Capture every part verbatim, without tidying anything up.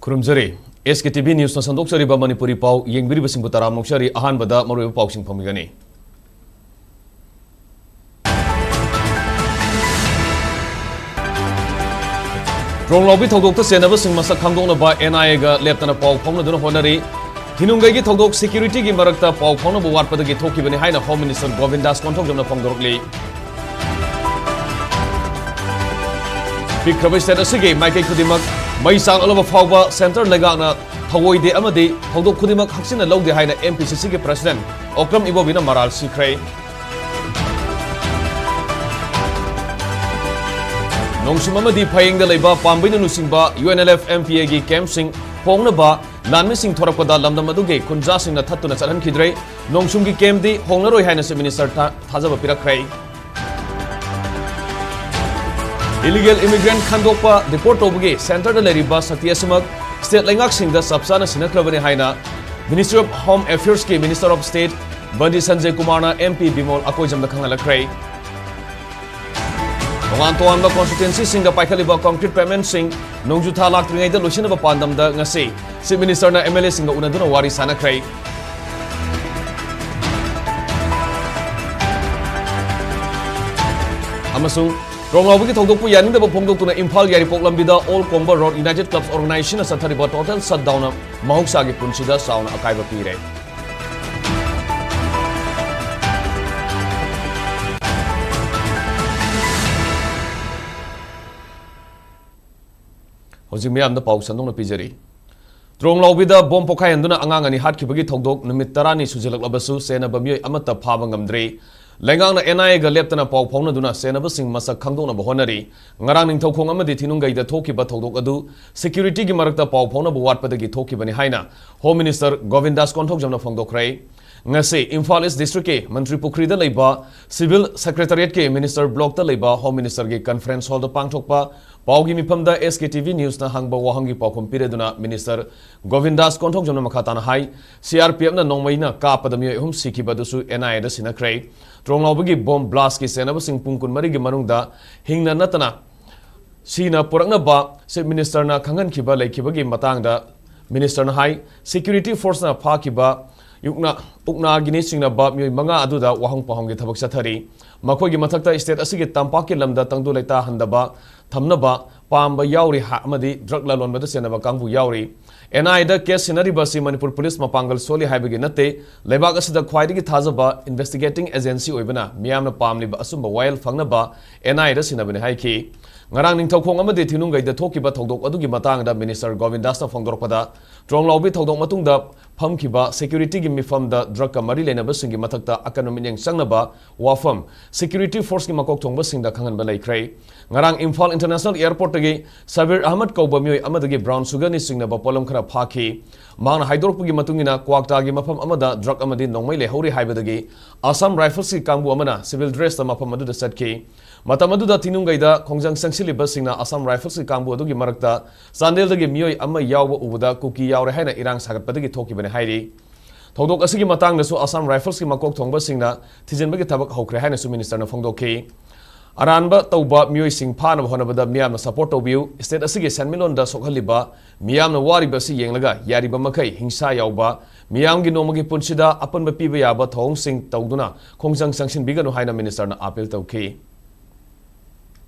ꯈꯨꯔꯨꯝꯖꯔꯤ꯫ ꯑꯦꯁ K TV V ꯅ꯭ꯌꯨꯁꯅ ꯁꯟꯗꯣꯛꯆꯔꯤꯕ Manipuri ꯄꯥꯎ ꯌꯦꯡꯕꯤꯔꯤꯕꯁꯤꯡꯕꯨ ꯇꯔꯥꯝꯅ ꯑꯣꯛꯆꯔꯤ꯫ ꯑꯍꯥꯟꯕꯗ ꯃꯔꯨꯑꯣꯏꯕ ꯄꯥꯎꯁꯤꯡ ꯐꯪꯕꯤꯒꯅꯤ꯫ ꯇ꯭ꯔꯣꯡꯂꯥꯎꯕꯤ ꯊꯧꯗꯣꯛꯇ ꯆꯦꯟꯅꯕꯁꯤꯡ ꯃꯁꯛ ꯈꯪꯗꯣꯛꯅꯕ ꯑꯦꯟ ꯑꯥꯏ ꯑꯦꯒ ꯂꯦꯞꯇꯅ ꯄꯥꯎ ꯐꯥꯎꯅꯗꯨꯅ ꯍꯣꯠꯅꯔꯤ꯫ ꯊꯤꯅꯨꯡꯒꯩꯒꯤ ꯊꯧꯗꯣꯛ ꯁꯦꯀ꯭ꯌꯨꯔꯤꯇꯤꯒꯤ ꯃꯔꯛꯇ ꯄꯥꯎ ꯐꯥꯎꯅꯕ ꯋꯥꯠꯄꯗꯒꯤ ꯊꯣꯛꯈꯤꯕꯅꯤ ꯍꯥꯏꯅ ꯍꯣꯝ ꯃꯤꯅꯤꯁꯇꯔ ꯒꯣꯕꯤꯟꯗꯥꯁ ꯀꯣꯟꯊꯧꯖꯝꯅ ꯐꯣꯡꯗꯣꯔꯛꯂꯤ꯫ ꯄꯤꯛꯈ꯭ꯔꯕ ꯁ꯭ꯇꯦꯠ ꯑꯁꯤꯒꯤ ꯃꯥꯏꯀꯩ ꯈꯨꯗꯤꯡꯃꯛ ꯃꯩ ꯆꯥꯛꯂꯕ ꯐꯥꯎꯕ ꯁꯦꯟꯇꯔ ꯂꯩꯉꯥꯛꯅ ꯊꯧꯑꯣꯏꯗꯦ ꯑꯃꯗꯤ ꯊꯧꯗꯣꯛ ꯈꯨꯗꯤꯡꯃꯛ ꯍꯛꯆꯤꯟꯅ ꯂꯧꯗꯦ ꯍꯥꯏꯅ ꯑꯦꯝ ꯄꯤ ꯁꯤ ꯁꯤꯒꯤ ꯄ꯭ꯔꯁꯤꯗꯦꯟꯠ ꯑꯣꯀ꯭ꯔꯝ ꯏꯕꯣꯕꯤꯅ ꯃꯔꯥꯜ ꯁꯤꯈ꯭ꯔꯦ꯫ ꯅꯣꯡꯁꯨꯝ ꯑꯃꯗꯤ ꯐꯌꯦꯡꯗ ꯂꯩꯕ ꯄꯥꯝꯕꯩꯅ ꯂꯨꯆꯤꯡꯕ U N L F M P ꯑꯦꯒꯤ ꯀꯦꯝꯞꯁꯤꯡ ꯍꯣꯡꯅꯕ ꯂꯥꯟꯃꯤꯁꯤꯡ ꯊꯣꯔꯛꯄꯗ ꯂꯝꯗꯝ ꯑꯗꯨꯒꯤ ꯈꯨꯟꯖꯥꯁꯤꯡꯅ ꯊꯠꯇꯨꯅ ꯆꯠꯍꯟꯈꯤꯗ꯭ꯔꯦ꯫ ꯅꯣꯡꯁꯨꯝꯒꯤ ꯀꯦꯝꯞꯇꯤ ꯍꯣꯡꯂꯔꯣꯏ ꯍꯥꯏꯅ ꯆꯤꯐ ꯃꯤꯅꯤꯁꯇꯔ ꯊꯥ-, ꯊꯥꯖꯕ ꯄꯤꯔꯛꯈ꯭ꯔꯦ꯫ ꯏꯂꯤꯒꯦꯜ ꯏꯃꯤꯒ꯭ꯔꯦꯟꯠ ꯈꯟꯗꯣꯛꯄ, ꯗꯤꯄꯣꯔꯠ ꯇꯧꯕꯒꯤ ꯁꯦꯟꯇꯔꯗ ꯂꯩꯔꯤꯕ ꯁꯛꯇꯤ ꯑꯁꯤꯃꯛ ꯁ꯭ꯇꯦꯠ ꯂꯩꯉꯥꯛꯁꯤꯡꯗ ꯆꯞ ꯆꯥꯅ ꯁꯤꯟꯅꯈ꯭ꯔꯕꯅꯤ ꯍꯥꯏꯅ ꯃꯤꯅꯤꯁꯇ꯭ꯔꯤ ꯑꯣꯐ ꯍꯣꯝ ꯑꯦꯐꯤꯌꯔꯁꯀꯤ minister of state Bandi Sanjay ꯀꯨꯃꯥꯔꯅ ꯑꯦꯝ ꯄꯤ ꯕꯤꯃꯣꯜ ꯑꯀꯣꯏꯖꯝꯗ ꯈꯪꯍꯜꯂꯛꯈ꯭ꯔꯦ꯫ ꯇꯣꯉꯥꯟ ꯇꯣꯉꯥꯟꯕ ꯀꯣꯟꯁꯇꯤꯇ꯭ꯋꯦꯟꯁꯤꯁꯤꯡꯗ ꯄꯥꯏꯈꯠꯂꯤꯕ ꯀꯣꯟꯀ꯭ꯔꯤꯠ ꯄꯦꯚꯃꯦꯟꯠꯁꯤꯡ ꯅꯣꯡꯖꯨ ꯊꯥ ꯂꯥꯛꯇ꯭ꯔꯤꯉꯩꯗ ꯂꯣꯏꯁꯤꯟꯅꯕ ꯄꯥꯟꯗꯝꯗ ꯉꯁꯤ ꯆꯤꯐ ꯃꯤꯅꯤꯁꯇꯔꯅ ꯑꯦꯝ ꯑꯦꯜ ꯑꯦꯁꯤꯡꯒ ꯎꯅꯗꯨꯅ ꯋꯥꯔꯤ ꯁꯥꯟꯅꯈ꯭ꯔꯦ꯫ ꯑꯃꯁꯨꯡ ꯇ꯭ꯔꯣꯡꯂꯥꯎꯕꯒꯤ ꯊꯧꯗꯣꯛꯄꯨ ꯌꯥꯅꯤꯡꯗꯕ ꯐꯣꯡꯗꯣꯛꯇꯨꯅ ꯏꯝꯐꯥꯜ ꯌꯥꯏꯔꯤꯄꯣꯛ ꯂꯝꯕꯤꯗ ꯑꯣꯜ ꯀꯣꯡꯕ ꯔꯣꯗ ꯌꯨꯅꯥꯏꯇꯦꯗ ꯀ꯭ꯂꯕꯁ ꯑꯣꯔꯒꯅꯥꯏꯖꯦꯁꯟꯅ ꯆꯠꯊꯔꯤꯕ ꯇꯣꯇꯦꯜ ꯁꯠꯗꯥꯎꯟꯅ ꯃꯍꯧꯁꯥꯒꯤ ꯄꯨꯟꯁꯤꯗ ꯆꯥꯎꯅ ꯑꯀꯥꯏꯕ ꯄꯤꯔꯦ꯫ ꯍꯧꯖꯤꯛ ꯃꯤꯌꯥꯝꯗ ꯄꯥꯎ ꯁꯟꯗꯣꯛꯅ ꯄꯤꯖꯔꯤ꯫ ꯇ꯭ꯔꯣꯡꯂꯥꯎꯕꯤꯗ ꯕꯣꯝ ꯄꯣꯈꯥꯏꯍꯟꯗꯨꯅ ꯑꯉꯥꯡ ꯑꯅꯤ ꯍꯥꯠꯈꯤꯕꯒꯤ ꯊꯧꯗꯣꯛ ꯅꯨꯃꯤꯠ ꯇꯔꯥꯅꯤ ꯁꯨꯖꯤꯜꯂꯛꯂꯕꯁꯨ ꯆꯦꯟꯅꯕ ꯃꯤꯑꯣꯏ ꯑꯃꯠꯇ ꯐꯥꯕ ꯉꯝꯗ꯭ꯔꯤ꯫ ꯂꯩꯉꯥꯛꯅ ꯑꯦꯟ ꯑꯥꯏ ꯑꯦꯒ ꯂꯦꯞꯇꯅ ꯄꯥꯎ ꯐꯥꯎꯅꯗꯨꯅ ꯆꯦꯟꯅꯕꯁꯤꯡ ꯃꯁꯛ ꯈꯪꯗꯣꯛꯅꯕ ꯍꯣꯠꯅꯔꯤ꯫ ꯉꯔꯥꯡ ꯅꯤꯡꯊꯧꯈꯣꯡ ꯑꯃꯗꯤ ꯊꯤꯅꯨꯡꯒꯩꯗ ꯊꯣꯛꯈꯤꯕ ꯊꯧꯗꯣꯛ ꯑꯗꯨ ꯁꯦꯀ꯭ꯌꯨꯔꯤꯇꯤꯒꯤ ꯃꯔꯛꯇ ꯄꯥꯎ ꯐꯥꯎꯅꯕ ꯋꯥꯠꯄꯗꯒꯤ ꯊꯣꯛꯈꯤꯕꯅꯤ ꯍꯥꯏꯅ ꯍꯣꯝ ꯃꯤꯅꯤꯁꯇꯔ ꯒꯣꯕꯤꯟꯗꯥꯁ ꯀꯣꯟꯊꯧꯖꯝꯅ ꯐꯣꯡꯗꯣꯛꯈ꯭ꯔꯦ꯫ ꯉꯁꯤ ꯏꯝꯐꯥꯜ ꯏꯁ ꯗꯤꯁꯇ꯭ꯔꯤꯛꯀꯤ ꯃꯟꯇ꯭ꯔꯤ ꯄꯨꯈ꯭ꯔꯤꯗ ꯂꯩꯕ ꯁꯤꯚꯤꯜ ꯁꯦꯀ꯭ꯔꯦꯇꯔꯤꯌꯦꯠꯀꯤ ꯃꯤꯅꯤꯁꯇꯔ ꯕ꯭ꯂꯣꯛꯇ ꯂꯩꯕ ꯍꯣꯝ ꯃꯤꯅꯤꯁꯇꯔꯒꯤ ꯀꯟꯐꯔꯦꯟꯁ ꯍꯣꯜꯗ ꯄꯥꯡꯊꯣꯛꯄ ꯄꯥꯎꯒꯤ ꯃꯤꯐꯝꯗ ꯑꯦꯁ ꯀꯦ ꯇꯤ ꯚꯤ ꯅ꯭ꯌꯨꯁꯅ ꯍꯪꯕ ꯋꯥꯍꯪꯒꯤ ꯄꯥꯎꯈꯨꯝ ꯄꯤꯔꯗꯨꯅ ꯃꯤꯅꯤꯁꯇꯔ ꯒꯣꯕꯤꯟꯗꯥꯁ ꯀꯣꯟꯊꯧꯖꯝꯅ ꯃꯈꯥ ꯇꯥꯅ ꯍꯥꯏ, ꯁꯤ ꯑꯥꯔ ꯄꯤ ꯑꯦꯐꯅ ꯅꯣꯡꯃꯩꯅ ꯀꯥꯞꯄꯗ ꯃꯤꯑꯣꯏ ꯑꯍꯨꯝ ꯁꯤꯈꯤꯕ ꯑꯗꯨꯁꯨ ꯑꯦꯟ ꯑꯥꯏ ꯑꯦꯗ ꯁꯤꯟꯅꯈ꯭ꯔꯦ꯫ ꯇ꯭ꯔꯣꯡꯂꯥꯎꯕꯒꯤ ꯕꯣꯝ ꯕ꯭ꯂꯥꯁꯀꯤ ꯆꯦꯟꯅꯕꯁꯤꯡ ꯄꯨꯡ ꯀꯨꯟꯃꯔꯤꯒꯤ ꯃꯅꯨꯡꯗ ꯍꯤꯡꯅ ꯅꯠꯇꯅ ꯁꯤꯅ ꯄꯨꯔꯛꯅꯕ Chief Minister ꯅ ꯈꯪꯍꯟꯈꯤꯕ ꯂꯩꯈꯤꯕꯒꯤ ꯃꯇꯥꯡꯗ Minister ꯅ ꯍꯥꯏ, security force ꯅ ꯐꯥꯈꯤꯕ ꯌꯨꯛꯅ, ꯎꯛꯅꯥꯒꯤꯅꯤ ꯆꯤꯡꯅꯕ ꯃꯤꯑꯣꯏ ꯃꯉꯥ ꯑꯗꯨꯗ ꯋꯥꯍꯪ ꯄꯥꯎꯍꯪꯒꯤ ꯊꯕꯛ ꯆꯠꯊꯔꯤ꯫ ꯃꯈꯣꯏꯒꯤ ꯃꯊꯛꯇ state ꯑꯁꯤꯒꯤ ꯇꯝꯄꯥꯛꯀꯤ ꯂꯝꯗ ꯇꯪꯗꯨ ꯂꯩꯇꯥꯍꯟꯗꯕ ꯊꯝꯅꯕ ꯄꯥꯝꯕ ꯌꯥꯎꯔꯤ ꯍꯥ-, ꯑꯃꯗꯤ drug ꯂꯂꯣꯟꯕꯗ ꯆꯦꯟꯅꯕ ꯀꯥꯡꯕꯨ ꯌꯥꯎꯔꯤ꯫ N I A the case ꯁꯤꯟꯅꯔꯤꯕ ꯑꯁꯤ ꯃꯅꯤꯄꯨꯔ police ꯃꯄꯥꯡꯒꯜ ꯁꯣꯜꯂꯤ ꯍꯥꯏꯕꯒꯤ ꯅꯠꯇꯦ, ꯂꯩꯕꯥꯛ ꯑꯁꯤꯗ ꯈ꯭ꯋꯥꯏꯗꯒꯤ ꯊꯥꯖꯕ investigating agency ꯑꯣꯏꯕꯅ ꯃꯤꯌꯥꯝꯅ ꯄꯥꯝꯂꯤꯕ ꯑꯆꯨꯝꯕ ꯋꯥꯌꯦꯜ ꯐꯪꯅꯕ N I A ꯗ ꯁꯤꯟꯅꯕꯅꯤ ꯍꯥꯏꯈꯤ꯫ ꯉꯔꯥꯡ ꯅꯤꯡꯊꯧꯈꯣꯡ ꯑꯃꯗꯤ ꯊꯤꯅꯨꯡꯒꯩꯗ ꯊꯣꯛꯈꯤꯕ ꯊꯧꯗꯣꯛ ꯑꯗꯨꯒꯤ ꯃꯇꯥꯡꯗ Minister ꯒꯣꯕꯤꯟꯗꯥꯁꯅ ꯐꯣꯡꯗꯣꯔꯛꯄꯗ, ꯇ꯭ꯔꯣꯡꯂꯥꯎꯕꯤ ꯊꯧꯗꯣꯛ ꯃꯇꯨꯡꯗ ꯐꯝꯈꯤꯕ security ꯒꯤ ꯃꯤꯐꯝꯗ drug ꯀ ꯃꯔꯤ ꯂꯩꯅꯕꯁꯤꯡꯒꯤ ꯃꯊꯛꯇ ꯑꯀꯟꯕ ꯃꯤꯠꯌꯦꯡ ꯆꯪꯅꯕ ꯋꯥꯐꯝ security force ꯀꯤ ꯃꯀꯣꯛ ꯊꯣꯡꯕꯁꯤꯡꯗ ꯈꯪꯍꯟꯕ ꯂꯩꯈ꯭ꯔꯦ꯫ ꯉꯔꯥꯡ ꯏꯝꯐꯥꯜ International Airport ꯇꯒꯤ ꯁꯕꯤꯔ ꯑꯍꯃꯗ ꯀꯧꯕ ꯃꯤꯑꯣꯏ ꯑꯃꯗꯒꯤ brown sugar ꯅ ꯆꯤꯡꯅꯕ ꯄꯣꯠꯂꯝ ꯈꯔ ꯐꯥꯈꯤ꯫ ꯃꯍꯥꯛꯅ ꯍꯥꯏꯗꯣꯔꯛꯄꯒꯤ ꯃꯇꯨꯡ ꯏꯟꯅ, ꯀ꯭ꯋꯥꯛꯇꯥꯒꯤ ꯃꯐꯝ ꯑꯃꯗ drug ꯑꯃꯗꯤ ꯅꯣꯡꯃꯩ ꯂꯩꯍꯧꯔꯤ ꯍꯥꯏꯕꯗꯒꯤ Assam Rifles ꯀꯤ ꯀꯥꯡꯕꯨ ꯑꯃꯅ civil dress ꯇ ꯃꯐꯝ ꯑꯗꯨꯗ ꯆꯠꯈꯤ꯫ ꯃꯇꯝ ꯑꯗꯨꯗ ꯊꯤꯅꯨꯡꯒꯩꯗ ꯈꯣꯡꯖꯪ ꯆꯪꯁꯤꯜꯂꯤꯕꯁꯤꯡꯅ Assam Rifles ꯀꯤ ꯀꯥꯡꯕꯨ ꯑꯗꯨꯒꯤ ꯃꯔꯛꯇ ꯆꯥꯟꯗꯦꯜꯗꯒꯤ ꯃꯤꯑꯣꯏ ꯑꯃ ꯌꯥꯎꯕ ꯎꯕꯗ ꯀꯨꯀꯤ ꯌꯥꯎꯔꯦ ꯍꯥꯏꯅ ꯏꯔꯥꯡ ꯁꯥꯒꯠꯄꯗꯒꯤ ꯊꯣꯛꯈꯤꯕꯅꯤ ꯍꯥꯏꯔꯤ꯫ ꯊꯧꯗꯣꯛ ꯑꯁꯤꯒꯤ ꯃꯇꯥꯡꯗꯁꯨ Assam Rifles ꯀꯤ ꯃꯀꯣꯛ ꯊꯣꯡꯕꯁꯤꯡꯅ ꯊꯤꯖꯤꯟꯕꯒꯤ ꯊꯕꯛ ꯍꯧꯈ꯭ꯔꯦ ꯍꯥꯏꯅꯁꯨ Minister ꯅ ꯐꯣꯡꯗꯣꯛꯈꯤ꯫ ꯑꯔꯥꯟꯕ ꯇꯧꯕ ꯃꯤꯑꯣꯏꯁꯤꯡ ꯐꯥꯅꯕ ꯍꯣꯠꯅꯕꯗ ꯃꯤꯌꯥꯝꯅ support ꯇꯧꯕꯤꯌꯨ꯫ State ꯑꯁꯤꯒꯤ ꯁꯦꯟꯃꯤꯠꯂꯣꯟꯗ ꯁꯣꯛꯍꯜꯂꯤꯕ ꯃꯤꯌꯥꯝꯅ ꯋꯥꯔꯤꯕ ꯑꯁꯤ ꯌꯦꯡꯂꯒ ꯌꯥꯔꯤꯕ ꯃꯈꯩ ꯍꯤꯡꯁꯥ ꯌꯥꯎꯕ, ꯃꯤꯌꯥꯝꯒꯤ ꯅꯣꯡꯃꯒꯤ ꯄꯨꯟꯁꯤꯗ ꯑꯄꯟꯕ ꯄꯤꯕ ꯌꯥꯕ ꯊꯧꯑꯣꯡꯁꯤꯡ ꯇꯧꯗꯨꯅ ꯈꯣꯡꯖꯪ ꯆꯪꯁꯤꯟꯕꯤꯒꯅꯨ ꯍꯥꯏꯅ Minister ꯅ appeal ꯇꯧꯈꯤ꯫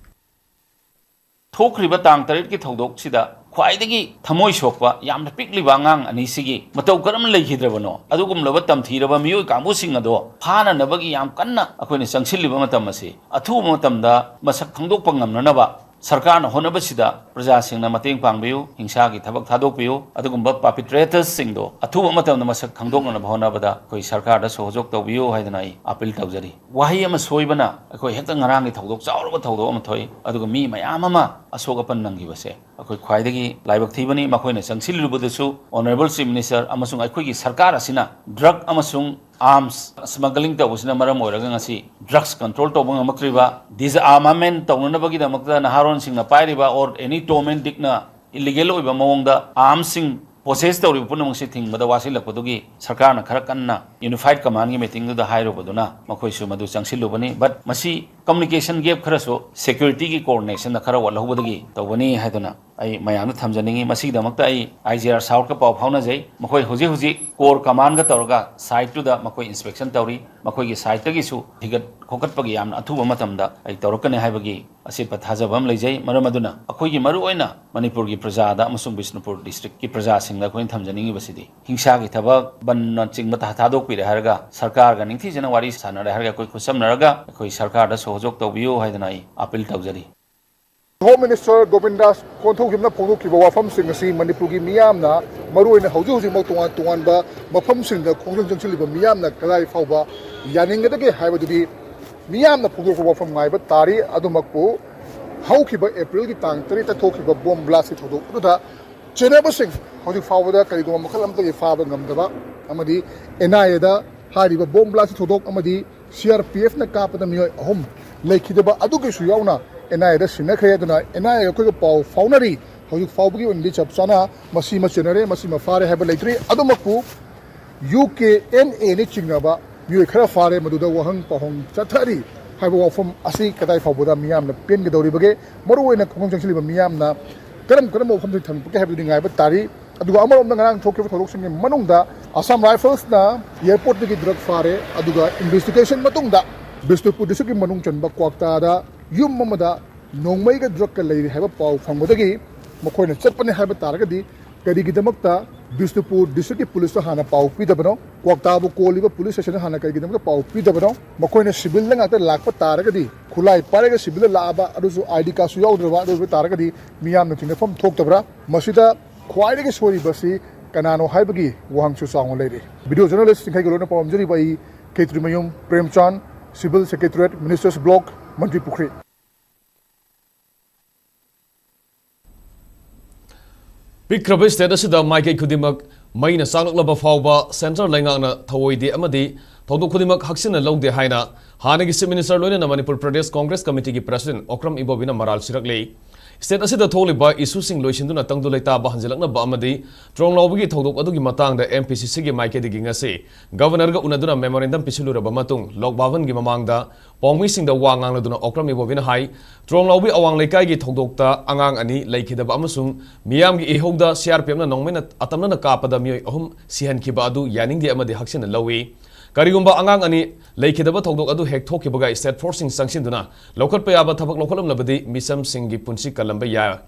ꯊꯣꯛꯈ꯭ꯔꯤꯕ ꯇꯥꯡ ꯇꯔꯦꯠꯀꯤ ꯊꯧꯗꯣꯛꯁꯤꯗ ꯈ꯭ꯋꯥꯏꯗꯒꯤ ꯊꯃꯣꯏ ꯁꯣꯛꯄ, ꯌꯥꯝꯅ ꯄꯤꯛꯂꯤꯕ ꯑꯉꯥꯡ ꯑꯅꯤꯁꯤꯒꯤ ꯃꯇꯧ ꯀꯔꯝꯅ ꯂꯩꯈꯤꯗ꯭ꯔꯕꯅꯣ? ꯑꯗꯨꯒꯨꯝꯂꯕ ꯇꯝꯊꯤꯔꯕ ꯃꯤꯑꯣꯏ ꯀꯥꯡꯕꯨꯁꯤꯡ ꯑꯗꯣ ꯐꯥꯅꯅꯕꯒꯤ ꯌꯥꯝ ꯀꯟꯅ ꯑꯩꯈꯣꯏꯅ ꯆꯪꯁꯤꯜꯂꯤꯕ ꯃꯇꯝ ꯑꯁꯤ, ꯑꯊꯨꯕ ꯃꯇꯝꯗ ꯃꯁꯛ ꯈꯪꯗꯣꯛꯄ ꯉꯝꯅꯅꯕ ꯁꯔꯀꯥꯔꯅ ꯍꯣꯠꯅꯕꯁꯤꯗ ꯄ꯭ꯔꯖꯥꯁꯤꯡꯅ ꯃꯇꯦꯡ ꯄꯥꯡꯕꯤꯌꯨ, ꯍꯤꯡꯁꯥꯒꯤ ꯊꯕꯛ ꯊꯥꯗꯣꯛꯄꯤꯌꯨ, ꯑꯗꯨꯒꯨꯝꯕ perpetrators ꯁꯤꯡꯗꯣ ꯑꯊꯨꯕ ꯃꯇꯝꯗ ꯃꯁꯛ ꯈꯪꯗꯣꯛꯅꯅꯕ ꯍꯣꯠꯅꯕꯗ ꯑꯩꯈꯣꯏ ꯁꯔꯀꯥꯔꯗ ꯁꯍꯣꯖꯣꯛ ꯇꯧꯕꯤꯌꯨ ꯍꯥꯏꯗꯅ ꯑꯩ appeal ꯇꯧꯖꯔꯤ꯫ ꯋꯥꯍꯩ ꯑꯃ ꯁꯣꯏꯕꯅ ꯑꯩꯈꯣꯏ ꯍꯦꯛꯇ ꯉꯔꯥꯡꯒꯤ ꯊꯧꯗꯣꯛ, ꯆꯥꯎꯔꯕ ꯊꯧꯗꯣꯛ ꯑꯃ ꯊꯣꯛꯏ, ꯑꯗꯨꯒ ꯃꯤ ꯃꯌꯥꯝ ꯑꯃ ꯑꯁꯣꯛ ꯑꯄꯟ ꯅꯪꯈꯤꯕꯁꯦ ꯑꯩꯈꯣꯏ ꯈ꯭ꯋꯥꯏꯗꯒꯤ ꯂꯥꯏꯕꯛ ꯊꯤꯕꯅꯤ꯫ ꯃꯈꯣꯏꯅ ꯆꯪꯁꯤꯜꯂꯨꯕꯗꯁꯨ Honourable Chief Minister ꯑꯃꯁꯨꯡ ꯑꯩꯈꯣꯏꯒꯤ ꯁꯔꯀꯥꯔ ꯑꯁꯤꯅ drug ꯑꯃꯁꯨꯡ arms smuggling ꯇꯧꯕꯁꯤꯅ ꯃꯔꯝ ꯑꯣꯏꯔꯒ ꯉꯁꯤ drugs control ꯇꯧꯕ ꯉꯝꯃꯛꯇ꯭ꯔꯤꯕ, disarmament ꯇꯧꯅꯅꯕꯒꯤꯗꯃꯛꯇ ꯅꯍꯥꯔꯣꯟꯁꯤꯡꯅ ꯄꯥꯏꯔꯤꯕ or any Tom and Dick ꯅ illegal ꯑꯣꯏꯕ ꯃꯑꯣꯡꯗ arms ꯁꯤꯡ possess ꯇꯧꯔꯤꯕ ꯄꯨꯝꯅꯃꯛꯁꯤ ꯊꯤꯡꯕꯗ ꯋꯥꯁꯤꯜꯂꯛꯄꯗꯨꯒꯤ ꯁꯔꯀꯥꯔꯅ ꯈꯔ ꯀꯟꯅ Unified Command ꯒꯤ meeting ꯗꯨꯗ ꯍꯥꯏꯔꯨꯕꯗꯨꯅ ꯃꯈꯣꯏꯁꯨ ꯃꯗꯨ ꯆꯪꯁꯤꯜꯂꯨꯕꯅꯤ꯫ But ꯃꯁꯤ communication gap ꯈꯔꯁꯨ security ꯒꯤ coordination ꯗ ꯈꯔ ꯋꯥꯠꯍꯧꯕꯗꯒꯤ ꯇꯧꯕꯅꯤ ꯍꯥꯏꯗꯨꯅ ꯑꯩ ꯃꯌꯥꯝꯗ ꯊꯝꯖꯅꯤꯡꯉꯤ꯫ ꯃꯁꯤꯒꯤꯗꯃꯛꯇ ꯑꯩ I G R South ꯀ ꯄꯥꯎ ꯐꯥꯎꯅꯖꯩ꯫ ꯃꯈꯣꯏ ꯍꯧꯖꯤꯛ ꯍꯧꯖꯤꯛ core command ꯒ ꯇꯧꯔꯒ site ꯇꯨꯗ ꯃꯈꯣꯏ inspection ꯇꯧꯔꯤ꯫ ꯃꯈꯣꯏꯒꯤ side ꯇꯒꯤꯁꯨ ꯊꯤꯒꯠ ꯈꯣꯀꯠꯄꯒꯤ ꯌꯥꯝꯅ ꯑꯊꯨꯕ ꯃꯇꯝꯗ ꯑꯩ ꯇꯧꯔꯛꯀꯅꯤ ꯍꯥꯏꯕꯒꯤ ꯑꯆꯦꯠꯄ ꯊꯥꯖꯕ ꯑꯃ ꯂꯩꯖꯩ꯫ ꯃꯔꯝ ꯑꯗꯨꯅ ꯑꯩꯈꯣꯏꯒꯤ ꯃꯔꯨꯑꯣꯏꯅ ꯃꯅꯤꯄꯨꯔꯒꯤ ꯄ꯭ꯔꯖꯥꯗ ꯑꯃꯁꯨꯡ ꯕꯤꯁꯅꯨꯄꯨꯔ district ꯀꯤ ꯄ꯭ꯔꯖꯥꯁꯤꯡꯗ ꯑꯩꯈꯣꯏꯅ ꯊꯝꯖꯅꯤꯡꯉꯤꯕꯁꯤꯗꯤ, ꯍꯤꯡꯁꯥꯒꯤ ꯊꯕꯛ ꯕꯟꯅꯆꯤꯡꯕ ꯊꯥ-, ꯊꯥꯗꯣꯛꯄꯤꯔꯦ ꯍꯥꯏꯔꯒ, ꯁꯔꯀꯥꯔꯒ ꯅꯤꯡꯊꯤꯖꯅ ꯋꯥꯔꯤ ꯁꯥꯟꯅꯔꯦ ꯍꯥꯏꯔꯒ, ꯑꯩꯈꯣꯏ ꯈꯨꯠꯁꯝꯅꯔꯒ ꯑꯩꯈꯣꯏ ꯁꯔꯀꯥꯔꯗ ꯁꯍꯣꯖꯣꯛ ꯇꯧꯕꯤꯌꯨ ꯍꯥꯏꯗꯅ ꯑꯩ appeal ꯇꯧꯖꯔꯤ꯫ Home Minister ꯒꯣꯕꯤꯟꯗꯥꯁ ꯀꯣꯟꯊꯧꯖꯝꯅ ꯐꯣꯡꯗꯣꯛꯈꯤꯕ ꯋꯥꯐꯝꯁꯤꯡ ꯑꯁꯤ ꯃꯅꯤꯄꯨꯔꯒꯤ ꯃꯤꯌꯥꯝꯅ ꯃꯔꯨꯑꯣꯏꯅ ꯍꯧꯖꯤꯛ ꯍꯧꯖꯤꯛꯃꯛ ꯇꯣꯉꯥꯟ ꯇꯣꯉꯥꯟꯕ ꯃꯐꯝꯁꯤꯡꯗ ꯈꯣꯡꯖꯪ ꯆꯪꯁꯤꯜꯂꯤꯕ ꯃꯤꯌꯥꯝꯅ ꯀꯗꯥꯏ ꯐꯥꯎꯕ ꯌꯥꯅꯤꯡꯒꯗꯒꯦ ꯍꯥꯏꯕꯗꯨꯗꯤ ꯃꯤꯌꯥꯝꯅ ꯐꯣꯡꯗꯣꯛꯄ ꯋꯥꯐꯝ ꯉꯥꯏꯕ ꯇꯥꯔꯤ꯫ ꯑꯗꯨꯃꯛꯄꯨ ꯍꯧꯈꯤꯕ April ꯒꯤ ꯇꯥꯡ ꯇꯔꯦꯠꯇ ꯊꯣꯛꯈꯤꯕ bomb blast ꯀꯤ ꯊꯧꯗꯣꯛ ꯑꯗꯨꯗ ꯆꯦꯟꯅꯕꯁꯤꯡ ꯍꯧꯖꯤꯛ ꯐꯥꯎꯕꯗ ꯀꯔꯤꯒꯨꯝꯕ ꯃꯈꯜ ꯑꯃꯠꯇꯒꯤ ꯐꯥꯕ ꯉꯝꯗꯕ ꯑꯃꯗꯤ N I A ꯗ ꯍꯥꯏꯔꯤꯕ bomb blast ꯀꯤ ꯊꯧꯗꯣꯛ ꯑꯃꯗꯤ C R P F ꯅ ꯀꯥꯞꯄꯗ ꯃꯤꯑꯣꯏ ꯑꯍꯨꯝ ꯂꯩꯈꯤꯗꯕ ꯑꯗꯨꯒꯤꯁꯨ ꯌꯥꯎꯅ N I A ꯗ ꯁꯤꯟꯅꯈ꯭ꯔꯦ꯫ ꯑꯗꯨꯅ N I A ꯒ ꯑꯩꯈꯣꯏꯒ ꯄꯥꯎ ꯐꯥꯎꯅꯔꯤ꯫ ꯍꯧꯖꯤꯛ ꯐꯥꯎꯕꯒꯤ ꯑꯣꯏꯅꯗꯤ ꯆꯞ ꯆꯥꯅ ꯃꯁꯤꯃ ꯆꯦꯟꯅꯔꯦ, ꯃꯁꯤꯃ ꯐꯥꯔꯦ ꯍꯥꯏꯕ ꯂꯩꯇ꯭ꯔꯤ꯫ ꯑꯗꯨꯃꯛꯄꯨ U K N A ꯅ ꯆꯤꯡꯅꯕ ꯃꯤꯑꯣꯏ ꯈꯔ ꯐꯥꯔꯦ, ꯃꯗꯨꯗ ꯋꯥꯍꯪ ꯄꯥꯎꯍꯪ ꯆꯠꯊꯔꯤ ꯍꯥꯏꯕ ꯋꯥꯐꯝ ꯑꯁꯤ ꯀꯗꯥꯏ ꯐꯥꯎꯕꯗ ꯃꯤꯌꯥꯝꯅ ꯄꯦꯟꯒꯗꯧꯔꯤꯕꯒꯦ? ꯃꯔꯨꯑꯣꯏꯅ ꯈꯣꯡꯖꯪ ꯆꯪꯁꯤꯜꯂꯤꯕ ꯃꯤꯌꯥꯝꯅ ꯀꯔꯝ ꯀꯔꯝꯕ ꯋꯥꯐꯝꯁꯤꯡ ꯊꯝꯂꯛꯄꯒꯦ ꯍꯥꯏꯕꯗꯨꯗꯤ ꯉꯥꯏꯕ ꯇꯥꯔꯤ꯫ ꯑꯗꯨꯒ ꯑꯃꯔꯣꯝꯗ ꯉꯔꯥꯡ ꯊꯣꯛꯈꯤꯕ ꯊꯧꯗꯣꯛꯁꯤꯡꯒꯤ ꯃꯅꯨꯡꯗ Assam Rifles ꯅ airport ꯇꯒꯤ drug ꯐꯥꯔꯦ, ꯑꯗꯨꯒ investigation ꯃꯇꯨꯡꯗ ꯕꯤꯁꯅꯨꯄꯨꯔ district ꯀꯤ ꯃꯅꯨꯡ ꯆꯟꯕ ꯀ꯭ꯋꯥꯛꯇꯥꯗ ꯌꯨꯝ ꯑꯃꯗ ꯅꯣꯡꯃꯩꯒ drug ꯀ ꯂꯩꯔꯤ ꯍꯥꯏꯕ ꯄꯥꯎ ꯐꯪꯕꯗꯒꯤ ꯃꯈꯣꯏꯅ ꯆꯠꯄꯅꯤ ꯍꯥꯏꯕ ꯇꯥꯔꯒꯗꯤ ꯀꯔꯤꯒꯤꯗꯃꯛꯇ ꯕꯤꯁꯅꯨꯄꯨꯔ district ꯀꯤ police ꯇ ꯍꯥꯟꯅ ꯄꯥꯎ ꯄꯤꯗꯕꯅꯣ? ꯀ꯭ꯋꯥꯛꯇꯥꯕꯨ ꯀꯣꯜꯂꯤꯕ police station ꯗ ꯍꯥꯟꯅ ꯀꯔꯤꯒꯤꯗꯃꯛꯇ ꯄꯥꯎ ꯄꯤꯗꯕꯅꯣ? ꯃꯈꯣꯏꯅ civil ꯗ ꯉꯥꯛꯇ ꯂꯥꯛꯄ ꯇꯥꯔꯒꯗꯤ, ꯈꯨꯠꯂꯥꯏ ꯄꯥꯏꯔꯒ civil ꯗ ꯂꯥꯛꯑꯕ, ꯑꯗꯨꯁꯨ I D card ꯁꯨ ꯌꯥꯎꯗ꯭ꯔꯕ, ꯑꯗꯨ ꯑꯣꯏꯕ ꯇꯥꯔꯒꯗꯤ ꯃꯤꯌꯥꯝꯅ ꯆꯤꯡꯅꯐꯝ ꯊꯣꯛꯇꯕ꯭ꯔꯥ? ꯃꯁꯤꯗ ꯈ꯭ꯋꯥꯏꯗꯒꯤ ꯁꯣꯏꯔꯤꯕꯁꯤ ꯀꯅꯥꯅꯣ ꯍꯥꯏꯕꯒꯤ ꯋꯥꯍꯪꯁꯨ ꯆꯥꯎꯅ ꯂꯩꯔꯤ꯫ Video journalist ꯆꯤꯡꯈꯩꯒꯂꯣꯏꯅ ꯄꯥꯎꯔꯝꯖꯔꯤꯕ ꯑꯩ ꯈꯦꯇ꯭ꯔꯤꯃꯌꯨꯝ ꯄ꯭ꯔꯦꯝꯆꯥꯟ, Civil Secretariat, Ministers Block, ꯃꯟꯇ꯭ꯔꯤ ꯄꯨꯈ꯭ꯔꯤ꯫ ꯄꯤꯛꯈ꯭ꯔꯕ state ꯑꯁꯤꯗ ꯃꯥꯏꯀꯩ ꯈꯨꯗꯤꯡꯃꯛ ꯃꯩꯅ ꯆꯥꯛꯂꯛꯂꯕ ꯐꯥꯎꯕ central ꯂꯩꯉꯥꯛꯅ ꯊꯧꯑꯣꯏꯗꯦ ꯑꯃꯗꯤ ꯊꯧꯗꯣꯛ ꯈꯨꯗꯤꯡꯃꯛ ꯍꯛꯆꯤꯟꯅ ꯂꯧꯗꯦ ꯍꯥꯏꯅ ꯍꯥꯟꯅꯒꯤ Chief Minister ꯂꯣꯏꯅꯅ Manipur Pradesh Congress Committee ꯒꯤ President ꯑꯣꯀ꯭ꯔꯝ ꯏꯕꯣꯕꯤꯅ ꯃꯔꯥꯜ ꯁꯤꯔꯛꯂꯤ꯫ State ꯑꯁꯤꯗ ꯊꯣꯛꯂꯤꯕ issueꯁꯤꯡ ꯂꯣꯏꯁꯤꯟꯗꯨꯅ ꯇꯪꯗꯨ ꯂꯩꯇꯥꯕ ꯍꯟꯖꯤꯜꯂꯛꯅꯕ ꯑꯃꯗꯤ ꯇ꯭ꯔꯣꯡꯂꯥꯎꯕꯒꯤ ꯊꯧꯗꯣꯛ ꯑꯗꯨꯒꯤ ꯃꯇꯥꯡꯗ M P C Cꯒꯤ ꯃꯥꯏꯀꯩꯗꯒꯤ ꯉꯁꯤ Governorꯒ ꯎꯅꯗꯨꯅ memorandum ꯄꯤꯁꯤꯜꯂꯨꯔꯕ ꯃꯇꯨꯡ ꯂꯣꯛ ꯚꯕꯟꯒꯤ ꯃꯃꯥꯡꯗ ꯄꯥꯎꯃꯤꯁꯤꯡꯗ ꯋꯥ ꯉꯥꯡꯂꯗꯨꯅ ꯑꯣꯀ꯭ꯔꯝ ꯏꯕꯣꯕꯤꯅ ꯍꯥꯏ, ꯇ꯭ꯔꯣꯡꯂꯥꯎꯕꯤ ꯑꯋꯥꯡ ꯂꯩꯀꯥꯏꯒꯤ ꯊꯧꯗꯣꯛꯇ ꯑꯉꯥꯡ ꯑꯅꯤ ꯂꯩꯈꯤꯗꯕ ꯑꯃꯁꯨꯡ ꯃꯤꯌꯥꯝꯒꯤ ꯏꯍꯧꯗ C R P Fꯅ ꯅꯣꯡꯃꯩꯅ ꯑꯇꯝꯅꯅ ꯀꯥꯞꯄꯗ ꯃꯤꯑꯣꯏ ꯑꯍꯨꯝ ꯁꯤꯍꯟꯈꯤꯕ ꯑꯗꯨ ꯌꯥꯅꯤꯡꯗꯦ ꯑꯃꯗꯤ ꯍꯛꯆꯤꯟꯅ ꯂꯧꯏ꯫ ꯀꯔꯤꯒꯨꯝꯕ ꯑꯉꯥꯡ ꯑꯅꯤ ꯂꯩꯈꯤꯗꯕ ꯊꯧꯗꯣꯛ ꯑꯗꯨ ꯍꯦꯛ ꯊꯣꯛꯈꯤꯕꯒ state forceꯁꯤꯡ ꯆꯪꯁꯤꯟꯗꯨꯅ ꯂꯧꯈꯠꯄ ꯌꯥꯕ ꯊꯕꯛ ꯂꯧꯈꯠꯂꯝꯂꯕꯗꯤ ꯃꯤꯆꯝꯁꯤꯡꯒꯤ ꯄꯨꯟꯁꯤ ꯀꯜꯂꯝꯕ ꯌꯥꯏ꯫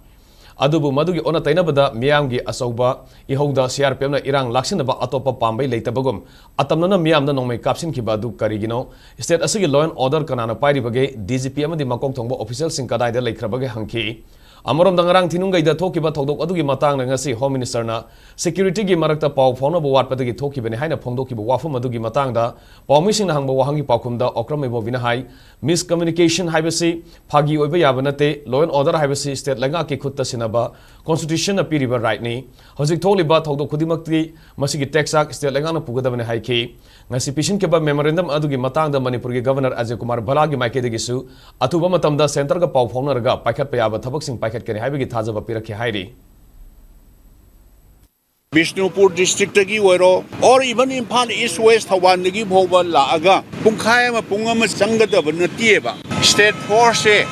ꯑꯗꯨꯕꯨ ꯃꯗꯨꯒꯤ ꯑꯣꯟꯅ ꯇꯩꯅꯕꯗ ꯃꯤꯌꯥꯝꯒꯤ ꯑꯆꯧꯕ ꯏꯍꯧꯗ C R P Fꯅ ꯏꯔꯥꯡ ꯂꯥꯛꯁꯤꯟꯅꯕ ꯑꯇꯣꯞꯄ ꯄꯥꯝꯕꯩ ꯂꯩꯇꯕꯒꯨꯝ ꯑꯇꯝꯅꯅ ꯃꯤꯌꯥꯝꯗ ꯅꯣꯡꯃꯩ ꯀꯥꯞꯁꯤꯟꯈꯤꯕ ꯑꯗꯨ ꯀꯔꯤꯒꯤꯅꯣ? State ꯑꯁꯤꯒꯤ law and order ꯀꯅꯥꯅ ꯄꯥꯏꯔꯤꯕꯒꯦ? D G P ꯑꯃꯗꯤ ꯃꯀꯣꯛ ꯊꯣꯡꯕ officialꯁꯤꯡ ꯀꯗꯥꯏꯗ ꯂꯩꯈ꯭ꯔꯕꯒꯦ ꯍꯪꯈꯤ꯫ ꯑꯃꯔꯣꯝꯗ ꯉꯔꯥꯡ ꯊꯤꯅꯨꯡꯒꯩꯗ ꯊꯣꯛꯈꯤꯕ ꯊꯧꯗꯣꯛ ꯑꯗꯨꯒꯤ ꯃꯇꯥꯡꯗ ꯉꯁꯤ Home Ministerꯅ securityꯒꯤ ꯃꯔꯛꯇ ꯄꯥꯎ ꯐꯥꯎꯅꯕ ꯋꯥꯠꯄꯗꯒꯤ ꯊꯣꯛꯈꯤꯕꯅꯤ ꯍꯥꯏꯅ ꯐꯣꯡꯗꯣꯛꯈꯤꯕ ꯋꯥꯐꯝ ꯑꯗꯨꯒꯤ ꯃꯇꯥꯡꯗ ꯄꯥꯎꯃꯤꯁꯤꯡꯅ ꯍꯪꯕ ꯋꯥꯍꯪꯒꯤ ꯄꯥꯎꯈꯨꯝꯗ ꯑꯣꯀ꯭ꯔꯝ ꯏꯕꯣꯕꯤꯅ ꯍꯥꯏ, miscommunication ꯍꯥꯏꯕꯁꯤ ꯐꯥꯒꯤ ꯑꯣꯏꯕ ꯌꯥꯕ ꯅꯠꯇꯦ꯫ Law and order ꯍꯥꯏꯕꯁꯤ state ꯂꯩꯉꯥꯛꯀꯤ ꯈꯨꯠꯇ ꯁꯤꯟꯅꯕ constitutionꯅ ꯄꯤꯔꯤꯕ rightꯅꯤ꯫ ꯍꯧꯖꯤꯛ ꯊꯣꯛꯂꯤꯕ ꯊꯧꯗꯣꯛ ꯈꯨꯗꯤꯡꯃꯛꯇꯤ ꯃꯁꯤꯒꯤ ꯇꯦꯛꯆꯥꯛ state ꯂꯩꯉꯥꯛꯅ ꯄꯨꯒꯗꯕꯅꯤ ꯍꯥꯏꯈꯤ꯫ ꯉꯁꯤ ꯄꯤꯁꯤꯟꯈꯤꯕ memorandum ꯑꯗꯨꯒꯤ ꯃꯇꯥꯡꯗ ꯃꯅꯤꯄꯨꯔꯒꯤ Governor ꯑꯖꯌ ꯀꯨꯃꯥꯔ ꯚꯜꯂꯥꯒꯤ ꯃꯥꯏꯀꯩꯗꯒꯤꯁꯨ ꯑꯊꯨꯕ ꯃꯇꯝꯗ centreꯒ ꯄꯥꯎ ꯐꯥꯎꯅꯔꯒ ꯄꯥꯏꯈꯠꯄ ꯌꯥꯕ ꯊꯕꯛꯁꯤꯡ ꯄꯥꯏꯈꯠꯀꯅꯤ ꯍꯥꯏꯕꯒꯤ ꯊꯥꯖꯕ ꯄꯤꯔꯛꯈꯤ ꯍꯥꯏꯔꯤ꯫ ꯕꯤꯁꯅꯨꯄꯨꯔ districtꯇꯒꯤ ꯑꯣꯏꯔꯣ, or even Imphal East West ꯊꯧꯕꯥꯜꯗꯒꯤ ꯐꯥꯎꯕ ꯂꯥꯛꯑꯒ ꯄꯨꯡꯈꯥꯏ ꯑꯃ, ꯄꯨꯡ ꯑꯃ ꯆꯪꯒꯗꯕ ꯅꯠꯇꯦꯕ꯫ State forceꯁꯦ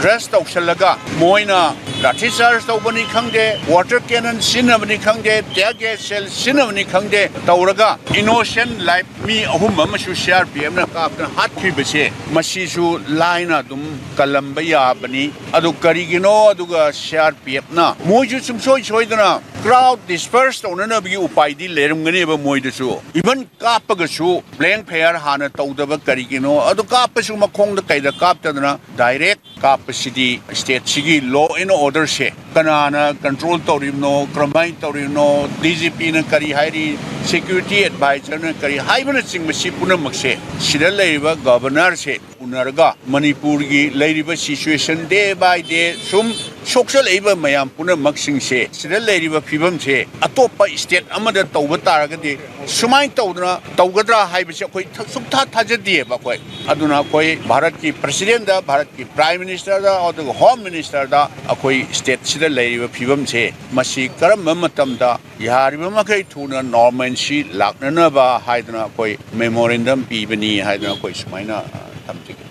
rush ꯇꯧꯁꯜꯂꯒ ꯃꯣꯏꯅ ꯂꯥꯊꯤ ꯆꯥꯔꯖ ꯇꯧꯕꯅꯤ ꯈꯪꯗꯦ, water cannon ꯁꯤꯖꯤꯟꯅꯕꯅꯤ ꯈꯪꯗꯦ, tear gas shell ꯁꯤꯖꯤꯟꯅꯕꯅꯤ ꯈꯪꯗꯦ ꯇꯧꯔꯒ innocent life ꯃꯤ ꯑꯍꯨꯝ ꯑꯃꯁꯨ C R P Fꯅ ꯀꯥꯞꯇꯅ ꯍꯥꯠꯈꯤꯕꯁꯦ, ꯃꯁꯤꯁꯨ ꯂꯥꯏꯅ ꯑꯗꯨꯝ ꯀꯜꯂꯝꯕ ꯌꯥꯕꯅꯤ꯫ ꯑꯗꯨ ꯀꯔꯤꯒꯤꯅꯣ? ꯑꯗꯨꯒ C R P Fꯅ ꯃꯣꯏꯁꯨ ꯁꯨꯡꯁꯣꯏ ꯁꯣꯏꯗꯅ crowd disperse ꯇꯧꯅꯅꯕꯒꯤ ꯎꯄꯥꯏꯗꯤ ꯂꯩꯔꯝꯒꯅꯦꯕ ꯃꯣꯏꯗꯁꯨ꯫ Even ꯀꯥꯞꯄꯒꯁꯨ blank fire ꯍꯥꯟꯅ ꯇꯧꯗꯕ ꯀꯔꯤꯒꯤꯅꯣ? ꯑꯗꯨ ꯀꯥꯞꯄꯁꯨ ꯃꯈꯣꯡꯗ ꯀꯩꯗ ꯀꯥꯞꯇꯗꯅ direct ꯀꯥꯞꯄꯁꯤꯗꯤ stateꯁꯤꯒꯤ law and orderꯁꯦ ꯀꯅꯥꯅ control ꯇꯧꯔꯤꯕꯅꯣ, ꯀꯔꯝꯍꯥꯏꯅ ꯇꯧꯔꯤꯕꯅꯣ, D G Pꯅ ꯀꯔꯤ ꯍꯥꯏꯔꯤ, security advisorꯅ ꯀꯔꯤ ꯍꯥꯏꯕꯅꯆꯤꯡꯕ ꯁꯤ ꯄꯨꯝꯅꯃꯛꯁꯦ ꯁꯤꯗ ꯂꯩꯔꯤꯕ Governorꯁꯦ ꯎꯅꯔꯒ ꯃꯅꯤꯄꯨꯔꯒꯤ ꯂꯩꯔꯤꯕ situation day by day ꯁꯨꯝ ꯁꯣꯛꯆꯜꯂꯛꯏꯕ ꯃꯌꯥꯝ ꯄꯨꯝꯅꯃꯛꯁꯤꯡꯁꯦ, ꯁꯤꯗ ꯂꯩꯔꯤꯕ ꯐꯤꯕꯝꯁꯦ ꯑꯇꯣꯞꯄ state ꯑꯃꯗ ꯇꯧꯕ ꯇꯥꯔꯒꯗꯤ ꯁꯨꯃꯥꯏꯅ ꯇꯧꯗꯅ ꯇꯧꯒꯗ꯭ꯔꯥ ꯍꯥꯏꯕꯁꯦ ꯑꯩꯈꯣꯏ ꯊ-, ꯁꯨꯡꯊꯥ ꯊꯥꯖꯗꯦꯕ ꯑꯩꯈꯣꯏ꯫ ꯑꯗꯨꯅ ꯑꯩꯈꯣꯏ ꯚꯥꯔꯠꯀꯤ presidentꯗ, ꯚꯥꯔꯠꯀꯤ prime ministerꯗ, ꯑꯗꯨꯒ home ministerꯗ ꯑꯩꯈꯣꯏ stateꯁꯤꯗ ꯂꯩꯔꯤꯕ ꯐꯤꯕꯝꯁꯦ ꯃꯁꯤ ꯀꯔꯝꯕ ꯃꯇꯝꯗ ꯌꯥꯔꯤꯕ ꯃꯈꯩ ꯊꯨꯅ normalcy ꯂꯥꯛꯅꯅꯕ ꯍꯥꯏꯗꯅ ꯑꯩꯈꯣꯏ memorandum ꯄꯤꯕꯅꯤ ꯍꯥꯏꯗꯅ ꯑꯩꯈꯣꯏ ꯁꯨꯃꯥꯏꯅ, ꯑ, ꯊꯝꯖꯒꯦ꯫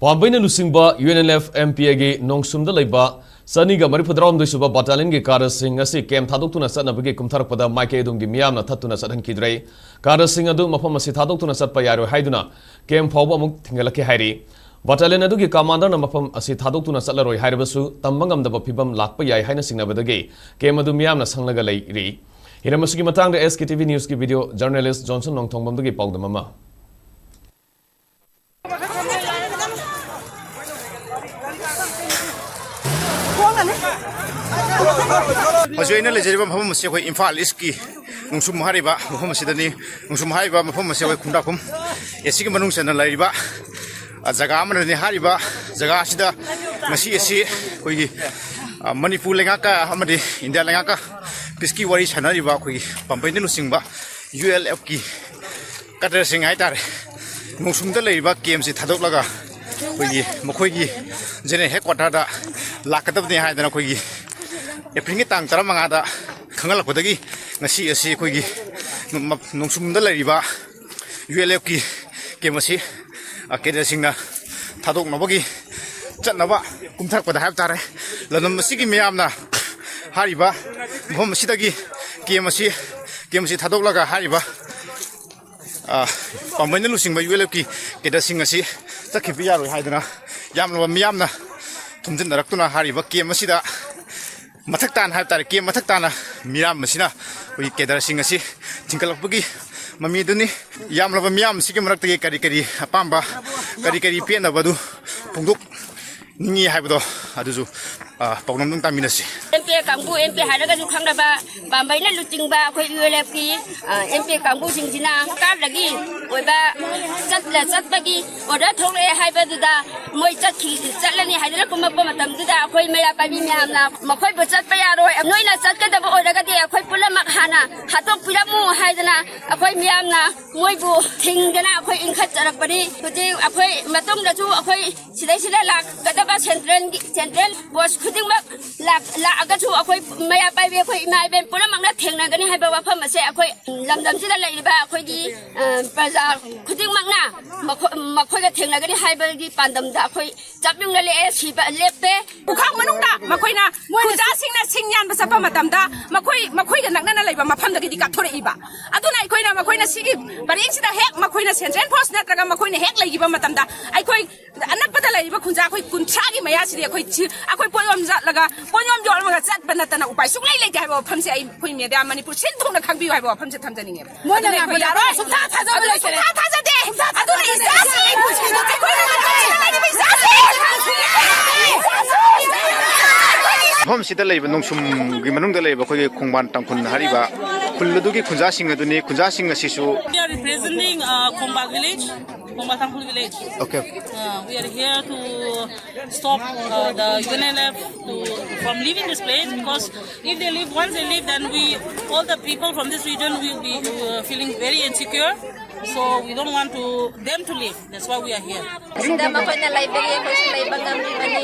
ꯄꯥꯝꯕꯩꯅ ꯂꯨꯆꯤꯡꯕ UNLF MPAꯒꯤ ꯅꯣꯡꯁꯨꯝꯗ ꯂꯩꯕ ꯆꯅꯤꯒ ꯃꯔꯤꯐꯨ ꯇꯔꯥꯍꯨꯝꯗꯣꯏ ꯁꯨꯕ battalionꯒꯤ cadreꯁꯤꯡ ꯑꯁꯤ camp ꯊꯥꯗꯣꯛꯇꯨꯅ ꯆꯠꯅꯕꯒꯤ ꯀꯨꯝꯊꯔꯛꯄꯗ ꯃꯥꯏꯀꯩ ꯑꯗꯨꯝꯒꯤ ꯃꯤꯌꯥꯝꯅ ꯊꯠꯇꯨꯅ ꯆꯠꯍꯟꯈꯤꯗ꯭ꯔꯦ꯫ Cadreꯁꯤꯡ ꯑꯗꯨ ꯃꯐꯝ ꯑꯁꯤ ꯊꯥꯗꯣꯛꯇꯨꯅ ꯆꯠꯄ ꯌꯥꯔꯣꯏ ꯍꯥꯏꯗꯨꯅ camp ꯐꯥꯎꯕ ꯑꯃꯨꯛ ꯊꯤꯡꯒꯠꯂꯛꯀꯦ ꯍꯥꯏꯔꯤ꯫ Battalion ꯑꯗꯨꯒꯤ commanderꯅ ꯃꯐꯝ ꯑꯁꯤ ꯊꯥꯗꯣꯛꯇꯨꯅ ꯆꯠꯂꯔꯣꯏ ꯍꯥꯏꯔꯕꯁꯨ ꯇꯝꯕ ꯉꯝꯗꯕ ꯐꯤꯕꯝ ꯂꯥꯛꯄ ꯌꯥꯏ ꯍꯥꯏꯅ ꯆꯤꯡꯅꯕꯗꯒꯤ camp ꯑꯗꯨ ꯃꯤꯌꯥꯝꯅ ꯁꯪꯂꯒ ꯂꯩꯔꯤ꯫ ꯍꯤꯔꯝ ꯑꯁꯤꯒꯤ ꯃꯇꯥꯡꯗ SKTV Newsꯀꯤ video journalist Johnson ꯅꯣꯡꯊꯣꯡꯕꯝꯗꯒꯤ ꯄꯥꯎꯗꯝ ꯑꯃ꯫ ꯍꯧꯖꯤꯛ ꯑꯩꯅ ꯂꯩꯖꯔꯤꯕ ꯃꯐꯝ ꯑꯁꯤ ꯑꯩꯈꯣꯏ ꯏꯝꯐꯥꯜ Eastꯀꯤ ꯅꯣꯡꯁꯨꯝ ꯍꯥꯏꯔꯤꯕ ꯃꯐꯝ ꯑꯁꯤꯗꯅꯤ꯫ ꯅꯣꯡꯁꯨꯝ ꯍꯥꯏꯔꯤꯕ ꯃꯐꯝ ꯑꯁꯤ ꯑꯩꯈꯣꯏ ꯈꯨꯟꯗ꯭ꯔꯥꯛꯐꯝ ACꯒꯤ ꯃꯅꯨꯡ ꯆꯟꯅ ꯂꯩꯔꯤꯕ, ꯑ, ꯖꯒꯥ ꯑꯃꯅꯤ꯫ ꯍꯥꯏꯔꯤꯕ ꯖꯒꯥ ꯑꯁꯤꯗ ꯉꯁꯤ ꯑꯁꯤ ꯑꯩꯈꯣꯏꯒꯤ, ꯑ, ꯃꯅꯤꯄꯨꯔ ꯂꯩꯉꯥꯛꯀ ꯑꯃꯗꯤ ꯏꯟꯗꯤꯌꯥ ꯂꯩꯉꯥꯛꯀ peaceꯀꯤ ꯋꯥꯔꯤ ꯁꯥꯟꯅꯔꯤꯕ ꯑꯩꯈꯣꯏꯒꯤ ꯄꯥꯝꯕꯩꯅ ꯂꯨꯆꯤꯡꯕ ULFꯀꯤ cadreꯁꯤꯡ ꯍꯥꯏꯇꯥꯔꯦ, ꯅꯣꯡꯁꯨꯝꯗ ꯂꯩꯔꯤꯕ campꯁꯤ ꯊꯥꯗꯣꯛꯂꯒ ꯑꯩꯈꯣꯏꯒꯤ ꯃꯈꯣꯏꯒꯤ general headquarterꯗ ꯂꯥꯛꯀꯗꯕꯅꯤ ꯍꯥꯏꯗꯅ ꯑꯩꯈꯣꯏꯒꯤ Aprilꯒꯤ ꯇꯥꯡ ꯇꯔꯥꯃꯉꯥꯗ ꯈꯪꯍꯜꯂꯛꯄꯗꯒꯤ ꯉꯁꯤ ꯑꯁꯤ ꯑꯩꯈꯣꯏꯒꯤ ꯃ-, ꯅꯣꯡꯁꯨꯝꯗ ꯂꯩꯔꯤꯕ ULFꯀꯤ camp ꯑꯁꯤ, ꯑ, cadreꯁꯤꯡꯅ ꯊꯥꯗꯣꯛꯅꯕꯒꯤ ꯆꯠꯅꯕ ꯀꯨꯝꯊꯔꯛꯄꯗ ꯍꯥꯏꯕ ꯇꯥꯔꯦ, ꯂꯝꯗꯝ ꯑꯁꯤꯒꯤ ꯃꯤꯌꯥꯝꯅ ꯍꯥꯏꯔꯤꯕ ꯃꯐꯝ ꯑꯁꯤꯗꯒꯤ camp ꯑꯁꯤ, camp ꯑꯁꯤ ꯊꯥꯗꯣꯛꯂꯒ ꯍꯥꯏꯔꯤꯕ ꯑ, ꯄꯥꯝꯕꯩꯅ ꯂꯨꯆꯤꯡꯕ ULFꯀꯤ cadreꯁꯤꯡ ꯑꯁꯤ ꯆꯠꯈꯤꯕ ꯌꯥꯔꯣꯏ ꯍꯥꯏꯗꯅ ꯌꯥꯝꯂꯕ ꯃꯤꯌꯥꯝꯅ ꯊꯨꯝꯖꯤꯟꯅꯔꯛꯇꯨꯅ ꯍꯥꯏꯔꯤꯕ camp ꯑꯁꯤꯗ ꯃꯊꯛ ꯇꯥꯅ ꯍꯥꯏꯕ ꯇꯥꯔꯦ, camp ꯃꯊꯛ ꯇꯥꯅ ꯃꯤꯌꯥꯝ ꯑꯁꯤꯅ ꯑꯩꯈꯣꯏꯒꯤ cadreꯁꯤꯡ ꯑꯁꯤ ꯊꯤꯡꯒꯠꯂꯛꯄꯒꯤ ꯃꯃꯤ ꯑꯗꯨꯅꯤ꯫ ꯌꯥꯝꯂꯕ ꯃꯤꯌꯥꯝ ꯑꯁꯤꯒꯤ ꯃꯔꯛꯇꯒꯤ ꯀꯔꯤ ꯀꯔꯤ ꯑꯄꯥꯝꯕ, ꯀꯔꯤ ꯀꯔꯤ ꯄꯦꯟꯗꯕ ꯑꯗꯨ ꯐꯣꯡꯗꯣꯛꯅꯤꯡꯉꯤ ꯍꯥꯏꯕꯗꯣ ꯑꯗꯨꯁꯨ ꯑ, ꯄꯥꯎꯗꯝꯗꯨꯝ ꯇꯥꯃꯤꯟꯅꯁꯤ꯫ ꯑꯦꯝ ꯄꯤ ꯑꯦ ꯀꯥꯡꯕꯨ, ꯑꯦꯝ ꯄꯤ ꯑꯦ ꯍꯥꯏꯔꯒꯁꯨ ꯈꯪꯅꯕ ꯄꯥꯝꯕꯩꯅ ꯂꯨꯆꯤꯡꯕ ꯑꯩꯈꯣꯏ ꯌꯨ ꯑꯦꯜ ꯑꯦꯐꯀꯤ, ꯑ, ꯑꯦꯝ ꯄꯤ ꯑꯦ ꯀꯥꯡꯕꯨꯁꯤꯡꯁꯤꯅ ꯁꯔꯀꯥꯔꯗꯒꯤ ꯑꯣꯏꯕ ꯆꯠꯂ-, ꯆꯠꯄꯒꯤ ꯑꯣꯔꯗꯔ ꯊꯣꯛꯂꯛꯑꯦ ꯍꯥꯏꯕꯗꯨꯗ ꯃꯣꯏ ꯆꯠꯈꯤ-, ꯆꯠꯂꯅꯤ ꯍꯥꯏꯗꯨꯅ ꯀꯨꯝꯃꯛꯄ ꯃꯇꯝꯗꯨꯗ ꯑꯩꯈꯣꯏ ꯃꯩꯔꯥ ꯄꯥꯏꯕꯤ ꯃꯌꯥꯝꯅ ꯃꯈꯣꯏꯕꯨ ꯆꯠꯄ ꯌꯥꯔꯣꯏ, ꯅꯣꯏꯅ ꯆꯠꯀꯗꯕ ꯑꯣꯏꯔꯒꯗꯤ ꯑꯩꯈꯣꯏ ꯄꯨꯝꯅꯃꯛ ꯍꯥꯟꯅ ꯍꯥꯠꯇꯣꯛꯄꯤꯔꯝꯃꯨ ꯍꯥꯏꯗꯅ ꯑꯩꯈꯣꯏ ꯃꯤꯌꯥꯝꯅ ꯃꯣꯏꯕꯨ ꯊꯤꯡꯗꯅ ꯑꯩꯈꯣꯏ ꯏꯟꯈꯠꯆꯔꯛꯄꯅꯤ꯫ ꯍꯧꯖꯤꯛ ꯑꯩꯈꯣꯏ ꯃꯇꯨꯡꯗꯁꯨ ꯑꯩꯈꯣꯏ ꯁꯤꯗꯩꯁꯤꯗ ꯂꯥꯛꯀꯗꯕ ꯁꯦꯟꯇ꯭ꯔꯦꯜꯒꯤ, ꯁꯦꯟꯇ꯭ꯔꯦꯜ ꯕꯣꯁ ꯈꯨꯗꯤꯡꯃꯛ ꯂꯥꯛ-, ꯂꯥꯛꯑꯒꯁꯨ ꯑꯩꯈꯣꯏ ꯃꯩꯔꯥ ꯄꯥꯏꯕꯤ ꯑꯩꯈꯣꯏ ꯏꯃꯥ ꯏꯕꯦꯟ ꯄꯨꯝꯅꯃꯛꯅ ꯊꯦꯡꯅꯒꯅꯤ ꯍꯥꯏꯕ ꯋꯥꯐꯝ ꯑꯁꯦ ꯑꯩꯈꯣꯏ ꯂꯝꯗꯝꯁꯤꯗ ꯂꯩꯔꯤꯕ ꯑꯩꯈꯣꯏꯒꯤ, ꯑ, ꯄ꯭ꯔꯖꯥ ꯈꯨꯗꯤꯡꯃꯛꯅ ꯃꯈꯣ-, ꯃꯈꯣꯏꯒ ꯊꯦꯡꯅꯒꯅꯤ ꯍꯥꯏꯕꯒꯤ ꯄꯥꯟꯗꯝꯗ ꯑꯩꯈꯣꯏ ꯆꯞ ꯌꯨꯡꯅ ꯂꯦ-, ꯁꯤꯕ ꯂꯦꯞꯄꯦ꯫ ꯄꯨꯈꯥꯡ ꯃꯅꯨꯡꯗ ꯃꯈꯣꯏꯅ ꯈꯨꯟꯖꯥꯁꯤꯡꯅ ꯁꯤꯡ ꯌꯥꯟꯕ ꯆꯠꯄ ꯃꯇꯝꯗ ꯃꯈꯣꯏ, ꯃꯈꯣꯏꯒ ꯅꯛꯅꯅ ꯂꯩꯕ ꯃꯐꯝꯗꯒꯤꯗꯤ ꯀꯥꯞꯊꯣꯔꯛꯏꯕ꯫ ꯑꯗꯨꯅ ꯑꯩꯈꯣꯏꯅ, ꯃꯈꯣꯏꯅ ꯁꯤꯒꯤ ꯄꯔꯦꯡꯁꯤꯗ ꯍꯦꯛ ꯃꯈꯣꯏꯅ ꯁꯦꯟꯇ꯭ꯔꯦꯜ ꯐꯣꯔꯁ ꯅꯠꯇ꯭ꯔꯒ ꯃꯈꯣꯏꯅ ꯍꯦꯛ ꯂꯩꯈꯤꯕ ꯃꯇꯝꯗ ꯑꯩꯈꯣꯏ ꯑꯅꯛꯄꯗ ꯂꯩꯔꯤꯕ ꯈꯨꯟꯖꯥ ꯑꯩꯈꯣꯏ ꯀꯨꯟꯊ꯭ꯔꯥꯒꯤ ꯃꯌꯥꯁꯤꯗꯤ ꯑꯩꯈꯣꯏ ꯁꯤ-, ꯑꯩꯈꯣꯏ ꯄꯣꯠꯌꯣꯝ ꯆꯠꯂꯒ, ꯄꯣꯠꯌꯣꯝ ꯌꯣꯜꯂꯒ ꯆꯠꯄ ꯅꯠꯇꯅ ꯎꯄꯥꯏ ꯁꯨꯡꯂꯩ ꯂꯩꯇꯦ ꯍꯥꯏꯕ ꯋꯥꯐꯝꯁꯦ ꯑꯩ, ꯑꯩꯈꯣꯏ ꯃꯦꯗꯤꯌꯥ ꯃꯅꯤꯄꯨꯔ ꯁꯤꯟ ꯊꯨꯡꯅ ꯈꯪꯕꯤꯌꯨ ꯍꯥꯏꯕ ꯋꯥꯐꯝꯁꯦ ꯊꯝꯖꯅꯤꯡꯉꯦꯕ꯫ ꯃꯣꯏꯅ ꯑꯗꯨꯅ ꯑꯩꯈꯣꯏ ꯉꯥꯡꯕꯗ ꯌꯥꯔꯣꯏ꯫ ꯁꯨꯡꯊꯥ ꯊꯥꯖꯕ ꯑꯗꯨꯅ ꯂꯩꯇ꯭ꯔꯦ꯫ ꯁꯨꯡꯊꯥ ꯊꯥꯖꯗꯦ꯫ ꯑꯗꯨꯅ ꯏꯆꯥꯁꯤꯡ ꯑꯩꯈꯣꯏꯅ ꯂꯩꯔꯤꯕ ꯏꯆꯥꯁꯤꯡ ꯃꯐꯝꯁꯤꯗ ꯂꯩꯕ ꯅꯣꯡꯁꯨꯝꯒꯤ ꯃꯅꯨꯡꯗ ꯂꯩꯕ ꯑꯩꯈꯣꯏꯒꯤ ꯈꯣꯡꯕꯥꯟ ꯇꯥꯡꯈꯨꯜ ꯍꯥꯏꯔꯤꯕ ꯈꯨꯜ ꯑꯗꯨꯒꯤ ꯈꯨꯟꯖꯥꯁꯤꯡ ꯑꯗꯨꯅꯤ꯫ ꯈꯨꯟꯖꯥꯁꯤꯡ ꯑꯁꯤꯁꯨ We are representing, uh, Khongbak village, Khongbak Tangkhul village. Okay. Uh, we are here to stop, uh, the U N L F to, from leaving this place, because if they leave, once they leave, then we, all the people from this region, will be, uh, feeling very insecure. So we don't want to, them to leave. That's why we are here. ꯁꯤꯗ ꯃꯈꯣꯏꯅ ꯂꯩꯕꯒꯤ ꯑꯩꯈꯣꯏꯁꯨ ꯂꯩꯕ ꯉꯝꯂꯤꯕꯅꯤ꯫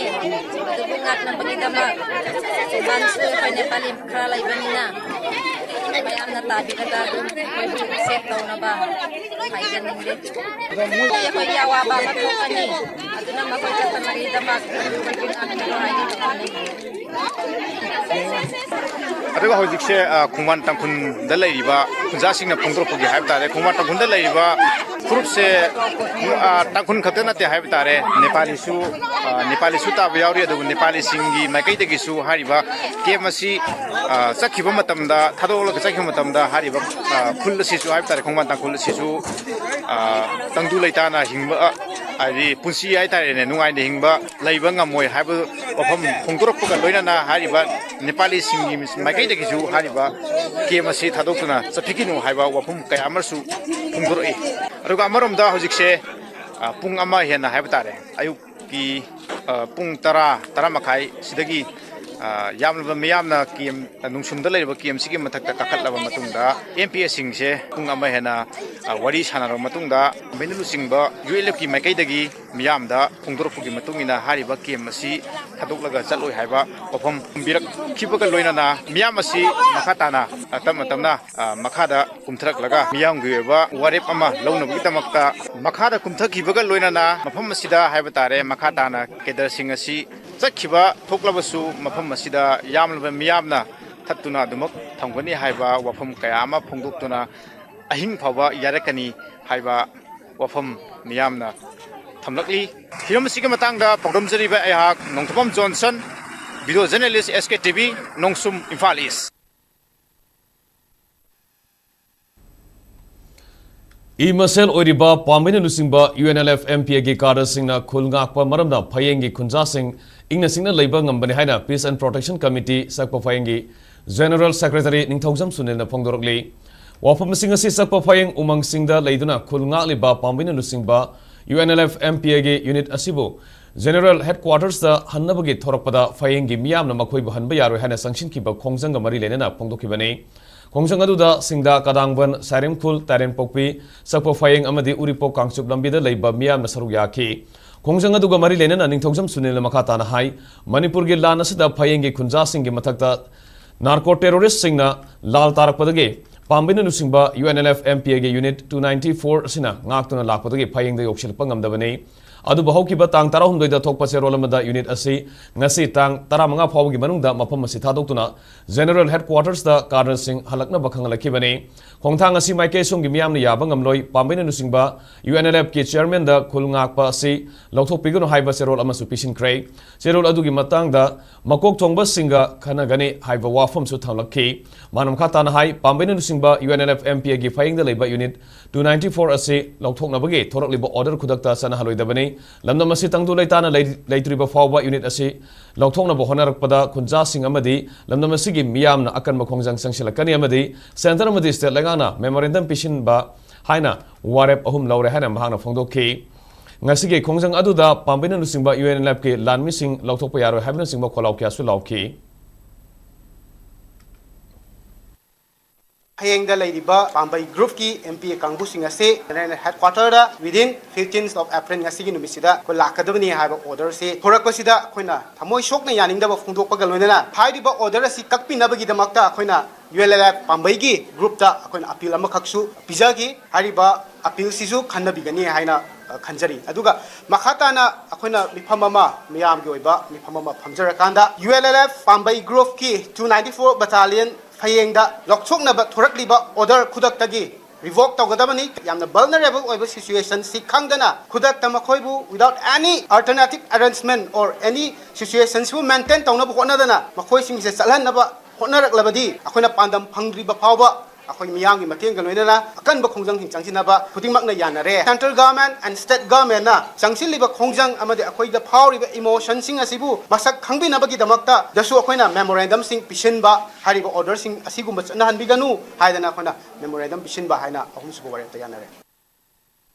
ꯑꯗꯨꯕꯨ ꯉꯥꯛꯅꯕꯒꯤꯗꯃꯛ ꯈꯣꯡꯕꯥꯟꯁꯨ ꯑꯩꯈꯣꯏ ꯅꯦꯄꯥꯂꯤ ꯈꯔ ꯂꯩꯕꯅꯤꯅ ꯃꯌꯥꯝꯅ ꯇꯥꯕꯤꯔꯒ ꯑꯗꯨꯝ ꯑꯩꯈꯣꯏꯕꯨ ꯁꯦꯞ ꯇꯧꯅꯕ ꯍꯥꯏꯖꯅꯤꯡꯂꯤ꯫ ꯑꯩꯈꯣꯏꯒꯤ ꯑꯋꯥꯕ ꯑꯃ ꯊꯣꯛꯀꯅꯤ꯫ ꯑꯗꯨꯅ ꯃꯈꯣꯏ ꯆꯠꯇꯅꯕꯒꯤꯗꯃꯛ ꯑꯩꯈꯣꯏ ꯉꯥꯛꯅꯕ ꯍꯥꯏꯅ ꯈꯪꯅꯩ꯫ ꯑꯗꯨꯒ ꯍꯧꯖꯤꯛꯁꯦ, ꯑ, ꯈꯣꯡꯕꯥꯟ ꯇꯥꯡꯈꯨꯜꯗ ꯂꯩꯔꯤꯕ ꯈꯨꯟꯖꯥꯁꯤꯡꯅ ꯐꯣꯡꯗꯣꯔꯛꯄꯒꯤ ꯍꯥꯏꯕ ꯇꯥꯔꯦ, ꯈꯣꯡꯕꯥꯟ ꯇꯥꯡꯈꯨꯜꯗ ꯂꯩꯔꯤꯕ ꯐꯨꯔꯨꯞꯁꯦ, ꯑ, ꯇꯥꯡꯈꯨꯜ ꯈꯛꯇ ꯅꯠꯇꯦ ꯍꯥꯏꯕ ꯇꯥꯔꯦ, ꯅꯦꯄꯥꯂꯤꯁꯨ, ꯑ, ꯅꯦꯄꯥꯂꯤꯁꯨ ꯇꯥꯕ ꯌꯥꯎꯔꯤ꯫ ꯑꯗꯨꯕꯨ ꯅꯦꯄꯥꯂꯤꯁꯤꯡꯒꯤ ꯃꯥꯏꯀꯩꯗꯒꯤꯁꯨ ꯍꯥꯏꯔꯤꯕ ꯀꯦꯝ ꯑꯁꯤ, ꯑ, ꯆꯠꯈꯤꯕ ꯃꯇꯝꯗ, ꯊꯥꯗꯣꯛꯂꯒ ꯆꯠꯈꯤꯕ ꯃꯇꯝꯗ ꯍꯥꯏꯔꯤꯕ, ꯑ, ꯈꯨꯜ ꯑꯁꯤꯁꯨ ꯍꯥꯏꯕ ꯇꯥꯔꯦ, ꯈꯣꯡꯕꯥꯟ ꯇꯥꯡꯈꯨꯜ ꯑꯁꯤꯁꯨ, ꯑ, ꯇꯪꯗꯨ ꯂꯩꯇꯥꯅ ꯍꯤꯡꯕ, ꯑ, ꯍꯥꯏꯗꯤ ꯄꯨꯟꯁꯤ ꯍꯥꯏꯇꯥꯔꯦꯅꯦ, ꯅꯨꯡꯉꯥꯏꯅ ꯍꯤꯡꯕ, ꯂꯩꯕ ꯉꯝꯃꯣꯏ ꯍꯥꯏꯕ ꯋꯥꯐꯝ ꯐꯣꯡꯗꯣꯔꯛꯄꯒ ꯂꯣꯏꯅꯅ ꯍꯥꯏꯔꯤꯕ ꯅꯦꯄꯥꯂꯤꯁꯤꯡꯒꯤ ꯃꯥꯏꯀꯩꯗꯒꯤꯁꯨ ꯍꯥꯏꯔꯤꯕ ꯀꯦꯝ ꯑꯁꯤ ꯊꯥꯗꯣꯛꯇꯨꯅ ꯆꯠꯄꯤꯒꯅꯨ ꯍꯥꯏꯕ ꯋꯥꯐꯝ ꯀꯌꯥ ꯑꯃꯁꯨ ꯐꯣꯡꯗꯣꯔꯛꯏ꯫ ꯑꯗꯨꯒ ꯑꯃꯔꯣꯝꯗ ꯍꯧꯖꯤꯛꯁꯦ, ꯑ, ꯄꯨꯡ ꯑꯃ ꯍꯦꯟꯅ ꯍꯥꯏꯕ ꯇꯥꯔꯦ, ꯑꯌꯨꯛꯀꯤ, ꯑ, ꯄꯨꯡ ꯇꯔꯥ, ꯇꯔꯥ ꯃꯈꯥꯏ ꯁꯤꯗꯒꯤ, ꯑ, ꯌꯥꯝꯂꯕ ꯃꯤꯌꯥꯝꯅ ꯀꯦꯝ, ꯅꯨꯡꯁꯨꯝꯗ ꯂꯩꯔꯤꯕ ꯀꯦꯝꯁꯤꯒꯤ ꯃꯊꯛꯇ ꯀꯥꯈꯠꯂꯕ ꯃꯇꯨꯡꯗ, ꯑꯦꯝ ꯄꯤ ꯑꯦꯁꯤꯡꯁꯦ ꯄꯨꯡ ꯑꯃ ꯍꯦꯟꯅ, ꯑ, ꯋꯥꯔꯤ ꯁꯥꯟꯅꯔꯕ ꯃꯇꯨꯡꯗ, ꯃꯩꯅ ꯂꯨꯆꯤꯡꯕ ꯌꯨ ꯑꯦꯜ ꯑꯦꯐꯀꯤ ꯃꯥꯏꯀꯩꯗꯒꯤ ꯃꯤꯌꯥꯝꯗ ꯐꯣꯡꯗꯣꯔꯛꯄꯒꯤ ꯃꯇꯨꯡ ꯏꯟꯅ ꯍꯥꯏꯔꯤꯕ ꯀꯦꯝ ꯑꯁꯤ ꯊꯥꯗꯣꯛꯂꯒ ꯆꯠꯂꯣꯏ ꯍꯥꯏꯕ ꯋꯥꯐꯝ ꯊꯝꯕꯤꯔꯛꯈꯤꯕꯒ ꯂꯣꯏꯅꯅ ꯃꯤꯌꯥꯝ ꯑꯁꯤ ꯃꯈꯥ ꯇꯥꯅ, ꯑ, ꯇꯞꯅ ꯇꯞꯅ, ꯑ, ꯃꯈꯥꯗ ꯀꯨꯝꯊꯔꯛꯂꯒ ꯃꯤꯌꯥꯝꯒꯤ ꯑꯣꯏꯕ ꯋꯥꯔꯦꯞ ꯑꯃ ꯂꯧꯅꯕꯒꯤꯗꯃꯛꯇ ꯃꯈꯥꯗ ꯀꯨꯝꯊꯈꯤꯕꯒ ꯂꯣꯏꯅꯅ ꯃꯐꯝ ꯑꯁꯤꯗ ꯍꯥꯏꯕ ꯇꯥꯔꯦ, ꯃꯈꯥ ꯇꯥꯅ ꯀꯦꯗꯔꯁꯤꯡ ꯑꯁꯤ ꯆꯠꯈꯤꯕ ꯊꯣꯛꯂꯕꯁꯨ ꯃꯐꯝ ꯑꯁꯤꯗ ꯌꯥꯝꯂꯕ ꯃꯤꯌꯥꯝꯅ ꯊꯠꯇꯨꯅ ꯑꯗꯨꯃꯛ ꯊꯝꯒꯅꯤ ꯍꯥꯏꯕ ꯋꯥꯐꯝ ꯀꯌꯥ ꯑꯃ ꯐꯣꯡꯗꯣꯛꯇꯨꯅ ꯑꯍꯤꯡ ꯐꯥꯎꯕ ꯌꯥꯔꯛꯀꯅꯤ ꯍꯥꯏꯕ ꯋꯥꯐꯝ ꯃꯤꯌꯥꯝꯅ ꯊꯝꯂꯛꯂꯤ꯫ ꯍꯤꯔꯝ ꯑꯁꯤꯒꯤ ꯃꯇꯥꯡꯗ ꯄꯥꯎꯗꯝꯖꯔꯤꯕ ꯑꯩꯍꯥꯛ Nongthombam Johnson, video journalist, S K TV ꯚꯤ, ꯅꯣꯡꯁꯨꯝ, ꯏꯝꯐꯥꯜ ꯏꯁ꯫ ꯏ ꯃꯁꯦꯜ ꯑꯣꯏꯔꯤꯕ ꯄꯥꯝꯕꯩꯅ ꯂꯨꯆꯤꯡꯕ U N L F M P ꯑꯦꯒꯤ ꯀꯥꯗꯔꯁꯤꯡꯅ ꯈꯨꯜ ꯉꯥꯛꯄ ꯃꯔꯝꯅ ꯐꯌꯦꯡꯒꯤ ꯈꯨꯟꯖꯥꯁꯤꯡ ꯏꯪꯅ ꯆꯤꯛꯅ ꯂꯩꯕ ꯉꯝꯕꯅꯤ ꯍꯥꯏꯅ Peace and Protection Committee ꯆꯛꯄ ꯐꯌꯦꯡꯒꯤ ꯖꯦꯅꯔꯦꯜ ꯁꯦꯀ꯭ꯔꯦꯇꯔꯤ ꯅꯤꯡꯊꯧꯖꯝ ꯁꯨꯅꯤꯜꯅ ꯐꯣꯡꯗꯣꯔꯛꯂꯤ꯫ ꯋꯥꯐꯝꯁꯤꯡ ꯑꯁꯤ ꯆꯛꯄ ꯐꯌꯦꯡ ꯎꯃꯪꯁꯤꯡꯗ ꯂꯩꯗꯨꯅ ꯈꯨꯜ ꯉꯥꯛꯂꯤꯕ ꯄꯥꯝꯕꯩꯅ ꯂꯨꯆꯤꯡꯕ U N L F M P ꯑꯦꯒꯤ ꯌꯨꯅꯤꯠ ꯑꯁꯤꯕꯨ ꯖꯦꯅꯔꯦꯜ ꯍꯦꯗꯀ꯭ꯋꯥꯇꯔꯁꯇ ꯍꯟꯅꯕꯒꯤ ꯊꯣꯔꯛꯄꯗ ꯐꯌꯦꯡꯒꯤ ꯃꯤꯌꯥꯝꯅ ꯃꯈꯣꯏꯕꯨ ꯍꯟꯕ ꯌꯥꯔꯣꯏ ꯍꯥꯏꯅ ꯆꯪꯁꯤꯟꯈꯤꯕ ꯈꯣꯡꯖꯪꯒ ꯃꯔꯤ ꯂꯩꯅꯅ ꯐꯣꯡꯗꯣꯛꯈꯤꯕꯅꯤ꯫ ꯈꯣꯡꯖꯪ ꯑꯗꯨꯗ ꯁꯤꯡꯗꯥ, ꯀꯗꯥꯡꯕꯟ, ꯁꯥꯏꯔꯦꯝꯈꯨꯜ, ꯇꯥꯏꯔꯦꯟꯄꯣꯛꯄꯤ, ꯆꯛꯄ ꯐꯌꯦꯡ ꯑꯃꯗꯤ ꯎꯔꯤꯄꯣꯛ ꯀꯥꯡꯆꯨꯞ ꯂꯝꯕꯤꯗ ꯂꯩꯕ ꯃꯤꯌꯥꯝꯅ ꯁꯔꯨꯛ ꯌꯥꯈꯤ꯫ ꯈꯣꯡꯖꯪ ꯑꯗꯨꯒ ꯃꯔꯤ ꯂꯩꯅꯅ ꯅꯤꯡꯊꯧꯖꯝ ꯁꯨꯅꯤꯜꯅ ꯃꯈꯥ ꯇꯥꯅ ꯍꯥꯏ, ꯃꯅꯤꯄꯨꯔꯒꯤ ꯂꯥꯟ ꯑꯁꯤꯗ ꯐꯌꯦꯡꯒꯤ ꯈꯨꯟꯖꯥꯁꯤꯡꯒꯤ ꯃꯊꯛꯇ ꯅꯥꯔꯀꯣ ꯇꯦꯔꯣꯔꯤꯁꯁꯤꯡꯅ ꯂꯥꯜ ꯇꯥꯔꯛꯄꯗꯒꯤ ꯄꯥꯝꯕꯩꯅ ꯂꯨꯆꯤꯡꯕ U N L F M P ꯑꯦꯒꯤ ꯌꯨꯅꯤꯠ ꯇꯨ ꯅꯥꯏꯟꯇꯤ ꯐꯣꯔ ꯑꯁꯤꯅ ꯉꯥꯛꯇꯨꯅ ꯂꯥꯛꯄꯗꯒꯤ ꯐꯌꯦꯡꯗ ꯌꯧꯁꯤꯜꯂꯛꯄ ꯉꯝꯗꯕꯅꯤ꯫ ꯑꯗꯨꯕꯨ ꯍꯧꯈꯤꯕ ꯇꯥꯡ ꯇꯔꯥꯍꯨꯝꯗꯣꯏꯗ ꯊꯣꯛꯄ ꯆꯦꯔꯣꯜ ꯑꯃꯗ ꯌꯨꯅꯤꯠ ꯑꯁꯤ ꯉꯁꯤ ꯇꯥꯡ ꯇꯔꯥꯃꯉꯥ ꯐꯥꯎꯕꯒꯤ ꯃꯅꯨꯡꯗ ꯃꯐꯝ ꯑꯁꯤ ꯊꯥꯗꯣꯛꯇꯨꯅ ꯖꯦꯅꯔꯦꯜ ꯍꯦꯗꯀ꯭ꯋꯥꯇꯔꯁꯇ ꯀꯥꯗꯔꯁꯤꯡ ꯍꯜꯂꯛꯅꯕ ꯈꯪꯍꯜꯂꯛꯈꯤꯕꯅꯤ꯫ ꯈꯣꯡꯊꯥꯡ ꯑꯁꯤ ꯃꯥꯏꯀꯩ ꯑꯁꯣꯝꯒꯤ ꯃꯤꯌꯥꯝꯅ ꯌꯥꯕ ꯉꯝꯂꯣꯏ, ꯄꯥꯝꯕꯩꯅ ꯂꯨꯆꯤꯡꯕ ꯌꯨ ꯑꯦꯟ ꯑꯦꯜ ꯑꯦꯐꯀꯤ ꯆꯦꯌꯔꯃꯦꯟꯗ ꯈꯨꯜ ꯉꯥꯛꯄ ꯑꯁꯤ ꯂꯧꯊꯣꯛꯄꯤꯒꯅꯨ ꯍꯥꯏꯕ ꯆꯦꯔꯣꯜ ꯑꯃꯁꯨ ꯄꯤꯁꯤꯟꯈ꯭ꯔꯦ꯫ ꯆꯦꯔꯣꯜ ꯑꯗꯨꯒꯤ ꯃꯇꯥꯡꯗ ꯃꯀꯣꯛ ꯊꯣꯡꯕꯁꯤꯡꯒ ꯈꯟꯅꯒꯅꯤ ꯍꯥꯏꯕ ꯋꯥꯐꯝꯁꯨ ꯊꯝꯂꯛꯈꯤ꯫ ꯃꯥꯅ ꯃꯈꯥ ꯇꯥꯅ ꯍꯥꯏ, ꯄꯥꯝꯕꯩꯅ ꯂꯨꯆꯤꯡꯕ U N L F M P ꯑꯦꯒꯤ ꯐꯌꯦꯡꯗ ꯂꯩꯕ ꯌꯨꯅꯤꯠ ꯇꯨ ꯅꯥꯏꯟꯇꯤ ꯐꯣꯔ ꯑꯁꯤ ꯂꯧꯊꯣꯛꯅꯕꯒꯤ ꯊꯣꯔꯛꯂꯤꯕ ꯑꯣꯔꯗꯔ ꯈꯨꯗꯛꯇ ꯆꯠꯅꯍꯜꯂꯣꯏꯗꯕꯅꯤ꯫ ꯂꯝꯗꯝ ꯑꯁꯤ ꯇꯪꯗꯨ ꯂꯩꯇꯥꯅ ꯂꯩ-, ꯂꯩꯇ꯭ꯔꯤꯕ ꯐꯥꯎꯕ ꯌꯨꯅꯤꯠ ꯑꯁꯤ ꯂꯧꯊꯣꯛꯅꯕ ꯍꯣꯠꯅꯔꯛꯄꯗ ꯈꯨꯟꯖꯥꯁꯤꯡ ꯑꯃꯗꯤ ꯂꯝꯗꯝ ꯑꯁꯤꯒꯤ ꯃꯤꯌꯥꯝꯅ ꯑꯀꯟꯕ ꯈꯣꯡꯖꯪ ꯆꯪꯁꯤꯜꯂꯛꯀꯅꯤ ꯑꯃꯗꯤ ꯁꯦꯟꯇꯔ ꯑꯃꯗꯤ ꯁ꯭ꯇꯦꯠ ꯂꯩꯉꯥꯛꯅ ꯃꯦꯃꯣꯔꯦꯟꯗꯝ ꯄꯤꯁꯤꯟꯕ ꯍꯥꯏꯅ ꯋꯥꯔꯦꯞ ꯑꯍꯨꯝ ꯂꯧꯔꯦ ꯍꯥꯏꯅ ꯃꯍꯥꯛꯅ ꯐꯣꯡꯗꯣꯛꯈꯤ꯫ ꯉꯁꯤꯒꯤ ꯈꯣꯡꯖꯪ ꯑꯗꯨꯗ ꯄꯥꯝꯕꯩꯅ ꯂꯨꯆꯤꯡꯕ ꯌꯨ ꯑꯦꯟ ꯑꯦꯜ ꯑꯦꯐꯀꯤ ꯂꯥꯟꯃꯤꯁꯤꯡ ꯂꯧꯊꯣꯛꯄ ꯌꯥꯔꯣꯏ ꯍꯥꯏꯕꯅꯆꯤꯡꯕ ꯈꯣꯜꯂꯥꯎ ꯀꯌꯥꯁꯨ ꯂꯥꯎꯈꯤ꯫ ꯍꯌꯦꯡꯗ ꯂꯩꯔꯤꯕ ꯄꯥꯝꯕꯩ ꯒ꯭ꯔꯨꯞꯀꯤ ꯑꯦꯝ ꯄꯤ ꯑꯦ ꯀꯥꯡꯕꯨꯁꯤꯡ ꯑꯁꯤ general ꯍꯦꯗꯀ꯭ꯋꯥꯇꯔꯗ within fifteenth of April ꯉꯁꯤꯒꯤ ꯅꯨꯃꯤꯠꯁꯤꯗ ꯑꯩꯈꯣꯏ ꯂꯥꯛꯀꯗꯕꯅꯤ ꯍꯥꯏꯕ ꯑꯣꯔꯗꯔꯁꯤ ꯊꯣꯔꯛꯄꯁꯤꯗ ꯑꯩꯈꯣꯏꯅ ꯊꯃꯣꯏ ꯁꯣꯛꯅ ꯌꯥꯅꯤꯡꯗꯕ ꯐꯣꯡꯗꯣꯛꯄꯒ ꯂꯣꯏꯅꯅ ꯍꯥꯏꯔꯤꯕ ꯑꯣꯔꯗꯔ ꯑꯁꯤ ꯀꯛꯄꯤꯅꯕꯒꯤꯗꯃꯛꯇ ꯑꯩꯈꯣꯏꯅ ꯌꯨ ꯑꯦꯜ ꯑꯦꯜ ꯑꯦꯐ ꯄꯥꯝꯕꯩꯒꯤ ꯒ꯭ꯔꯨꯞꯇ ꯑꯩꯈꯣꯏꯅ ꯑꯄꯤꯜ ꯑꯃꯈꯛꯁꯨ ꯄꯤꯖꯈꯤ꯫ ꯍꯥꯏꯔꯤꯕ ꯑꯄꯤꯜꯁꯤꯁꯨ ꯈꯟꯅꯕꯤꯒꯅꯤ ꯍꯥꯏꯅ, ꯑ, ꯈꯟꯖꯔꯤ꯫ ꯑꯗꯨꯒ ꯃꯈꯥ ꯇꯥꯅ ꯑꯩꯈꯣꯏꯅ ꯃꯤꯐꯝ ꯑꯃ, ꯃꯤꯌꯥꯝꯒꯤ ꯑꯣꯏꯕ ꯃꯤꯐꯝ ꯑꯃ ꯐꯝꯖꯔꯀꯥꯟꯗ ꯌꯨ ꯑꯦꯜ ꯑꯦꯜ ꯑꯦꯐ ꯄꯥꯝꯕꯩ ꯒ꯭ꯔꯨꯞꯀꯤ two ninety four battalion ꯐꯌꯦꯡꯗ ꯂꯧꯊꯣꯛꯅꯕ ꯊꯣꯔꯛꯂꯤꯕ ꯑꯣꯔꯗꯔ ꯈꯨꯗꯛꯇꯒꯤ ꯔꯤꯚꯣꯛ ꯇꯧꯒꯗꯕꯅꯤ꯫ ꯌꯥꯝꯅ ꯚꯜꯅꯔꯦꯕꯜ ꯑꯣꯏꯕ ꯁꯤꯆꯨꯋꯦꯁꯟꯁꯤ ꯈꯪꯗꯅ ꯈꯨꯗꯛꯇ ꯃꯈꯣꯏꯕꯨ without any alternative arrangement or any ꯁꯤꯆꯨꯋꯦꯁꯟꯁꯤꯕꯨ ꯃꯦꯟꯇꯦꯟ ꯇꯧꯅꯕ ꯍꯣꯠꯅꯗꯅ ꯃꯈꯣꯏꯁꯤꯡꯁꯦ ꯆꯠꯍꯟꯅꯕ ꯍꯣꯠꯅꯔꯛꯂꯕꯗꯤ ꯑꯩꯈꯣꯏꯅ ꯄꯥꯟꯗꯝ ꯐꯪꯗ꯭ꯔꯤꯕ ꯐꯥꯎꯕ ꯑꯩꯈꯣꯏ ꯃꯤꯌꯥꯝꯒꯤ ꯃꯇꯦꯡꯒ ꯂꯣꯏꯅꯅ ꯑꯀꯟꯕ ꯈꯣꯡꯖꯪꯁꯤꯡ ꯆꯪꯁꯤꯟꯅꯕ ꯈꯨꯗꯤꯡꯃꯛꯅ ꯌꯥꯅꯔꯦ꯫ ꯁꯦꯟꯇ꯭ꯔꯦꯜ ꯒꯚꯔꯟꯃꯦꯟꯠ ꯑꯦꯟ ꯁ꯭ꯇꯦꯠ ꯒꯚꯔꯟꯃꯦꯟꯠꯅ ꯆꯪꯁꯤꯜꯂꯤꯕ ꯈꯣꯡꯖꯪ ꯑꯃꯗꯤ ꯑꯩꯈꯣꯏꯗ ꯐꯥꯎꯔꯤꯕ ꯏꯃꯣꯁꯟꯁꯤꯡ ꯑꯁꯤꯕꯨ ꯃꯁꯛ ꯈꯪꯕꯤꯅꯕꯒꯤꯗꯃꯛꯇꯁꯨ ꯑꯩꯈꯣꯏꯅ ꯃꯦꯃꯣꯔꯦꯟꯗꯝꯁꯤꯡ ꯄꯤꯁꯤꯟꯕ, ꯍꯥꯏꯔꯤꯕ ꯑꯣꯔꯗꯔꯁꯤꯡ ꯑꯁꯤꯒꯨꯝꯕ ꯆꯠꯅꯍꯟꯕꯤꯒꯅꯨ ꯍꯥꯏꯗꯅ ꯑꯩꯈꯣꯏꯅ ꯃꯦꯃꯣꯔꯦꯟꯗꯝ ꯄꯤꯁꯤꯟꯕ ꯍꯥꯏꯅ ꯑꯍꯨꯝꯁꯨꯕ ꯋꯥꯔꯦꯞꯇ ꯌꯥꯅꯔꯦ꯫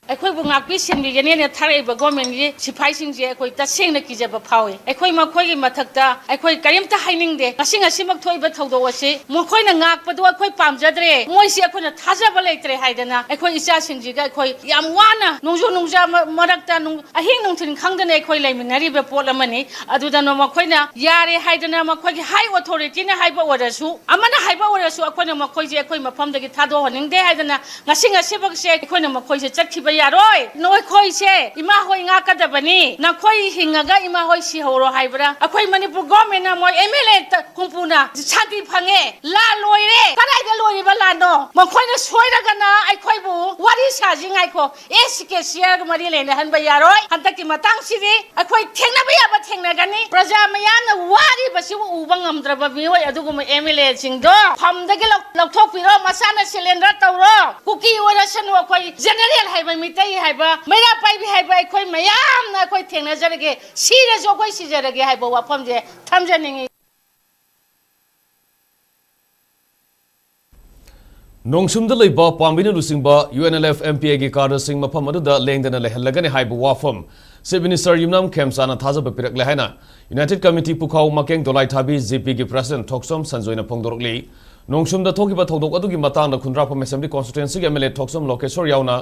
ꯑꯩꯈꯣꯏꯕꯨ ꯉꯥꯛꯄꯤ ꯁꯦꯟꯕꯤꯒꯅꯦꯅ ꯊꯥꯔꯛꯏꯕ ꯒꯣꯔꯃꯦꯟꯒꯤ ꯁꯤꯐꯥꯏꯁꯤꯡꯁꯦ ꯑꯩꯈꯣꯏ ꯇꯁꯦꯡꯅ ꯀꯤꯖꯕ ꯐꯥꯎꯏ꯫ ꯑꯩꯈꯣꯏ ꯃꯈꯣꯏꯒꯤ ꯃꯊꯛꯇ ꯑꯩꯈꯣꯏ ꯀꯔꯤꯝꯇ ꯍꯥꯏꯅꯤꯡꯗꯦ꯫ ꯉꯁꯤ, ꯉꯁꯤꯃꯛ ꯊꯣꯛꯏꯕ ꯊꯧꯗꯣꯛ ꯑꯁꯤ ꯃꯈꯣꯏꯅ ꯉꯥꯛꯄꯗꯨ ꯑꯩꯈꯣꯏ ꯄꯥꯝꯖꯗ꯭ꯔꯦ꯫ ꯃꯣꯏꯁꯤ ꯑꯩꯈꯣꯏꯅ ꯊꯥꯖꯕ ꯂꯩꯇ꯭ꯔꯦ ꯍꯥꯏꯗꯅ ꯑꯩꯈꯣꯏ ꯏꯆꯥꯁꯤꯡꯁꯤꯒ ꯑꯩꯈꯣꯏ ꯌꯥꯝ ꯋꯥꯅ ꯅꯣꯡꯖꯨ ꯅꯨꯡꯁꯥ ꯃ-, ꯃꯔꯛꯇ ꯅꯨꯡ-, ꯑꯍꯤꯡ ꯅꯨꯡꯊꯤꯜ ꯈꯪꯗꯅ ꯑꯩꯈꯣꯏ ꯂꯩꯃꯤꯟꯅꯔꯤꯕ ꯄꯣꯠ ꯑꯃꯅꯤ꯫ ꯑꯗꯨꯗ ꯃꯈꯣꯏꯅ ꯌꯥꯔꯦ ꯍꯥꯏꯗꯅ ꯃꯈꯣꯏꯒꯤ ꯍꯥꯏ ꯑꯣꯊꯣꯔꯤꯇꯤꯅ ꯍꯥꯏꯕ ꯑꯣꯏꯔꯁꯨ, ꯑꯃꯅ ꯍꯥꯏꯕ ꯑꯣꯏꯔꯁꯨ, ꯑꯩꯈꯣꯏꯅ ꯃꯈꯣꯏꯁꯦ ꯑꯩꯈꯣꯏ ꯃꯐꯝꯗꯒꯤ ꯊꯥꯗꯣꯛꯍꯟꯅꯤꯡꯗꯦ ꯍꯥꯏꯗꯅ ꯉꯁꯤ, ꯉꯁꯤꯃꯛꯁꯦ ꯑꯩꯈꯣꯏꯅ ꯃꯈꯣꯏꯁꯦ ꯆꯠꯈꯤꯕ ꯌꯥꯔꯣꯏ꯫ ꯅꯈꯣꯏꯁꯦ ꯏꯃꯥ ꯍꯣꯏ ꯉꯥꯛꯀꯗꯕꯅꯤ꯫ ꯅꯈꯣꯏ ꯍꯤꯡꯉꯒ ꯏꯃꯥ ꯍꯣꯏ ꯁꯤꯍꯧꯔꯣ ꯍꯥꯏꯕ꯭ꯔꯥ? ꯑꯩꯈꯣꯏ ꯃꯅꯤꯄꯨꯔ ꯒꯣꯔꯃꯦꯟꯅ ꯃꯣꯏ ꯑꯦꯝ ꯑꯦꯜ ꯑꯦ ꯍꯨꯝꯐꯨꯅ ꯁꯥꯟꯇꯤ ꯐꯪꯉꯦ꯫ ꯂꯥꯟ ꯂꯣꯏꯔꯦ꯫ ꯀꯗꯥꯏꯗ ꯂꯣꯏꯔꯤꯕ ꯂꯥꯟꯅꯣ? ꯃꯈꯣꯏꯅ ꯁꯣꯏꯔꯒꯅ ꯑꯩꯈꯣꯏꯕꯨ ꯋꯥꯔꯤ ꯁꯥꯁꯤ ꯉꯥꯏꯈꯣ꯫ ꯑꯦꯁ ꯁꯤ ꯀꯦ ꯁꯤ ꯑꯥꯔꯒ ꯃꯔꯤ ꯂꯩꯅꯍꯟꯕ ꯌꯥꯔꯣꯏ꯫ ꯍꯟꯗꯛꯀꯤ ꯃꯇꯥꯡꯁꯤꯗꯤ ꯑꯩꯈꯣꯏ ꯊꯦꯡꯅꯕ ꯌꯥꯕ ꯊꯦꯡꯅꯒꯅꯤ꯫ ꯄ꯭ꯔꯖꯥ ꯃꯌꯥꯝꯅ ꯋꯥꯔꯤꯕꯁꯤꯕꯨ ꯎꯕ ꯉꯝꯗ꯭ꯔꯕ ꯃꯤꯑꯣꯏ ꯑꯗꯨꯒꯨꯝꯕ ꯑꯦꯝ ꯑꯦꯜ ꯑꯦꯁꯤꯡꯗꯣ ꯐꯝꯗꯒꯤ ꯂꯧ-, ꯂꯧꯊꯣꯛꯄꯤꯔꯣ, ꯃꯁꯥꯅ ꯁꯔꯦꯟꯗꯔ ꯇꯧꯔꯣ꯫ ꯀꯨꯀꯤ ꯑꯣꯏꯔꯁꯅꯨ, ꯑꯩꯈꯣꯏ ꯖꯦꯅꯦꯔꯦꯜ ꯍꯥꯏꯕ, ꯃꯤꯇꯩ ꯍꯥꯏꯕ, ꯃꯩꯔꯥ ꯄꯥꯏꯕꯤ ꯍꯥꯏꯕ ꯑꯩꯈꯣꯏ ꯃꯌꯥꯝꯅ ꯑꯩꯈꯣꯏ ꯊꯦꯡꯅꯖꯔꯒꯦ, ꯁꯤꯔꯁꯨ ꯑꯩꯈꯣꯏ ꯁꯤꯖꯔꯒꯦ ꯍꯥꯏꯕ ꯋꯥꯐꯝꯁꯦ ꯊꯝꯖꯅꯤꯡꯉꯤ꯫ ꯅꯣꯡꯁꯨꯝꯗ ꯂꯩꯕ ꯄꯥꯝꯕꯩꯅ ꯂꯨꯆꯤꯡꯕ U N L F M P ꯑꯦꯒꯤ ꯀꯥꯗꯔꯁꯤꯡ ꯃꯐꯝ ꯑꯗꯨꯗ ꯂꯦꯡꯗꯅ ꯂꯩꯍꯜꯂꯒꯅꯤ ꯍꯥꯏꯕ ꯋꯥꯐꯝ ꯆꯤꯐ ꯃꯤꯅꯤꯁꯇꯔ ꯌꯨꯝꯅꯥꯝ ꯈꯦꯝꯆꯥꯅ ꯊꯥꯖꯕ ꯄꯤꯔꯛꯂꯦ ꯍꯥꯏꯅ United committee ꯄꯨꯈꯥꯎ Makeng Dolai Thabi J ꯄꯤꯒꯤ ꯄ꯭ꯔꯁꯤꯗꯦꯟꯠ ꯊꯣꯛꯆꯣꯝ ꯁꯟꯖꯣꯏꯅ ꯐꯣꯡꯗꯣꯔꯛꯂꯤ꯫ ꯅꯣꯡꯁꯨꯝꯗ ꯊꯣꯛꯈꯤꯕ ꯊꯧꯗꯣꯛ ꯑꯗꯨꯒꯤ ꯃꯇꯥꯡꯗ ꯈꯨꯟꯗ꯭ꯔꯥꯛꯄꯝ ꯑꯦꯁꯦꯝꯕ꯭ꯂꯤ ꯀꯣꯟꯁꯇꯤꯇ꯭ꯋꯦꯟꯁꯤꯒꯤ M L A Thokchom Lokeshor ꯌꯥꯎꯅ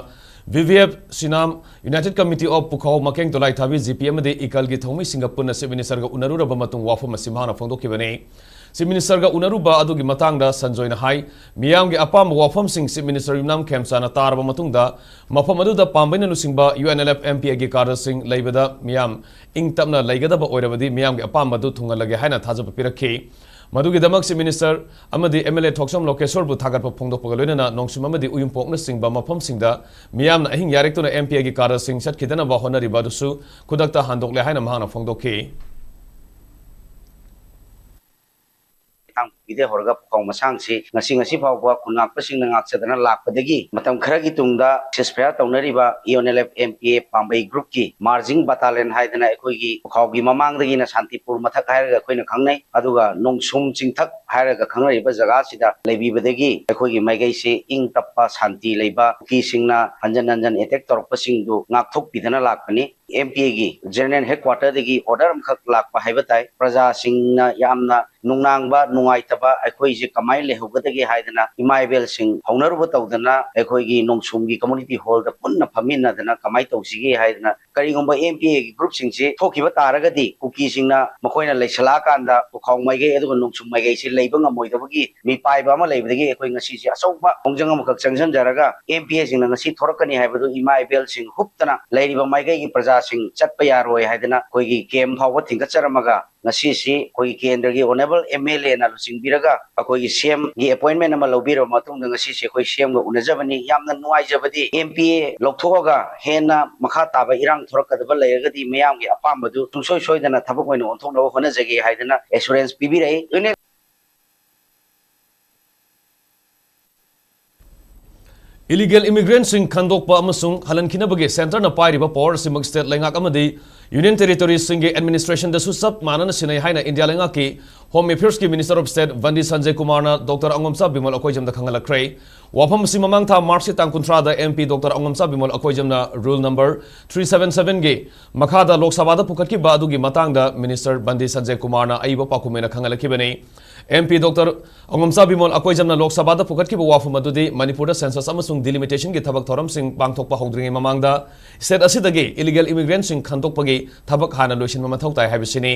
ꯚꯤ ꯚꯤ ꯑꯦꯐ, ꯁꯤꯅꯥꯝ, united committee of Pukhao Makeng Dolai Thabi J ꯄꯤ ꯑꯃꯗꯤ ꯏꯀꯜꯒꯤ ꯊꯧꯃꯤꯁꯤꯡꯒ ꯄꯨꯟꯅ ꯆꯤꯐ ꯃꯤꯅꯤꯁꯇꯔꯒ ꯎꯅꯔꯨꯔꯕ ꯃꯇꯨꯡ ꯋꯥꯐꯝ ꯑꯁꯤ ꯃꯍꯥꯛꯅ ꯐꯣꯡꯗꯣꯛꯈꯤꯕꯅꯤ꯫ ꯆꯤꯐ ꯃꯤꯅꯤꯁꯇꯔꯒ ꯎꯅꯔꯨꯕ ꯑꯗꯨꯒꯤ ꯃꯇꯥꯡꯗ ꯁꯟꯖꯣꯏꯅ ꯍꯥꯏ, ꯃꯤꯌꯥꯝꯒꯤ ꯑꯄꯥꯝꯕ ꯋꯥꯐꯝꯁꯤꯡ ꯆꯤꯐ ꯃꯤꯅꯤꯁꯇꯔ ꯌꯨꯝꯅꯥꯝ ꯈꯦꯝꯆꯥꯅ ꯇꯥꯔꯕ ꯃꯇꯨꯡꯗ, ꯃꯐꯝ ꯑꯗꯨꯗ ꯄꯥꯝꯕꯩꯅ ꯂꯨꯆꯤꯡꯕ U N L F M P ꯑꯦꯒꯤ ꯀꯥꯗꯔꯁꯤꯡ ꯂꯩꯕꯗ ꯃꯤꯌꯥꯝ ꯏꯪ ꯇꯞꯅ ꯂꯩꯒꯗꯕ ꯑꯣꯏꯔꯕꯗꯤ ꯃꯤꯌꯥꯝꯒꯤ ꯑꯄꯥꯝꯕꯗꯨ ꯊꯨꯡꯍꯜꯂꯒꯦ ꯍꯥꯏꯅ ꯊꯥꯖꯕ ꯄꯤꯔꯛꯈꯤ꯫ ꯃꯗꯨꯒꯤꯗꯃꯛ ꯆꯤꯐ ꯃꯤꯅꯤꯁꯇꯔ ꯑꯃꯗꯤ ꯑꯦꯝ ꯑꯦꯜ ꯑꯦ ꯊꯣꯛꯆꯣꯝ ꯂꯣꯀꯦꯁꯣꯔꯕꯨ ꯊꯥꯒꯠꯄ ꯐꯣꯡꯗꯣꯛꯄꯒ ꯂꯣꯏꯅꯅ ꯅꯣꯡꯁꯨꯝ ꯑꯃꯗꯤ ꯎꯌꯨꯝꯄꯣꯛꯅꯆꯤꯡꯕ ꯃꯐꯝꯁꯤꯡꯗ ꯃꯤꯌꯥꯝꯅ ꯑꯍꯤꯡ ꯌꯥꯔꯦꯛꯇꯨꯅ ꯑꯦꯝ ꯄꯤ ꯑꯦꯒꯤ ꯀꯥꯗꯔꯁꯤꯡ ꯆꯠꯈꯤꯗꯅꯕ ꯍꯣꯠꯅꯔꯤꯕ ꯑꯗꯨꯁꯨ ꯈꯨꯗꯛꯇ ꯍꯟꯗꯣꯛꯂꯦ ꯍꯥꯏꯅ ꯃꯍꯥꯛꯅ ꯐꯣꯡꯗꯣꯛꯈꯤ꯫ ꯀꯥꯡꯄꯣꯛꯄꯤꯗꯒꯤ ꯍꯧꯔꯒ ꯄꯨꯈꯥꯎ ꯃꯁꯥꯡꯁꯤ ꯉꯁꯤ, ꯉꯁꯤ ꯐꯥꯎꯕ ꯈꯨꯟꯉꯥꯛꯄꯁꯤꯡꯅ ꯉꯥꯛꯆꯗꯅ ꯂꯥꯛꯄꯗꯒꯤ ꯃꯇꯝ ꯈꯔꯒꯤ ꯇꯨꯡꯗ ceasefire ꯇꯧꯅꯔꯤꯕ U N L F M P A Pambei ꯒ꯭ꯔꯨꯞꯀꯤ marching battalion ꯍꯥꯏꯗꯅ ꯑꯩꯈꯣꯏꯒꯤ ꯄꯨꯈꯥꯎꯒꯤ ꯃꯃꯥꯡꯗꯒꯤꯅ ꯁꯥꯟꯇꯤꯄꯨꯔ ꯃꯊꯛ ꯍꯥꯏꯔꯒ ꯑꯩꯈꯣꯏꯅ ꯈꯪꯅꯩ, ꯑꯗꯨꯒ ꯅꯣꯡꯁꯨꯝ ꯆꯤꯡꯊꯛ ꯍꯥꯏꯔꯒ ꯈꯪꯅꯔꯤꯕ ꯖꯒꯥꯁꯤꯗ ꯂꯩꯕꯤꯕꯗꯒꯤ ꯑꯩꯈꯣꯏꯒꯤ ꯃꯥꯏꯀꯩꯁꯤ ꯏꯪ ꯇꯞꯄ, ꯁꯥꯟꯇꯤ ꯂꯩꯕ, ꯀꯨꯀꯤꯁꯤꯡꯅ ꯍꯟꯖꯟ ꯍꯟꯖꯟ attack ꯇꯧꯔꯛꯄꯁꯤꯡꯗꯨ ꯉꯥꯛꯊꯣꯛꯄꯤꯗꯅ ꯂꯥꯛꯄꯅꯤ꯫ ꯑꯦꯝ ꯄꯤ ꯑꯦꯒꯤ general headquarter ꯗꯒꯤ order ꯑꯃꯈꯛ ꯂꯥꯛꯄ ꯍꯥꯏꯕ ꯇꯥꯏ꯫ ꯄ꯭ꯔꯖꯥꯁꯤꯡꯅ ꯌꯥꯝꯅ ꯅꯨꯡꯅꯥꯡꯕ, ꯅꯨꯡꯉꯥꯏꯇꯕ, ꯑꯩꯈꯣꯏꯁꯦ ꯀꯃꯥꯏꯅ ꯂꯩꯍꯧꯒꯗꯒꯦ ꯍꯥꯏꯗꯅ ꯏꯃꯥ ꯏꯕꯦꯜꯁꯤꯡ ꯍꯧꯅꯔꯨꯕ ꯇꯧꯗꯅ ꯑꯩꯈꯣꯏꯒꯤ ꯅꯣꯡꯁꯨꯝꯒꯤ community hall ꯗ ꯄꯨꯟꯅ ꯐꯝꯃꯤꯟꯅꯗꯅ ꯀꯃꯥꯏꯅ ꯇꯧꯁꯤꯒꯦ ꯍꯥꯏꯗꯅ ꯀꯔꯤꯒꯨꯝꯕ ꯑꯦꯝ ꯄꯤ ꯑꯦꯒꯤ ꯒ꯭ꯔꯨꯞꯁꯤꯡꯁꯤ ꯊꯣꯛꯈꯤꯕ ꯇꯥꯔꯒꯗꯤ ꯀꯨꯀꯤꯁꯤꯡꯅ ꯃꯈꯣꯏꯅ ꯂꯩꯁꯜꯂꯛꯑꯀꯥꯟꯗ ꯄꯨꯈꯥꯎ ꯃꯥꯏꯀꯩ ꯑꯗꯨꯒ ꯅꯣꯡꯆꯨꯝ ꯃꯥꯏꯀꯩꯁꯤ ꯂꯩꯕ ꯉꯝꯃꯣꯏꯗꯕꯒꯤ ꯃꯤꯄꯥꯏꯕ ꯑꯃ ꯂꯩꯕꯗꯒꯤ ꯑꯩꯈꯣꯏ ꯉꯁꯤꯁꯦ ꯑꯆꯧꯕ ꯈꯣꯡꯖꯪ ꯑꯃꯈꯛ ꯆꯪꯁꯤꯟꯖꯔꯒ ꯑꯦꯝ ꯄꯤ ꯑꯦꯁꯤꯡꯅ ꯉꯁꯤ ꯊꯣꯔꯛꯀꯅꯤ ꯍꯥꯏꯕꯗꯨ ꯏꯃꯥ ꯏꯕꯦꯜꯁꯤꯡ ꯍꯨꯞꯇꯅ ꯂꯩꯔꯤꯕ ꯃꯥꯏꯀꯩꯒꯤ ꯄ꯭ꯔꯖꯥꯁꯤꯡ ꯆꯠꯄ ꯌꯥꯔꯣꯏ ꯍꯥꯏꯗꯅ ꯑꯩꯈꯣꯏꯒꯤ ꯀꯦꯝ ꯐꯥꯎꯕ ꯊꯤꯡꯒꯠꯆꯔꯝꯃꯒ ꯉꯁꯤꯁꯤ ꯑꯩꯈꯣꯏꯒꯤ ꯀꯦꯟꯗ꯭ꯔꯒꯤ ꯑꯣꯅꯔꯦꯕꯜ ꯑꯦꯝ ꯑꯦꯜ ꯑꯦꯅ ꯂꯨꯆꯤꯡꯕꯤꯔꯒ ꯑꯩꯈꯣꯏꯒꯤ ꯁꯤ ꯑꯦꯝꯒꯤ ꯑꯦꯄꯣꯏꯟꯃꯦꯟ ꯑꯃ ꯂꯧꯕꯤꯔꯕ ꯃꯇꯨꯡꯗ ꯉꯁꯤꯁꯤ ꯑꯩꯈꯣꯏ ꯁꯤ ꯑꯦꯝꯒ ꯎꯅꯖꯕꯅꯤ꯫ ꯌꯥꯝꯅ ꯅꯨꯡꯉꯥꯏꯖꯕꯗꯤ ꯑꯦꯝ ꯄꯤ ꯑꯦ ꯂꯧꯊꯣꯛꯑꯒ ꯍꯦꯟꯅ ꯃꯈꯥ ꯇꯥꯕ ꯏꯔꯥꯡ ꯊꯣꯔꯛꯀꯗꯕ ꯂꯩꯔꯒꯗꯤ ꯃꯤꯌꯥꯝꯒꯤ ꯑꯄꯥꯝꯕꯗꯨ ꯁꯨꯡꯁꯣꯏ ꯁꯣꯏꯗꯅ ꯊꯕꯛ ꯑꯣꯏꯅ ꯑꯣꯟꯊꯣꯛꯅꯕ ꯍꯣꯠꯅꯖꯒꯦ ꯍꯥꯏꯗꯅ ꯑꯦꯁꯨꯔꯦꯟꯁ ꯄꯤꯕꯤꯔꯛꯏ꯫ ꯌꯨꯅꯤꯠ Illegal immigrantꯁꯤꯡ ꯈꯟꯗꯣꯛꯄ ꯑꯃꯁꯨꯡ ꯍꯜꯍꯟꯈꯤꯅꯕꯒꯤ ꯁꯦꯟꯇꯔꯅ ꯄꯥꯏꯔꯤꯕ ꯄꯥꯋꯔ ꯑꯁꯤꯃꯛ ꯁ꯭ꯇꯦꯠ ꯂꯩꯉꯥꯛ ꯑꯃꯗꯤ ꯌꯨꯅꯤꯌꯟ ꯇꯦꯔꯤꯇꯣꯔꯤꯁꯤꯡꯒꯤ ꯑꯦꯗꯃꯤꯅꯤꯁꯇ꯭ꯔꯦꯁꯟꯗꯁꯨ ꯆꯞ ꯃꯥꯟꯅꯅ ꯁꯤꯟꯅꯩ ꯍꯥꯏꯅ ꯏꯟꯗꯤꯌꯥ ꯂꯩꯉꯥꯛꯀꯤ ꯍꯣꯝ ꯑꯦꯐꯤꯌꯔꯁꯀꯤ minister of state Bandi Sanjay ꯀꯨꯃꯥꯔꯅ ꯗꯣꯛꯇꯔ ꯑꯉꯣꯝꯆꯥ ꯕꯤꯃꯣꯜ ꯑꯩꯈꯣꯏꯖꯝꯗ ꯈꯪꯍꯜꯂꯛꯈ꯭ꯔꯦ꯫ ꯋꯥꯐꯝ ꯑꯁꯤ ꯃꯃꯥꯡ ꯊꯥ ꯃꯥꯔꯆꯀꯤ ꯇꯥꯡ ꯀꯨꯟꯊ꯭ꯔꯥꯗ M P doctor Angomcha Bimol ꯑꯩꯈꯣꯏꯖꯝꯅ ꯔꯨꯜ ꯅꯝꯕꯔ ꯊ꯭ꯔꯤ ꯁꯚꯦꯟ ꯁꯚꯦꯟꯒꯤ ꯃꯈꯥꯗ ꯂꯣꯛ ꯁꯚꯥꯗ ꯄꯨꯈꯠꯈꯤꯕ ꯑꯗꯨꯒꯤ ꯃꯇꯥꯡꯗ ꯃꯤꯅꯤꯁꯇꯔ ꯕꯟꯗꯤ ꯁꯟꯖꯌ ꯀꯨꯃꯥꯔꯅ ꯑꯏꯕ ꯄꯥꯎꯈꯨꯝ ꯑꯣꯏꯅ ꯈꯪꯍꯜꯂꯛꯈꯤꯕꯅꯤ꯫ M P doctor Angomcha Bimol ꯑꯩꯈꯣꯏꯖꯝꯅ ꯂꯣꯛ ꯁꯚꯥꯗ ꯄꯨꯈꯠꯈꯤꯕ ꯋꯥꯐꯝ ꯑꯗꯨꯗꯤ ꯃꯅꯤꯄꯨꯔꯗ ꯁꯦꯟꯁꯁ ꯑꯃꯁꯨꯡ ꯗꯤꯂꯤꯃꯤꯇꯦꯁꯟꯒꯤ ꯊꯕꯛ ꯊꯧꯔꯝꯁꯤꯡ ꯄꯥꯡꯊꯣꯛꯄ ꯍꯧꯗ꯭ꯔꯤꯉꯩ ꯃꯃꯥꯡꯗ ꯁ꯭ꯇꯦꯠ ꯑꯁꯤꯗꯒꯤ ꯏꯂꯤꯒꯦꯜ ꯏꯃꯤꯒ꯭ꯔꯦꯟꯠꯁꯤꯡ ꯈꯟꯗꯣꯛꯄꯒꯤ ꯊꯕꯛ ꯍꯥꯟꯅ ꯂꯣꯏꯁꯤꯟꯕ ꯃꯊꯧ ꯇꯥꯏ ꯍꯥꯏꯕꯁꯤꯅꯤ꯫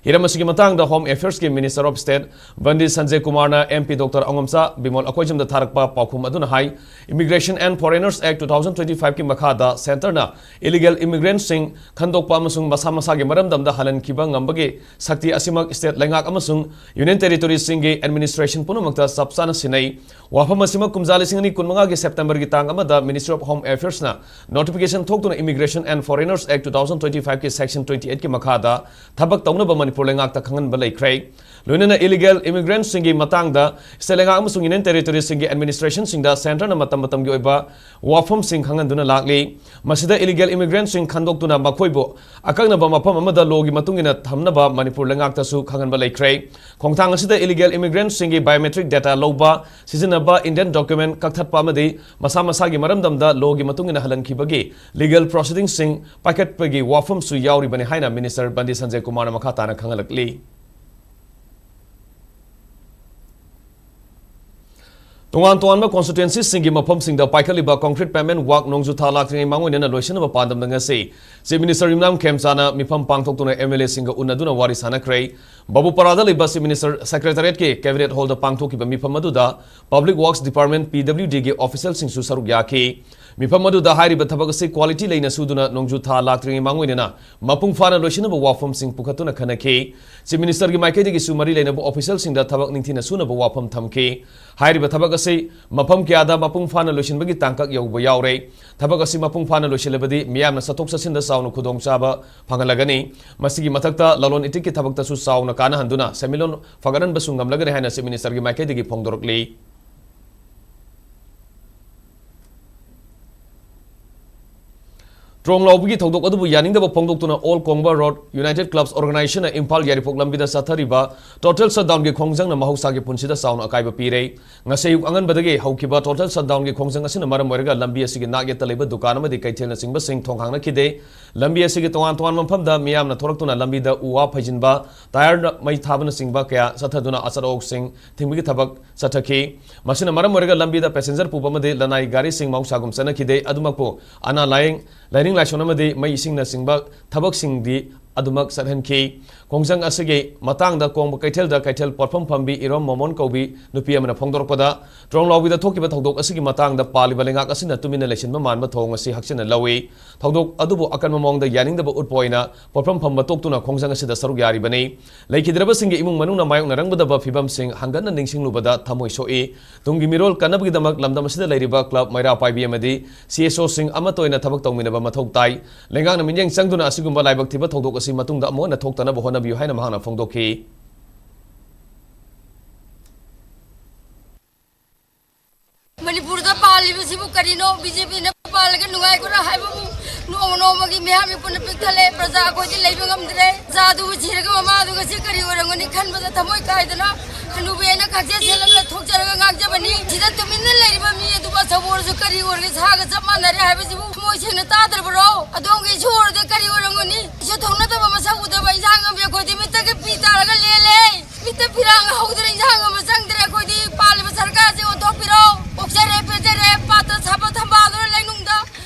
ꯍꯤꯔꯝ ꯑꯁꯤꯒꯤ ꯃꯇꯥꯡꯗ ꯍꯣꯝ ꯑꯦꯐꯤꯌꯔꯁꯀꯤ minister of state Bandi Sanjay ꯀꯨꯃꯥꯔꯅ M P doctor Angomcha Bimol ꯑꯩꯈꯣꯏꯖꯝꯗ ꯊꯥꯔꯛꯄ ꯄꯥꯎꯈꯨꯝ ꯑꯗꯨꯅ ꯍꯥꯏ, Immigration and Foreigners Act two thousand twenty-five ꯀꯤ ꯃꯈꯥꯗ ꯁꯦꯟꯇꯔꯅ ꯏꯂꯤꯒꯦꯜ ꯏꯃꯤꯒ꯭ꯔꯦꯟꯠꯁꯤꯡ ꯈꯟꯗꯣꯛꯄ ꯑꯃꯁꯨꯡ ꯃꯁꯥ ꯃꯁꯥꯒꯤ ꯃꯔꯝꯗꯝꯗ ꯍꯜꯍꯟꯈꯤꯕ ꯉꯝꯕꯒꯤ ꯁꯛꯇꯤ ꯑꯁꯤꯃꯛ ꯁ꯭ꯇꯦꯠ ꯂꯩꯉꯥꯛ ꯑꯃꯁꯨꯡ ꯌꯨꯅꯤꯌꯟ ꯇꯦꯔꯤꯇꯣꯔꯤꯁꯤꯡꯒꯤ ꯑꯦꯗꯃꯤꯅꯤꯁꯇ꯭ꯔꯦꯁꯟ ꯄꯨꯝꯅꯃꯛꯇ ꯆꯞ ꯆꯥꯅ ꯁꯤꯟꯅꯩ꯫ ꯋꯥꯐꯝ ꯑꯁꯤꯃꯛ ꯀꯨꯝꯖꯥ ꯂꯤꯁꯤꯡ ꯑꯅꯤ ꯀꯨꯟꯃꯉꯥꯒꯤ ꯁꯦꯞꯇꯦꯝꯕꯔꯒꯤ ꯇꯥꯡ ꯑꯃꯗ Ministry of Home Affairs ꯅ notification ꯊꯣꯛꯇꯨꯅ Immigration and Foreigners Act two thousand twenty-five ꯀꯤ section twenty-eight ꯀꯤ ꯃꯈꯥꯗ ꯊꯕꯛ ꯇꯧꯅꯕ ꯃꯅꯤꯄꯨꯔ ꯂꯩꯉꯥꯛꯇ ꯈꯪꯍꯟꯕ ꯂꯩꯈ꯭ꯔꯦ꯫ ꯂꯣꯏꯅꯅ ꯏꯂꯤꯒꯦꯜ ꯏꯃꯤꯒ꯭ꯔꯦꯟꯠꯁꯤꯡꯒꯤ ꯃꯇꯥꯡꯗ ꯁ꯭ꯇꯦꯠ ꯂꯩꯉꯥꯛ ꯑꯃꯁꯨꯡ ꯌꯨꯅꯤꯌꯟ ꯇꯦꯔꯤꯇꯣꯔꯤꯁꯤꯡꯒꯤ ꯑꯦꯗꯃꯤꯅꯤꯁꯇ꯭ꯔꯦꯁꯟꯁꯤꯡꯗ ꯁꯦꯟꯇꯔꯅ ꯃꯇꯝ ꯃꯇꯝꯒꯤ ꯑꯣꯏꯕ ꯋꯥꯐꯝꯁꯤꯡ ꯈꯪꯍꯟꯗꯨꯅ ꯂꯥꯛꯂꯤ꯫ ꯃꯁꯤꯗ ꯏꯂꯤꯒꯦꯜ ꯏꯃꯤꯒ꯭ꯔꯦꯟꯠꯁꯤꯡ ꯈꯟꯗꯣꯛꯇꯨꯅ ꯃꯈꯣꯏꯕꯨ ꯑꯀꯛꯅꯕ ꯃꯐꯝ ꯑꯃꯗ ꯂꯣꯒꯤ ꯃꯇꯨꯡ ꯏꯟꯅ ꯊꯝꯅꯕ ꯃꯅꯤꯄꯨꯔ ꯂꯩꯉꯥꯛꯇꯁꯨ ꯈꯪꯍꯟꯕ ꯂꯩꯈ꯭ꯔꯦ꯫ ꯈꯣꯡꯊꯥꯡ ꯑꯁꯤꯗ ꯏꯂꯤꯒꯦꯜ ꯏꯃꯤꯒ꯭ꯔꯦꯟꯠꯁꯤꯡꯒꯤ ꯕꯥꯏꯑꯣꯃꯦꯇ꯭ꯔꯤꯛ ꯗꯦꯇꯥ ꯂꯧꯕ, ꯁꯤꯖꯤꯟꯅꯕ, ꯏꯟꯗꯤꯌꯟ ꯗꯣꯀ꯭ꯌꯨꯃꯦꯟꯠ ꯀꯛꯊꯠꯄ ꯑꯃꯗꯤ ꯃꯁꯥ ꯃꯁꯥꯒꯤ ꯃꯔꯝꯗꯝꯗ ꯂꯣꯒꯤ ꯃꯇꯨꯡ ꯏꯟꯅ ꯍꯜꯍꯟꯈꯤꯕꯒꯤ ꯂꯤꯒꯦꯜ ꯄ꯭ꯔꯣꯁꯤꯗꯤꯡꯁꯤꯡ ꯄꯥꯏꯈꯠꯄꯒꯤ ꯋꯥꯐꯝꯁꯨ ꯌꯥꯎꯔꯤꯕꯅꯤ ꯍꯥꯏꯅ ꯃꯤꯅꯤꯁꯇꯔ ꯕꯟꯗꯤ ꯁꯟꯖꯌ ꯀꯨꯃꯥꯔꯅ ꯃꯈꯥ ꯇꯥꯅ ꯈꯪꯍꯜꯂꯛꯂꯤ꯫ ꯇꯣꯉꯥꯟ ꯇꯣꯉꯥꯟꯕ ꯀꯣꯟꯁꯇꯤꯇ꯭ꯋꯦꯟꯁꯤꯁꯤꯡꯒꯤ ꯃꯐꯝꯁꯤꯡꯗ ꯄꯥꯏꯈꯠꯂꯤꯕ ꯀꯣꯟꯀ꯭ꯔꯤꯠ ꯄꯦꯚꯃꯦꯟꯠ ꯋꯥꯛ ꯅꯣꯡꯖꯨ ꯊꯥ ꯂꯥꯛꯇ꯭ꯔꯤꯉꯩ ꯃꯥꯡꯑꯣꯏꯅꯅ ꯂꯣꯏꯁꯤꯟꯅꯕ ꯄꯥꯟꯗꯝꯗ ꯉꯁꯤ Chief Minister ꯌꯨꯝꯅꯥꯝ ꯈꯦꯝꯆꯥꯅ ꯃꯤꯐꯝ ꯄꯥꯡꯊꯣꯛꯇꯨꯅ M L A ꯁꯤꯡꯒ ꯎꯅꯗꯨꯅ ꯋꯥꯔꯤ ꯁꯥꯟꯅꯈ꯭ꯔꯦ꯫ ꯕꯥꯕꯨꯄꯥꯔꯥꯗ ꯂꯩꯕ Chief Minister Secretariat ꯀꯤ Cabinet Hall ꯗ ꯄꯥꯡꯊꯣꯛꯈꯤꯕ ꯃꯤꯐꯝ ꯑꯗꯨꯗ Public Works Department, P W D ꯒꯤ official ꯁꯤꯡꯁꯨ ꯁꯔꯨꯛ ꯌꯥꯈꯤ꯫ ꯃꯤꯐꯝ ꯑꯗꯨꯗ ꯍꯥꯏꯔꯤꯕ ꯊꯕꯛ ꯑꯁꯤ quality ꯂꯩꯅ ꯁꯨꯗꯨꯅ ꯅꯣꯡꯖꯨ ꯊꯥ ꯂꯥꯛꯇ꯭ꯔꯤꯉꯩ ꯃꯥꯡꯑꯣꯏꯅꯅ ꯃꯄꯨꯡ ꯐꯥꯅ ꯂꯣꯏꯁꯤꯟꯅꯕ ꯋꯥꯐꯝꯁꯤꯡ ꯄꯨꯈꯠꯇꯨꯅ ꯈꯟꯅꯈꯤ꯫ Chief Minister ꯒꯤ ꯃꯥꯏꯀꯩꯗꯒꯤꯁꯨ ꯃꯔꯤ ꯂꯩꯅꯕ official ꯁꯤꯡꯗ ꯊꯕꯛ ꯅꯤꯡꯊꯤꯅ ꯁꯨꯅꯕ ꯋꯥꯐꯝ ꯊꯝꯈꯤ꯫ ꯍꯥꯏꯔꯤꯕ ꯊꯕꯛ ꯑꯁꯤ ꯃꯐꯝ ꯀꯌꯥꯗ ꯃꯄꯨꯡ ꯐꯥꯅ ꯂꯣꯏꯁꯤꯟꯕꯒꯤ ꯇꯥꯡꯀꯛ ꯌꯧꯕ ꯌꯥꯎꯔꯦ꯫ ꯊꯕꯛ ꯑꯁꯤ ꯃꯄꯨꯡ ꯐꯥꯅ ꯂꯣꯏꯁꯤꯜꯂꯕꯗꯤ ꯃꯤꯌꯥꯝꯅ ꯆꯠꯊꯣꯛ ꯆꯠꯁꯤꯟꯗ ꯆꯥꯎꯅ ꯈꯨꯗꯣꯡꯆꯥꯕ ꯐꯪꯍꯜꯂꯒꯅꯤ꯫ ꯃꯁꯤꯒꯤ ꯃꯊꯛꯇ ꯂꯂꯣꯟ ꯏꯇꯤꯛꯀꯤ ꯊꯕꯛꯇꯁꯨ ꯆꯥꯎꯅ ꯀꯥꯟꯅꯍꯟꯗꯨꯅ ꯁꯦꯟꯃꯤꯠꯂꯣꯟ ꯐꯒꯠꯍꯟꯕꯁꯨ ꯉꯝꯂꯒꯅꯤ ꯍꯥꯏꯅ Chief Minister ꯒꯤ ꯃꯥꯏꯀꯩꯗꯒꯤ ꯐꯣꯡꯗꯣꯔꯛꯂꯤ꯫ ꯇ꯭ꯔꯣꯡ ꯂꯥꯎꯕꯒꯤ ꯊꯧꯗꯣꯛ ꯑꯗꯨꯕꯨ ꯌꯥꯅꯤꯡꯗꯕ ꯐꯣꯡꯗꯣꯛꯇꯨꯅ All Kongba Road United Clubs Organization ꯅ ꯏꯝꯐꯥꯜ ꯌꯥꯏꯔꯤꯄꯣꯛ ꯂꯝꯕꯤꯗ ꯆꯠꯊꯔꯤꯕ total shutdown ꯒꯤ ꯈꯣꯡꯖꯪꯅ ꯃꯍꯧꯁꯥꯒꯤ ꯄꯨꯟꯁꯤꯗ ꯆꯥꯎꯅ ꯑꯀꯥꯏꯕ ꯄꯤꯔꯦ꯫ ꯉꯁꯤ ꯑꯌꯨꯛ ꯑꯉꯟꯕꯗꯒꯤ ꯍꯧꯈꯤꯕ total shutdown ꯒꯤ ꯈꯣꯡꯖꯪ ꯑꯁꯤꯅ ꯃꯔꯝ ꯑꯣꯏꯔꯒ ꯂꯝꯕꯤ ꯑꯁꯤꯒꯤ ꯅꯥꯛ ꯌꯦꯠꯇ ꯂꯩꯕ ꯗꯨꯀꯥꯟ ꯑꯃꯗꯤ ꯀꯩꯊꯦꯜꯅꯆꯤꯡꯕꯁꯤꯡ ꯊꯣꯡ ꯍꯥꯡꯅꯈꯤꯗꯦ꯫ ꯂꯝꯕꯤ ꯑꯁꯤꯒꯤ ꯇꯣꯉꯥꯟ ꯇꯣꯉꯥꯟꯕ ꯃꯐꯝꯗ ꯃꯤꯌꯥꯝꯅ ꯊꯣꯔꯛꯇꯨꯅ ꯂꯝꯕꯤꯗ ꯎ ꯋꯥ ꯐꯩꯖꯤꯟꯕ, tyre ꯅ ꯃꯩ ꯊꯥꯕꯅꯆꯤꯡꯕ ꯀꯌꯥ ꯆꯠꯊꯗꯨꯅ ꯑꯆꯠ ꯑꯋꯣꯛꯁꯤꯡ ꯊꯤꯡꯕꯒꯤ ꯊꯕꯛ ꯆꯠꯊꯈꯤ꯫ ꯃꯁꯤꯅ ꯃꯔꯝ ꯑꯣꯏꯔꯒ ꯂꯝꯕꯤꯗ passenger ꯄꯨꯕ ꯑꯃꯗꯤ ꯂꯅꯥꯏ ꯒꯥꯔꯤꯁꯤꯡ ꯃꯍꯧꯁꯥꯒꯨꯝ ꯆꯠꯅꯈꯤꯗꯦ꯫ ꯑꯗꯨꯃꯛꯄꯨ ꯑꯅꯥ ꯂꯥꯌꯦꯡ, ꯂꯥꯏꯅꯤꯡ ꯂꯥꯏꯁꯣꯟ ꯑꯃꯗꯤ ꯃꯩ ꯏꯁꯤꯡꯅꯆꯤꯡꯕ ꯊꯕꯛꯁꯤꯡꯗꯤ ꯑꯗꯨꯃꯛ ꯆꯠꯍꯟꯈꯤ꯫ ꯈꯣꯡꯖꯪ ꯑꯁꯤꯒꯤ ꯃꯇꯥꯡꯗ ꯀꯣꯡꯕ ꯀꯩꯊꯦꯜꯗ ꯀꯩꯊꯦꯜ ꯄꯣꯠꯐꯝ ꯐꯝꯕꯤ ꯏꯔꯣꯝ ꯃꯣꯃꯣꯟ ꯀꯧꯕꯤ ꯅꯨꯄꯤ ꯑꯃꯅ ꯐꯣꯡꯗꯣꯔꯛꯄꯗ, ꯇ꯭ꯔꯣꯡꯂꯥꯎꯕꯤꯗ ꯊꯣꯛꯈꯤꯕ ꯊꯧꯗꯣꯛ ꯑꯁꯤꯒꯤ ꯃꯇꯥꯡꯗ ꯄꯥꯜꯂꯤꯕ ꯂꯩꯉꯥꯛ ꯑꯁꯤꯅ ꯇꯨꯃꯤꯟꯅ ꯂꯩꯁꯤꯟꯕ ꯃꯥꯟꯕ ꯊꯧꯑꯣꯡ ꯑꯁꯤ ꯍꯛꯆꯤꯟꯅ ꯂꯧꯏ꯫ ꯊꯧꯗꯣꯛ ꯑꯗꯨꯕꯨ ꯑꯀꯟꯕ ꯃꯑꯣꯡꯗ ꯌꯥꯅꯤꯡꯗꯕ ꯎꯠꯄ ꯑꯣꯏꯅ ꯄꯣꯠꯐꯝ ꯐꯝꯕ ꯇꯣꯛꯇꯨꯅ ꯈꯣꯡꯖꯪ ꯑꯁꯤꯗ ꯁꯔꯨꯛ ꯌꯥꯔꯤꯕꯅꯤ꯫ ꯂꯩꯈꯤꯗ꯭ꯔꯕꯁꯤꯡꯒꯤ ꯏꯃꯨꯡ ꯃꯅꯨꯡꯅ ꯃꯥꯌꯣꯛꯅꯔꯝꯒꯗꯕ ꯐꯤꯕꯝꯁꯤꯡ ꯍꯪꯒꯠꯅ ꯅꯤꯡꯁꯤꯡꯂꯨꯕꯗ ꯊꯃꯣꯏ ꯁꯣꯛꯏ꯫ ꯇꯨꯡꯒꯤ ꯃꯤꯔꯣꯜ ꯀꯟꯅꯕꯒꯤꯗꯃꯛ ꯂꯝꯗꯝ ꯑꯁꯤꯗ ꯂꯩꯔꯤꯕ club ꯃꯩꯔꯥ ꯄꯥꯏꯕꯤ ꯑꯃꯗꯤ C S O ꯁꯤꯡ ꯑꯃꯠꯇ ꯑꯣꯏꯅ ꯊꯕꯛ ꯇꯧꯃꯤꯟꯅꯕ ꯃꯊꯧ ꯇꯥꯏ꯫ ꯂꯩꯉꯥꯛꯅ ꯃꯤꯠꯌꯦꯡ ꯆꯪꯗꯨꯅ ꯑꯁꯤꯒꯨꯝꯕ ꯂꯥꯏꯕꯛ ꯊꯤꯕ ꯊꯧꯗꯣꯛ ꯑꯁꯤ ꯃꯇꯨꯡꯗ ꯑꯃꯨꯛ ꯍꯟꯅ ꯊꯣꯛꯇꯅꯕ ꯍꯣꯠꯅꯕꯤꯌꯨ ꯍꯥꯏꯅ ꯃꯍꯥꯛꯅ ꯐꯣꯡꯗꯣꯛꯈꯤ꯫ ꯃꯅꯤꯄꯨꯔꯗ ꯄꯥꯜꯂꯤꯕꯁꯤꯕꯨ ꯀꯔꯤꯅꯣ? BJP ꯅ ꯄꯥꯜꯂꯒ ꯅꯨꯡꯉꯥꯏꯈ꯭ꯔꯥ ꯍꯥꯏꯕꯕꯨ ꯅꯣꯡꯃ ꯅꯣꯡꯃꯒꯤ ꯃꯤꯍꯥꯠ ꯃꯤꯄꯨꯟꯅ ꯄꯤꯛꯊꯜꯂꯦ꯫ ꯄ꯭ꯔꯖꯥ ꯑꯩꯈꯣꯏꯗꯤ ꯂꯩꯕ ꯉꯝꯗ꯭ꯔꯦ꯫ ꯏꯆꯥꯗꯨꯕꯨ ꯁꯤꯔꯒ ꯃꯃꯥꯗꯨ ꯉꯁꯤ ꯀꯔꯤ ꯑꯣꯏꯔꯝꯒꯅꯤ ꯈꯟꯕꯗ ꯊꯃꯣꯏ ꯀꯥꯏꯗꯅ ꯍꯅꯨꯕꯤ ꯑꯩꯅ ꯈꯥꯛꯆꯦꯜ ꯁꯦꯠꯂꯒ ꯊꯣꯛꯆꯔꯒ ꯉꯥꯡꯖꯕꯅꯤ꯫ ꯁꯤꯗ ꯇꯨꯃꯤꯟꯅ ꯂꯩꯔꯤꯕ ꯃꯤ ꯑꯗꯨꯕꯨ ꯑꯆꯧꯕ ꯑꯣꯏꯔꯁꯨ ꯀꯔꯤ ꯑꯣꯏꯔꯒꯦ ꯁꯥꯒ ꯆꯞ ꯃꯥꯟꯅꯔꯦ ꯍꯥꯏꯕꯁꯤꯕꯨ ꯊꯃꯣꯏ ꯁꯦꯡꯅ ꯇꯥꯗ꯭ꯔꯕꯔꯣ? ꯑꯗꯣꯝꯒꯤ ꯏꯁꯣꯔꯗꯤ ꯀꯔꯤ ꯑꯣꯏꯔꯝꯒꯅꯤ? ꯏꯁꯣꯔ ꯊꯧꯅꯗꯕ ꯃꯁꯛ ꯎꯗꯕ ꯏꯟꯁꯥꯡ ꯉꯝꯕꯤ ꯑꯩꯈꯣꯏꯗꯤ ꯃꯤꯠꯇꯒꯤ ꯄꯤ ꯇꯥꯔꯒ ꯂꯦꯜꯂꯦ꯫ ꯃꯤꯠꯇ ꯐꯤꯔꯥꯡ ꯍꯧꯗ꯭ꯔꯦ, ꯏꯟꯁꯥꯡ ꯑꯃ ꯆꯪꯗ꯭ꯔꯦ꯫ ꯑꯩꯈꯣꯏꯗꯤ ꯄꯥꯜꯂꯤꯕ ꯁꯔꯀꯥꯔꯁꯦ ꯑꯣꯟꯊꯣꯛꯄꯤꯔꯣ꯫ ꯑꯣꯛꯆꯔꯦ, ꯄꯦꯟꯖꯔꯦ, ꯄꯥꯠꯇ ꯁꯥꯕ ꯊꯝꯕꯥꯜꯗꯨꯅ ꯂꯩꯅꯨꯡꯗ,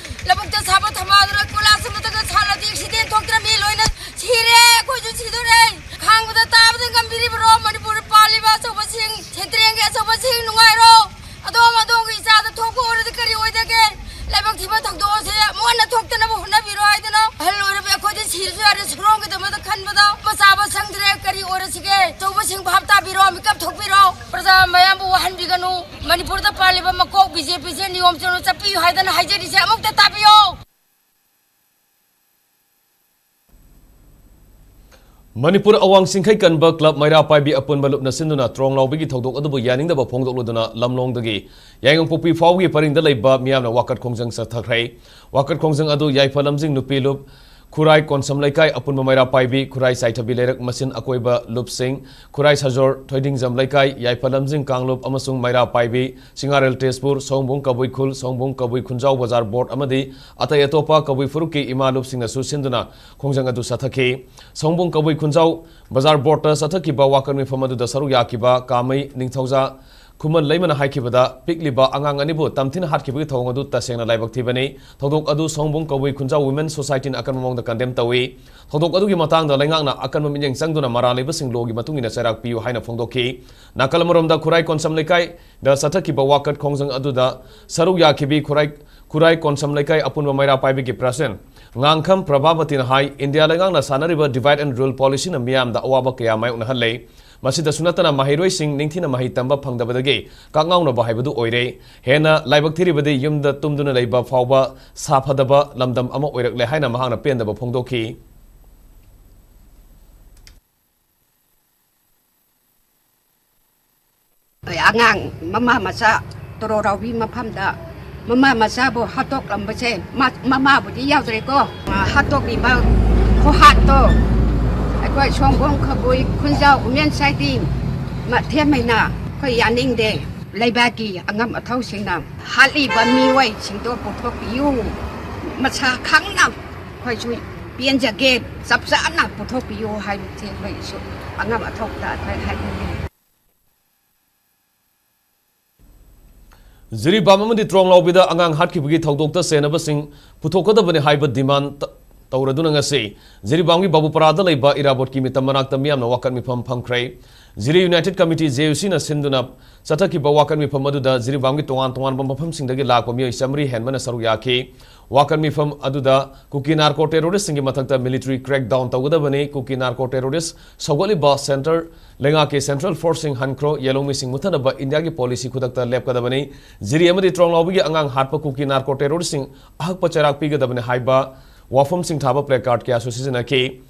ꯂꯧꯕꯨꯛꯇ ꯁꯥꯕ ꯊꯝꯕꯥꯜꯗꯨꯅ ꯀꯣꯏꯂꯥꯁ ꯑꯃꯠꯇꯒ ꯁꯥꯠꯂꯗꯤ ꯁꯤꯔꯁꯨ ꯌꯥꯔꯦ, ꯁꯨꯔꯣꯡꯒꯤꯗꯃꯛꯇ ꯈꯟꯕꯗ ꯃꯆꯥꯕ ꯁꯪꯗ꯭ꯔꯦ꯫ ꯀꯔꯤ ꯑꯣꯏꯔꯁꯤꯒꯦ? ꯑꯆꯧꯕꯁꯤꯡ ꯚꯥꯞ ꯇꯥꯕꯤꯔꯣ, ꯃꯤꯀꯞ ꯊꯣꯛꯄꯤꯔꯣ꯫ ꯄ꯭ꯔꯖꯥ ꯃꯌꯥꯝꯕꯨ ꯋꯥꯍꯟꯕꯤꯒꯅꯨ꯫ ꯃꯅꯤꯄꯨꯔꯗ ꯄꯥꯜꯂꯤꯕ ꯃꯀꯣꯛ ꯕꯤꯖꯦꯄꯤꯁꯦ ꯅꯤꯌꯣꯝ ꯆꯨꯝꯅ ꯆꯠꯄꯤꯌꯨ ꯍꯥꯏꯗꯅ ꯍꯥꯏꯖꯔꯤꯁꯦ ꯑꯃꯨꯛꯇ ꯇꯥꯕꯤꯌꯣ꯫ ꯃꯅꯤꯄꯨꯔ ꯑꯋꯥꯡ ꯆꯤꯡꯈꯩ ꯀꯟꯕ ꯀ꯭ꯂꯕ ꯃꯩꯔꯥ ꯄꯥꯏꯕꯤ ꯑꯄꯨꯟꯕ ꯂꯨꯞꯅ ꯁꯤꯟꯗꯨꯅ ꯇ꯭ꯔꯣꯡ ꯂꯥꯎꯕꯤꯒꯤ ꯊꯧꯗꯣꯛ ꯑꯗꯨꯕꯨ ꯌꯥꯅꯤꯡꯗꯕ ꯐꯣꯡꯗꯣꯛꯂꯗꯨꯅ ꯂꯝꯂꯣꯡꯗꯒꯤ ꯌꯥꯏꯉꯪꯄꯣꯛꯄꯤ ꯐꯥꯎꯒꯤ ꯄꯔꯤꯡꯗ ꯂꯩꯕ ꯃꯤꯌꯥꯝꯅ ꯋꯥꯀꯠ ꯈꯣꯡꯖꯪ ꯆꯠꯊꯈ꯭ꯔꯦ꯫ ꯋꯥꯀꯠ ꯈꯣꯡꯖꯪ ꯑꯗꯨ ꯌꯥꯏꯐ ꯂꯝꯖꯤꯡ ꯅꯨꯄꯤ ꯂꯨꯞ, ꯈꯨꯔꯥꯏ ꯀꯣꯟꯁꯝ ꯂꯩꯀꯥꯏ ꯑꯄꯨꯟꯕ ꯃꯩꯔꯥ ꯄꯥꯏꯕꯤ, ꯈꯨꯔꯥꯏ ꯆꯥꯏꯊꯕꯤ ꯂꯩꯔꯛ ꯃꯆꯤꯟ ꯑꯀꯣꯏꯕ ꯂꯨꯞꯁꯤꯡ, ꯈꯨꯔꯥꯏ ꯁꯖꯣꯔ ꯊꯣꯏꯗꯤꯡꯖꯝ ꯂꯩꯀꯥꯏ, ꯌꯥꯏꯐ ꯂꯝꯖꯤꯡ ꯀꯥꯡꯂꯨꯞ ꯑꯃꯁꯨꯡ ꯃꯩꯔꯥ ꯄꯥꯏꯕꯤ, ꯁꯤꯡꯉꯥꯔꯦꯜ ꯇꯦꯖꯄꯨꯔ, ꯁꯣꯡꯕꯨꯡ ꯀꯕꯨꯏ ꯈꯨꯜ, ꯁꯣꯡꯕꯨꯡ ꯀꯕꯨꯏ ꯈꯨꯟꯖꯥꯎ ꯕꯖꯥꯔ ꯕꯣꯔꯗ ꯑꯃꯗꯤ ꯑꯇꯩ ꯑꯇꯣꯞꯄ ꯀꯕꯨꯏ ꯐꯨꯔꯨꯞꯀꯤ ꯏꯃꯥ ꯂꯨꯞꯁꯤꯡꯅꯁꯨ ꯁꯤꯟꯗꯨꯅ ꯈꯣꯡꯖꯪ ꯑꯗꯨ ꯆꯠꯊꯈꯤ꯫ ꯁꯣꯡꯕꯨꯡ ꯀꯕꯨꯏ ꯈꯨꯟꯖꯥꯎ ꯕꯖꯥꯔ ꯕꯣꯔꯗꯇ ꯆꯠꯊꯈꯤꯕ ꯋꯥꯀꯠ ꯃꯤꯐꯝ ꯑꯗꯨꯗ ꯁꯔꯨꯛ ꯌꯥꯈꯤꯕ ꯀꯥꯃꯩ ꯅꯤꯡꯊꯧꯖꯥ ꯈꯨꯃꯟ ꯂꯩꯃꯅ ꯍꯥꯏꯈꯤꯕꯗ, ꯄꯤꯛꯂꯤꯕ ꯑꯉꯥꯡ ꯑꯅꯤꯕꯨ ꯇꯝꯊꯤꯅ ꯍꯥꯠꯈꯤꯕꯒꯤ ꯊꯧꯑꯣꯡ ꯑꯗꯨ ꯇꯁꯦꯡꯅ ꯂꯥꯏꯕꯛ ꯊꯤꯕꯅꯤ꯫ ꯊꯧꯗꯣꯛ ꯑꯗꯨ ꯁꯣꯡꯕꯨꯡ ꯀꯕꯨꯏ ꯈꯨꯟꯖꯥꯎ ꯋꯤꯃꯦꯟ ꯁꯣꯁꯥꯏꯇꯤꯅ ꯑꯀꯟꯕ ꯃꯑꯣꯡꯗ ꯀꯟꯗꯦꯝ ꯇꯧꯏ꯫ ꯊꯧꯗꯣꯛ ꯑꯗꯨꯒꯤ ꯃꯇꯥꯡꯗ ꯂꯩꯉꯥꯛꯅ ꯑꯀꯟꯕ ꯃꯤꯠꯌꯦꯡ ꯆꯪꯗꯨꯅ ꯃꯔꯥꯜ ꯂꯩꯕꯁꯤꯡ ꯂꯣꯒꯤ ꯃꯇꯨꯡ ꯏꯟꯅ ꯆꯩꯔꯥꯛ ꯄꯤꯌꯨ ꯍꯥꯏꯅ ꯐꯣꯡꯗꯣꯛꯈꯤ꯫ ꯅꯥꯀꯜ ꯑꯃꯔꯣꯝꯗ ꯈꯨꯔꯥꯏ ꯀꯣꯟꯁꯝ ꯂꯩꯀꯥꯏꯗ ꯆꯠꯊꯈꯤꯕ ꯋꯥꯀꯠ ꯈꯣꯡꯖꯪ ꯑꯗꯨꯗ ꯁꯔꯨꯛ ꯌꯥꯈꯤꯕꯤ ꯈꯨꯔꯥꯏ, ꯈꯨꯔꯥꯏ ꯀꯣꯟꯁꯝ ꯂꯩꯀꯥꯏ ꯑꯄꯨꯟꯕ ꯃꯩꯔꯥ ꯄꯥꯏꯕꯤꯒꯤ ꯄ꯭ꯔꯁꯤꯗꯦꯟ ꯉꯥꯡꯈꯝ ꯄ꯭ꯔꯚꯥꯕꯇꯤꯅ ꯍꯥꯏ, ꯏꯟꯗꯤꯌꯥ ꯂꯩꯉꯥꯛꯅ ꯁꯥꯟꯅꯔꯤꯕ divide and rule policyꯅ ꯃꯤꯌꯥꯝꯗ ꯑꯋꯥꯕ ꯀꯌꯥ ꯃꯥꯌꯣꯛꯅꯍꯜꯂꯦ꯫ ꯃꯁꯤꯗꯁꯨ ꯅꯠꯇꯅ ꯃꯍꯩꯔꯣꯏꯁꯤꯡ ꯅꯤꯡꯊꯤꯅ ꯃꯍꯩ ꯇꯝꯕ ꯐꯪꯗꯕꯗꯒꯤ ꯀꯥꯛꯉꯥꯎꯅꯕ ꯍꯥꯏꯕꯗꯨ ꯑꯣꯏꯔꯦ꯫ ꯍꯦꯟꯅ ꯂꯥꯏꯕꯛ ꯊꯤꯔꯤꯕꯗꯤ ꯌꯨꯝꯗ ꯇꯨꯝꯗꯨꯅ ꯂꯩꯕ ꯐꯥꯎꯕ ꯁꯥꯐꯗꯕ ꯂꯝꯗꯝ ꯑꯃ ꯑꯣꯏꯔꯛꯂꯦ ꯍꯥꯏꯅ ꯃꯍꯥꯛꯅ ꯄꯦꯟꯗꯕ ꯐꯣꯡꯗꯣꯛꯈꯤ꯫ ꯑꯉꯥꯡ ꯃꯃꯥ ꯃꯆꯥ ꯇꯣꯔꯣꯔꯥꯎꯕꯤ ꯃꯐꯝꯗ ꯃꯃꯥ ꯃꯆꯥꯕꯨ ꯍꯥꯠꯇꯣꯛꯂꯝꯕꯁꯦ, ꯃꯃꯥꯕꯨꯗꯤ ꯌꯥꯎꯗ꯭ꯔꯦꯀꯣ, ꯍꯥꯠꯇꯣꯛꯂꯤꯕ ꯈꯨꯍꯥꯠꯇꯣ ꯑꯩꯈꯣꯏ ꯁꯣꯡꯕꯣꯡ ꯈꯕꯨꯏ ꯈꯨꯟꯖꯥꯎ ꯋꯨꯃꯦꯟ ꯁꯣꯁꯥꯏꯇꯤ ꯃꯊꯦꯝ ꯑꯣꯏꯅ ꯑꯩꯈꯣꯏ ꯌꯥꯅꯤꯡꯗꯦ꯫ ꯂꯩꯕꯥꯛꯀꯤ ꯑꯉꯝ ꯑꯊꯧꯁꯤꯡꯅ ꯍꯥꯠꯂꯤꯕ ꯃꯤꯑꯣꯏꯁꯤꯡꯗꯣ ꯄꯨꯊꯣꯛꯄꯤꯌꯨ꯫ ꯃꯁꯥ ꯈꯪꯅ ꯑꯩꯈꯣꯏꯁꯨ ꯄꯦꯟꯖꯒꯦ, ꯆꯞ ꯆꯥꯅ ꯄꯨꯊꯣꯛꯄꯤꯌꯨ ꯍꯥꯏꯕꯁꯦ ꯑꯩꯈꯣꯏꯁꯨ ꯑꯉꯝ ꯑꯊꯧꯗ ꯑꯩꯈꯣꯏ ꯍꯥꯏꯅꯤꯡꯉꯤ꯫ ꯖꯤꯔꯤꯕꯥꯝ ꯑꯃꯗꯤ ꯇ꯭ꯔꯣꯡꯂꯥꯎꯕꯤꯗ ꯑꯉꯥꯡ ꯍꯥꯠꯈꯤꯕꯒꯤ ꯊꯧꯗꯣꯛꯇ ꯆꯦꯟꯅꯕꯁꯤꯡ ꯄꯨꯊꯣꯛꯀꯗꯕꯅꯤ ꯍꯥꯏꯕ demand ꯇꯧꯔꯗꯨꯅ ꯉꯁꯤ ꯖꯤꯔꯤꯕꯥꯝꯒꯤ ꯕꯥꯕꯨꯄꯥꯔꯥꯗ ꯂꯩꯕ ꯏꯔꯥꯕꯣꯠꯀꯤ ꯃꯤꯇꯝ ꯃꯅꯥꯛꯇ ꯃꯤꯌꯥꯝꯅ ꯋꯥꯀꯠ ꯃꯤꯐꯝ ꯐꯝꯈ꯭ꯔꯦ꯫ ꯖꯤꯔꯤ United Committee, JUCꯅ ꯁꯤꯟꯗꯨꯅ ꯆꯠꯊꯈꯤꯕ ꯋꯥꯀꯠ ꯃꯤꯐꯝ ꯑꯗꯨꯗ ꯖꯤꯔꯤꯕꯥꯝꯒꯤ ꯇꯣꯉꯥꯟ ꯇꯣꯉꯥꯟꯕ ꯃꯐꯝꯁꯤꯡꯗꯒꯤ ꯂꯥꯛꯄ ꯃꯤꯑꯣꯏ ꯆꯥꯃꯔꯤ ꯍꯦꯟꯕꯅ ꯁꯔꯨꯛ ꯌꯥꯈꯤ꯫ ꯋꯥꯀꯠ ꯃꯤꯐꯝ ꯑꯗꯨꯗ ꯀꯨꯀꯤ ꯅꯥꯔꯀꯣ ꯇꯦꯔꯣꯔꯤꯁꯁꯤꯡꯒꯤ ꯃꯊꯛꯇ ꯃꯤꯂꯤꯇꯔꯤ ꯀ꯭ꯔꯦꯛꯗꯥꯎꯟ ꯇꯧꯒꯗꯕꯅꯤ, ꯀꯨꯀꯤ ꯅꯥꯔꯀꯣ ꯇꯦꯔꯣꯔꯤꯁ ꯁꯧꯒꯠꯂꯤꯕ ꯁꯦꯟꯇ꯭ꯔꯦꯜ ꯂꯩꯉꯥꯛꯀꯤ ꯁꯦꯟꯇ꯭ꯔꯦꯜ ꯐꯣꯔꯁꯁꯤꯡ ꯍꯟꯈ꯭ꯔꯣ, ꯌꯦꯂꯧꯃꯤꯁꯤꯡ ꯃꯨꯠꯊꯅꯕ ꯏꯟꯗꯤꯌꯥꯒꯤ ꯄꯣꯂꯤꯁꯤ ꯈꯨꯗꯛꯇ ꯂꯦꯞꯀꯗꯕꯅꯤ, ꯖꯤꯔꯤ ꯑꯃꯗꯤ ꯇ꯭ꯔꯣꯡꯂꯥꯎꯕꯤꯒꯤ ꯑꯉꯥꯡ ꯍꯥꯠꯄ ꯀꯨꯀꯤ ꯅꯥꯔꯀꯣ ꯇꯦꯔꯣꯔꯤꯁꯁꯤꯡ ꯑꯍꯛꯄ ꯆꯩꯔꯥꯛ ꯄꯤꯒꯗꯕꯅꯤ ꯍꯥꯏꯕ ꯋꯥꯐꯝꯁꯤꯡ ꯊꯥꯕ ꯄ꯭ꯂꯦꯀꯥꯔꯗ ꯀꯌꯥꯁꯨ ꯁꯤꯖꯤꯟꯅꯈꯤ꯫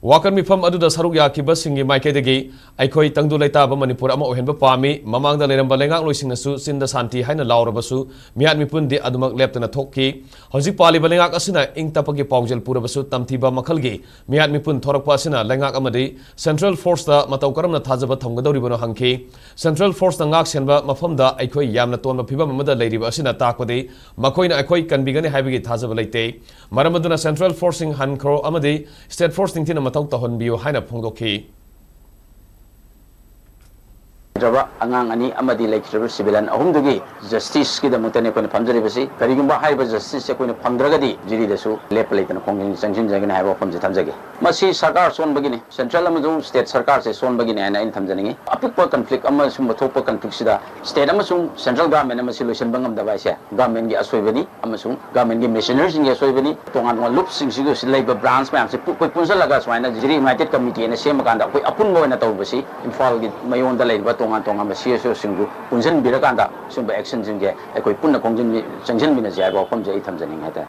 ꯋꯥꯀꯠ ꯃꯤꯐꯝ ꯑꯗꯨꯗ ꯁꯔꯨꯛ ꯌꯥꯈꯤꯕꯁꯤꯡꯒꯤ ꯃꯥꯏꯀꯩꯗꯒꯤ ꯑꯩꯈꯣꯏ ꯇꯪꯗꯨ ꯂꯩꯇꯥꯕ ꯃꯅꯤꯄꯨꯔ ꯑꯃ ꯑꯣꯏꯍꯟꯕ ꯄꯥꯝꯃꯤ꯫ ꯃꯃꯥꯡꯗ ꯂꯩꯔꯝꯕ ꯂꯩꯉꯥꯛꯂꯣꯏꯁꯤꯡꯅꯁꯨ ꯆꯤꯟꯗ ꯁꯥꯟꯇꯤ ꯍꯥꯏꯅ ꯂꯥꯎꯔꯕꯁꯨ ꯃꯤꯍꯥꯠ ꯃꯤꯄꯨꯟꯗꯤ ꯑꯗꯨꯃꯛ ꯂꯦꯞꯇꯅ ꯊꯣꯛꯈꯤ꯫ ꯍꯧꯖꯤꯛ ꯄꯥꯜꯂꯤꯕ ꯂꯩꯉꯥꯛ ꯑꯁꯤꯅ ꯏꯪ ꯇꯞꯄꯒꯤ ꯄꯥꯎꯖꯦꯜ ꯄꯨꯔꯕꯁꯨ ꯇꯝꯊꯤꯕ ꯃꯈꯜꯒꯤ ꯃꯤꯍꯥꯠ ꯃꯤꯄꯨꯟ ꯊꯣꯔꯛꯄ ꯑꯁꯤꯅ ꯂꯩꯉꯥꯛ ꯑꯃꯗꯤ ꯁꯦꯟꯇ꯭ꯔꯦꯜ ꯐꯣꯔꯁꯇ ꯃꯇꯧ ꯀꯔꯝꯅ ꯊꯥꯖꯕ ꯊꯝꯒꯗꯧꯔꯤꯕꯅꯣ ꯍꯪꯈꯤ꯫ ꯁꯦꯟꯇ꯭ꯔꯦꯜ ꯐꯣꯔꯁꯅ ꯉꯥꯛ ꯁꯦꯟꯕ ꯃꯐꯝꯗ ꯑꯩꯈꯣꯏ ꯌꯥꯝꯅ ꯇꯣꯟꯕ ꯐꯤꯕꯝ ꯑꯃꯗ ꯂꯩꯔꯤꯕ ꯑꯁꯤꯅ ꯇꯥꯛꯄꯗꯤ ꯃꯈꯣꯏꯅ ꯑꯩꯈꯣꯏ ꯀꯟꯕꯤꯒꯅꯤ ꯍꯥꯏꯕꯒꯤ ꯊꯥꯖꯕ ꯂꯩꯇꯦ꯫ ꯃꯔꯝ ꯑꯗꯨꯅ ꯁꯦꯟꯇ꯭ꯔꯦꯜ ꯐꯣꯔꯁꯁꯤꯡ ꯍꯟꯈ꯭ꯔꯣ ꯑꯃꯗꯤ ꯁ꯭ꯇꯦꯠ ꯐꯣꯔꯁ ꯅꯤꯡꯊꯤꯅ ꯃꯊꯧ ꯇꯧꯍꯟꯕꯤꯌꯨ ꯍꯥꯏꯅ ꯐꯣꯡꯗꯣꯛꯈꯤ꯫ ꯂꯩꯈꯤꯗ꯭ꯔꯕ ꯑꯉꯥꯡ ꯑꯅꯤ ꯑꯃꯗꯤ ꯂꯩꯈꯤꯗ꯭ꯔꯕ ꯁꯤꯚꯤꯂꯤꯌꯟ ꯑꯍꯨꯝꯗꯨꯒꯤ ꯖꯁꯇꯤꯁꯀꯤꯗꯃꯛꯇꯅꯤ ꯑꯩꯈꯣꯏꯅ ꯐꯝꯖꯔꯤꯕꯁꯤ꯫ ꯀꯔꯤꯒꯨꯝꯕ ꯍꯥꯏꯔꯤꯕ ꯖꯁꯇꯤꯁꯁꯦ ꯑꯩꯈꯣꯏꯅ ꯐꯪꯗ꯭ꯔꯒꯗꯤ ꯖꯤꯔꯤꯗꯁꯨ ꯂꯦꯞꯄ ꯂꯩꯇꯅ ꯈꯣꯡꯖꯪ ꯆꯪꯁꯤꯟꯖꯒꯅꯤ ꯍꯥꯏꯕ ꯋꯥꯐꯝꯁꯦ ꯊꯝꯖꯒꯦ꯫ ꯃꯁꯤ ꯁꯔꯀꯥꯔ ꯁꯣꯟꯕꯒꯤꯅꯤ, ꯁꯦꯟꯇ꯭ꯔꯦꯜ ꯑꯃꯁꯨꯡ ꯁ꯭ꯇꯦꯠ ꯁꯔꯀꯥꯔꯁꯦ ꯁꯣꯟꯕꯒꯤꯅꯤ ꯍꯥꯏꯅ ꯑꯩꯅ ꯊꯝꯖꯅꯤꯡꯉꯤ꯫ ꯑꯄꯤꯛꯄ ꯀꯟꯐ꯭ꯂꯤꯛ ꯑꯃ ꯁꯨꯝꯕ ꯊꯣꯛꯄ ꯀꯟꯐ꯭ꯂꯤꯛꯁꯤꯗ ꯁ꯭ꯇꯦꯠ ꯑꯃꯁꯨꯡ ꯁꯦꯟꯇ꯭ꯔꯦꯜ ꯒꯚꯔꯟꯃꯦꯟ ꯑꯃꯁꯤ ꯂꯣꯏꯁꯤꯟꯕ ꯉꯝꯗꯕ ꯍꯥꯏꯁꯦ ꯒꯚꯔꯟꯃꯦꯟꯒꯤ ꯑꯁꯣꯏꯕꯅꯤ ꯑꯃꯁꯨꯡ ꯒꯚꯔꯟꯃꯦꯟꯒꯤ ꯃꯦꯁꯤꯅꯔꯤꯁꯤꯡꯒꯤ ꯑꯁꯣꯏꯕꯅꯤ꯫ ꯇꯣꯉꯥꯟ ꯇꯣꯉꯥꯟ ꯂꯨꯞꯁꯤꯡꯁꯤꯗ ꯂꯩꯕ ꯕ꯭ꯔꯥꯟꯁ ꯃꯌꯥꯝꯁꯦ ꯄꯨ-, ꯑꯩꯈꯣꯏ ꯄꯨꯟꯁꯤꯜꯂꯒ ꯁꯨꯃꯥꯏꯅ ꯖꯤꯔꯤ ꯌꯨꯅꯥꯏꯇꯦꯠ ꯀꯃꯤꯇꯤ ꯍꯥꯏꯅ ꯁꯦꯝꯃꯀꯥꯟꯗ ꯑꯩꯈꯣꯏ ꯑꯄꯨꯟꯕ ꯑꯣꯏꯅ ꯇꯧꯕꯁꯤ ꯏꯝꯐꯥꯜꯒꯤ ꯃꯌꯣꯟꯗ ꯂꯩꯔꯤꯕ ꯇꯣꯉꯥꯟ ꯇꯣꯉꯥꯟꯕ ꯁꯤ ꯑꯦꯁ ꯑꯣꯁꯤꯡꯗꯨ ꯄꯨꯟꯁꯤꯟꯕꯤꯔꯀꯥꯟꯗ ꯁꯨꯝꯕ ꯑꯦꯛꯁꯟꯁꯤꯡꯁꯦ ꯑꯩꯈꯣꯏ ꯄꯨꯟꯅ ꯈꯣꯡꯖꯤꯟꯃꯤ-, ꯆꯪꯁꯤꯟꯃꯤꯟꯅꯁꯤ ꯍꯥꯏꯕ ꯋꯥꯐꯝꯁꯦ ꯑꯩ ꯊꯝꯖꯅꯤꯡꯉꯤ ꯍꯥꯏꯇꯥꯔꯦ꯫